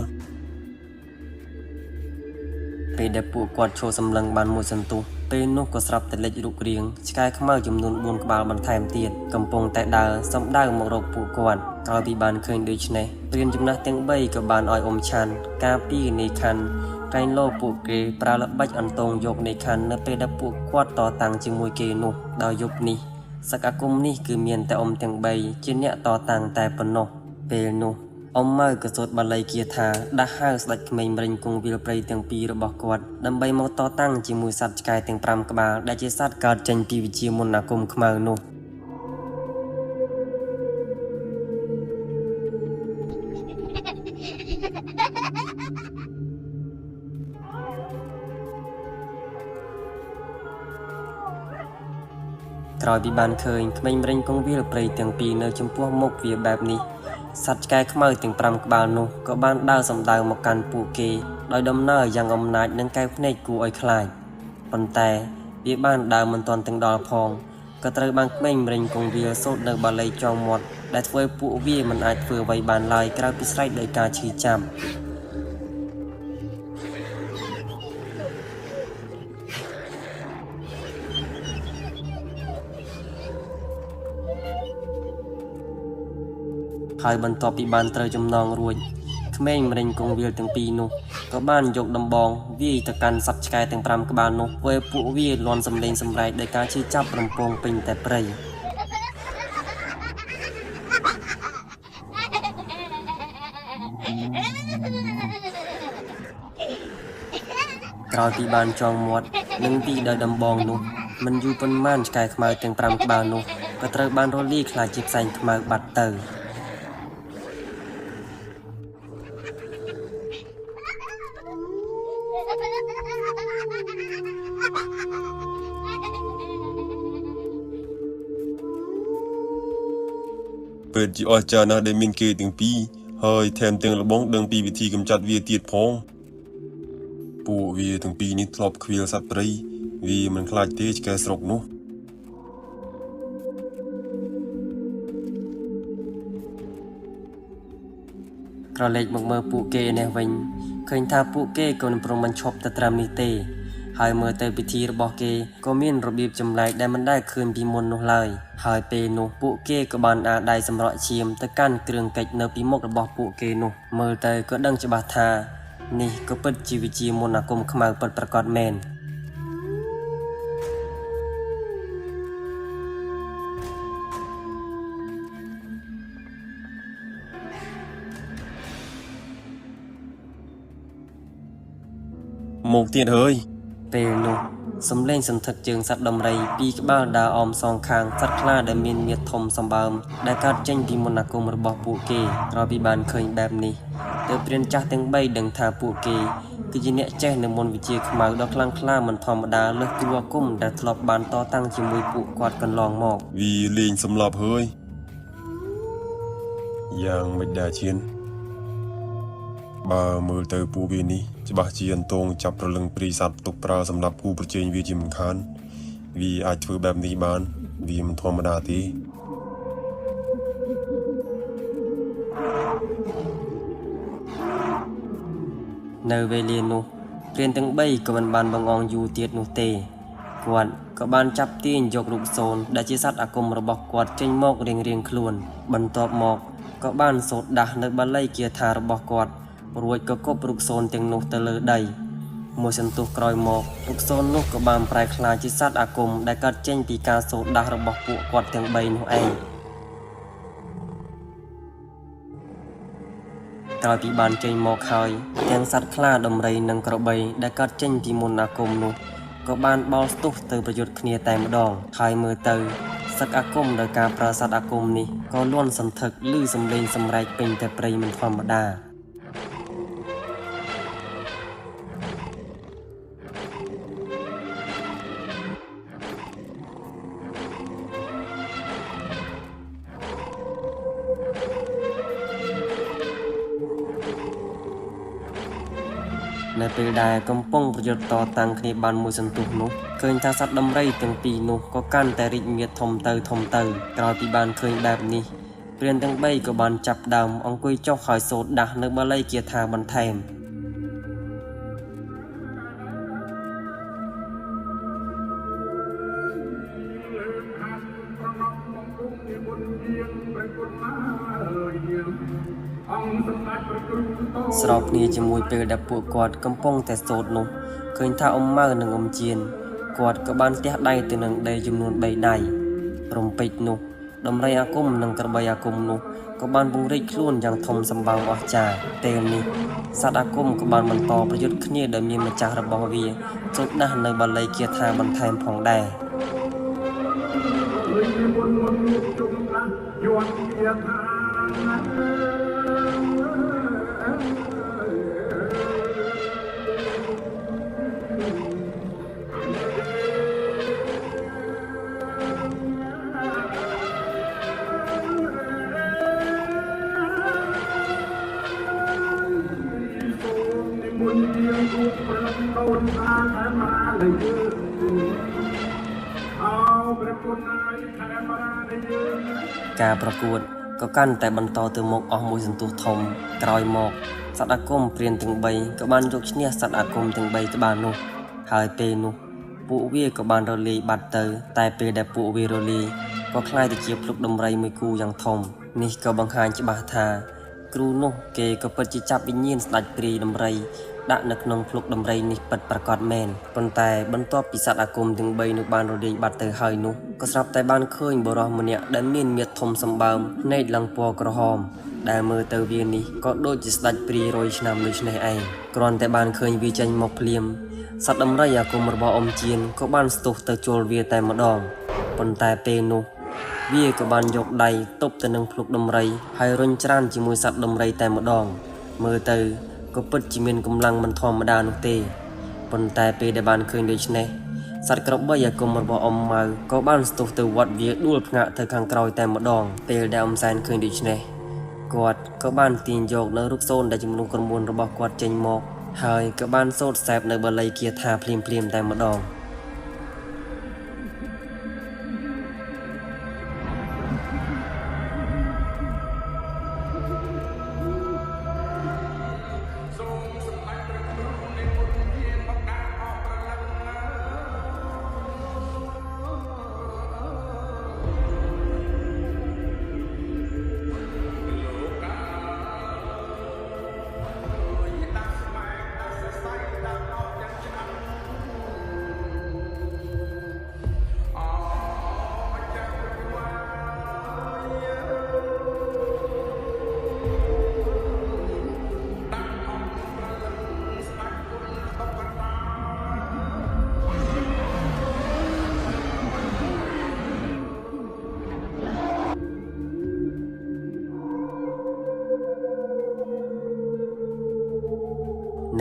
ពេលដែលពួកគាត់ឈរសម្លឹងបានមួយសន្ទុះពេលនោះក៏ស្រាប់តែលេចរូបរាងឆ្កែខ្មៅចំនួន4ក្បាលបន្ថែមទៀតកំពុងតែដើរសំដៅមករកពួកគាត់ក្រោយពីបានឃើញដូច្នេះព្រានចំណាស់ទាំង3ក៏បានឲ្យអ៊ំឆាន់ការពារនៃខណ្ឌកែងលោពួកគេប្រើល្បិចអន្តងយកនៃខណ្ឌនៅពេលដែលពួកគាត់តតាំងជាមួយគេនោះដោយយប់នេះសឹកអាគមនេះគឺមានតែអ៊ំទាំង3ជាអ្នកតតាំងតែប៉ុណ្ណោះពេលនោះអ៊ំម៉ៅក៏សូត្របាលីគាថាដាស់ហៅស្ដេចក្មេងម្រេញគង់វិលព្រៃទាំងពីររបស់គាត់ដើម្បីមកតតាំងជាមួយសត្វឆ្កែទាំង5ក្បាលដែលជាសត្វកើតចេញពីវិជ្ជាមន្តអាគមខ្មៅនោះក្រោយពីបានឃើញក្មេងម្រេញគង់វិលព្រៃទាំងពីរនៅចំពោះមុខវាបែបនេះសត្វឆ្កែខ្មៅទាំង5ក្បាលនោះក៏បានដើរសំដៅមកកាន់ពួកគេដោយដំណើរយ៉ាងអំណាចនិងកែវភ្នែកគួរឲ្យខ្លាចប៉ុន្តែវាបានដើរមិនទាន់ទាំងដល់ផងក៏ត្រូវបានក្មេងម្រេញគង់វាសូត្រនៅបាលីចងមាត់ដែលធ្វើឲ្យពួកវាមិនអាចធ្វើអ្វីបានឡើយក្រៅពីស្រែកដោយការឈឺចាប់ ហើយបន្ទាប់ពីបានត្រូវចំណងរួចក្មេងម្រេញគង្វាលទាំងពីរនោះក៏បានយកដំបងវាយទៅកាន់សត្វឆ្កែទាំង5ក្បាលនោះធ្វើឲ្យពួកវាលាន់សំឡេងសម្រែកដោយការឈឺចាប់រំពងពេញតែព្រៃក្រោយពីបានចងមាត់និងទីដោយដំបងនោះមិនយូរប៉ុន្មានឆ្កែខ្មៅទាំង5ក្បាលនោះក៏ត្រូវបានរលាយក្លាយជាផ្សែងខ្មៅបាត់ទៅ ពិតជាអស្ចារ្យណាស់ដែលមានគេទាំងពីរហើយថែមទាំងលបងដឹងពីវិធីកម្ចាត់វាទៀតផងពួកវាទាំងពីរនេះធ្លាប់ខ្វៀលសត្វព្រៃវាមិនខ្លាចទេឆ្កែស្រុកនោះ ក្រឡេកមកមើលពួកគេនេះវិញឃើញថាពួកគេក៏មិនព្រមបញ្ឈប់តែត្រឹមនេះទេហើយមើលទៅពិធីរបស់គេក៏មានរបៀបចម្លែកដែលមិនដែលឃើញពីមុននោះឡើយហើយពេលនោះពួកគេក៏បានអាដៃសម្រក់ឈាមទៅកាន់គ្រឿងកិច្ចនៅពីមុខរបស់ពួកគេនោះមើលទៅក៏ដឹងច្បាស់ថានេះក៏ពិតជាវិជាមន្តអាគមខ្មៅពិតប្រាកដមែន មកទៀតហើយ ពេលនោះសំឡេងសន្ធឹកជើងសត្វដំរីពីរក្បាលដើរអមសងខាងសត្វខ្លាដែលមានមាឌធំសម្បើមដែលកើតចេញពីមន្តអាគមរបស់ពួកគេក្រោយពីបានឃើញបែបនេះទើបព្រានចាស់ទាំង3ដឹងថាពួកគេគឺជាអ្នកចេះនៅមន្តវិជ្ជាខ្មៅដ៏ខ្លាំងក្លាមិនធម្មតាលើសគ្រូអាគមដែលធ្លាប់បានតតាំងជាមួយពួកគាត់កន្លងមក វាលេងសម្លាប់ហើយយ៉ាងមិនដែរឈានបើមើលទៅពួកវានេះច្បាស់ជាអន្តងចាប់ប្រលឹងព្រីសត្វទុកប្រើសម្រាប់គូប្រជែងវាជាមិនខានវាអាចធ្វើបែបនេះបានវាមិនធម្មតាទេ នៅវេលានោះព្រានទាំង3ក៏មិនបានបង្អង់យូរទៀតនោះទេគាត់ក៏បានចាប់ទាញយករូបសូនដែលជាសត្វអាគមរបស់គាត់ចេញមករៀងៗខ្លួនបន្ទាប់មកក៏បានសូត្រដាស់នៅបាលីគាថារបស់គាត់រួចក៏គប់រូបសូនទាំងនោះទៅលើដីមួយសន្ទុះក្រោយមករូបសូននោះក៏បានប្រែក្លាយជាសត្វអាគមដែលកើតចេញពីការសូត្រដាស់របស់ពួកគាត់ទាំង3នោះឯងក្រោយពីបានចេញមកហើយទាំងសត្វខ្លាដំរីនិងក្របីដែលកើតចេញពីមន្តអាគមនោះក៏បានបោលស្ទុះទៅប្រយុទ្ធគ្នាតែម្ដងហើយមើលទៅសឹកអាគមដោយការប្រើសត្វអាគមនេះក៏លាន់សន្ធឹកឮសំឡេងសម្រែកពេញតែព្រៃមិនធម្មតានៅពេលដែលកំពុងប្រយុទ្ធតតាំងគ្នាបានមួយសន្ទុះនោះឃើញថាសត្វដំរីទាំងពីរនោះក៏កាន់តែរីកមាឌធំទៅធំទៅក្រោយពីបានឃើញបែបនេះព្រានទាំង3ក៏បានចាប់ដើមអង្គុយចុះហើយសូត្រដាស់នៅបាលីគាថាបន្ថែមស្របគ្នាជាមួយពេលដែលពួកគាត់កំពុងតែសូត្រនោះឃើញថាអ៊ំម៉ៅនិងអ៊ំជៀនគាត់ក៏បានទះដៃទៅនឹងដីចំនួន3ដៃរំពេចនោះដំរីអាគមនិងក្របីអាគមនោះក៏បានពង្រីកខ្លួនយ៉ាងធំសម្បើមអស្ចារ្យពេលនេះសត្វអាគមក៏បានបន្តប្រយុទ្ធគ្នាដោយមានម្ចាស់របស់វាសូត្រដាស់នៅបាលីគាថាបន្ថែមផងដែរការប្រកួតក៏កាន់តែបន្តទៅមុខអស់មួយសន្ទុះធំក្រោយមកសត្វអាគមព្រានទាំង3ក៏បានយកឈ្នះសត្វអាគមទាំង3ក្បាលនោះហើយពេលនោះពួកវាក៏បានរលាយបាត់ទៅតែពេលដែលពួកវារលាយក៏ក្លាយទៅជាភ្លុកដំរីមួយគូយ៉ាងធំ នេះក៏បង្ហាញច្បាស់ថា គ្រូនោះគេក៏ពិតជាចាប់វិញ្ញាណស្ដេចព្រាយដំរីដាក់នៅក្នុងភ្លុកដំរីនេះពិតប្រាកដមែនប៉ុន្តែបន្ទាប់ពីសត្វអាគមទាំង3នោះបានរលាយបាត់ទៅហើយនោះក៏ស្រាប់តែបានឃើញបុរសម្នាក់ដែលមានមាឌធំសម្បើមភ្នែកឡើងពណ៌ក្រហមដែលមើលទៅវានេះក៏ដូចជាស្ដេចព្រាយរយឆ្នាំដូច្នេះឯងគ្រាន់តែបានឃើញវាចេញមកភ្លាមសត្វដំរីអាគមរបស់អ៊ំជៀនក៏បានស្ទុះទៅជល់វាតែម្ដងប៉ុន្តែពេលនោះវាក៏បានយកដៃទប់ទៅនឹងភ្លុកដំរីហើយរុញច្រានជាមួយសត្វដំរីតែម្ដងមើលទៅក៏ពិតជាមានកម្លាំងមិនធម្មតានោះទេប៉ុន្តែពេលដែលបានឃើញដូច្នេះសត្វក្របីអាគមរបស់អ៊ំម៉ៅក៏បានស្ទុះទៅវត្តវាដួលផ្ងាកទៅខាងក្រោយតែម្ដងពេលដែលអ៊ំសែនឃើញដូច្នេះគាត់ក៏បានទាញយកនៅរូបសូនដែលចំនួនក្រមួនរបស់គាត់ចេញមកហើយក៏បានសូត្រសែបនៅបាលីគាថាភ្លាមៗតែម្ដង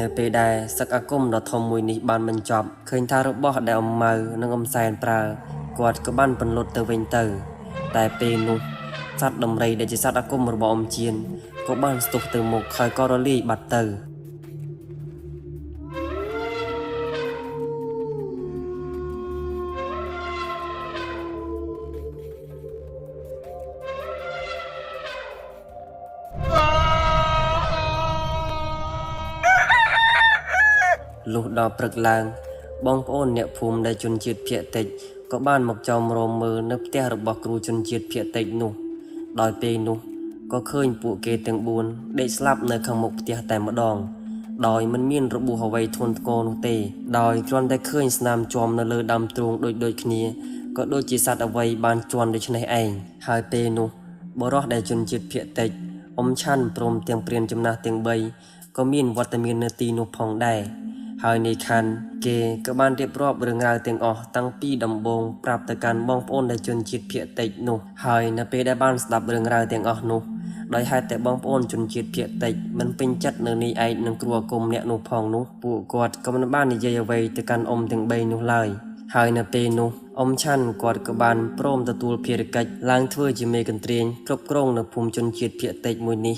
នៅពេលដែលសឹកអាគមដ៏ធំមួយនេះបានបញ្ចប់ឃើញថារបស់ដែលអ៊ំម៉ៅនិងអ៊ំសែនប្រើគាត់ក៏បានពន្លត់ទៅវិញទៅតែពេលនោះសត្វដំរីដែលជាសត្វអាគមរបស់អ៊ំជៀនក៏បានស្ទុះទៅមុខហើយក៏រលាយបាត់ទៅលុះដល់ព្រឹកឡើងបងប្អូនអ្នកភូមិដែលជនជាតិភាគតិចក៏បានមកចោមរោមមើលនៅផ្ទះរបស់គ្រូជនជាតិភាគតិចនោះដោយពេលនោះក៏ឃើញពួកគេទាំង4ដេកស្លាប់នៅខាងមុខផ្ទះតែម្ដងដោយមិនមានរបួសអ្វីធ្ងន់ធ្ងរនោះទេដោយគ្រាន់តែឃើញស្នាមជាំនៅលើដើមទ្រូងដូចៗគ្នាក៏ដូចជាសត្វអ្វីបានជាន់ដូច្នេះឯងហើយពេលនោះបុរសដែលជនជាតិភាគតិចអ៊ំឆាន់ព្រមទាំងព្រានចំណាស់ទាំង3ក៏មានវត្តមាននៅទីនោះផងដែរហើយនៃខណ្ឌគេក៏បានរៀបរាប់រឿងរ៉ាវទាំងអស់តាំងពីដំបូងប្រាប់ទៅកាន់បងប្អូនដែលជនជាតិភាគតិចនោះហើយនៅពេលដែលបានស្ដាប់រឿងរ៉ាវទាំងអស់នោះដោយហេតុតែបងប្អូនជនជាតិភាគតិចមិនពេញចិត្តនៅនេះឯងនឹងគ្រូអាគមអ្នកនោះផងនោះពួកគាត់ក៏មិនបាននិយាយអ្វីទៅកាន់អ៊ំទាំង3នោះឡើយហើយនៅពេលនោះអ៊ំឆាន់គាត់ក៏បានព្រមទទួលភារកិច្ចឡើងធ្វើជាមេកន្ទ្រាញគ្រប់គ្រងនៅភូមិជនជាតិភាគតិចមួយនេះ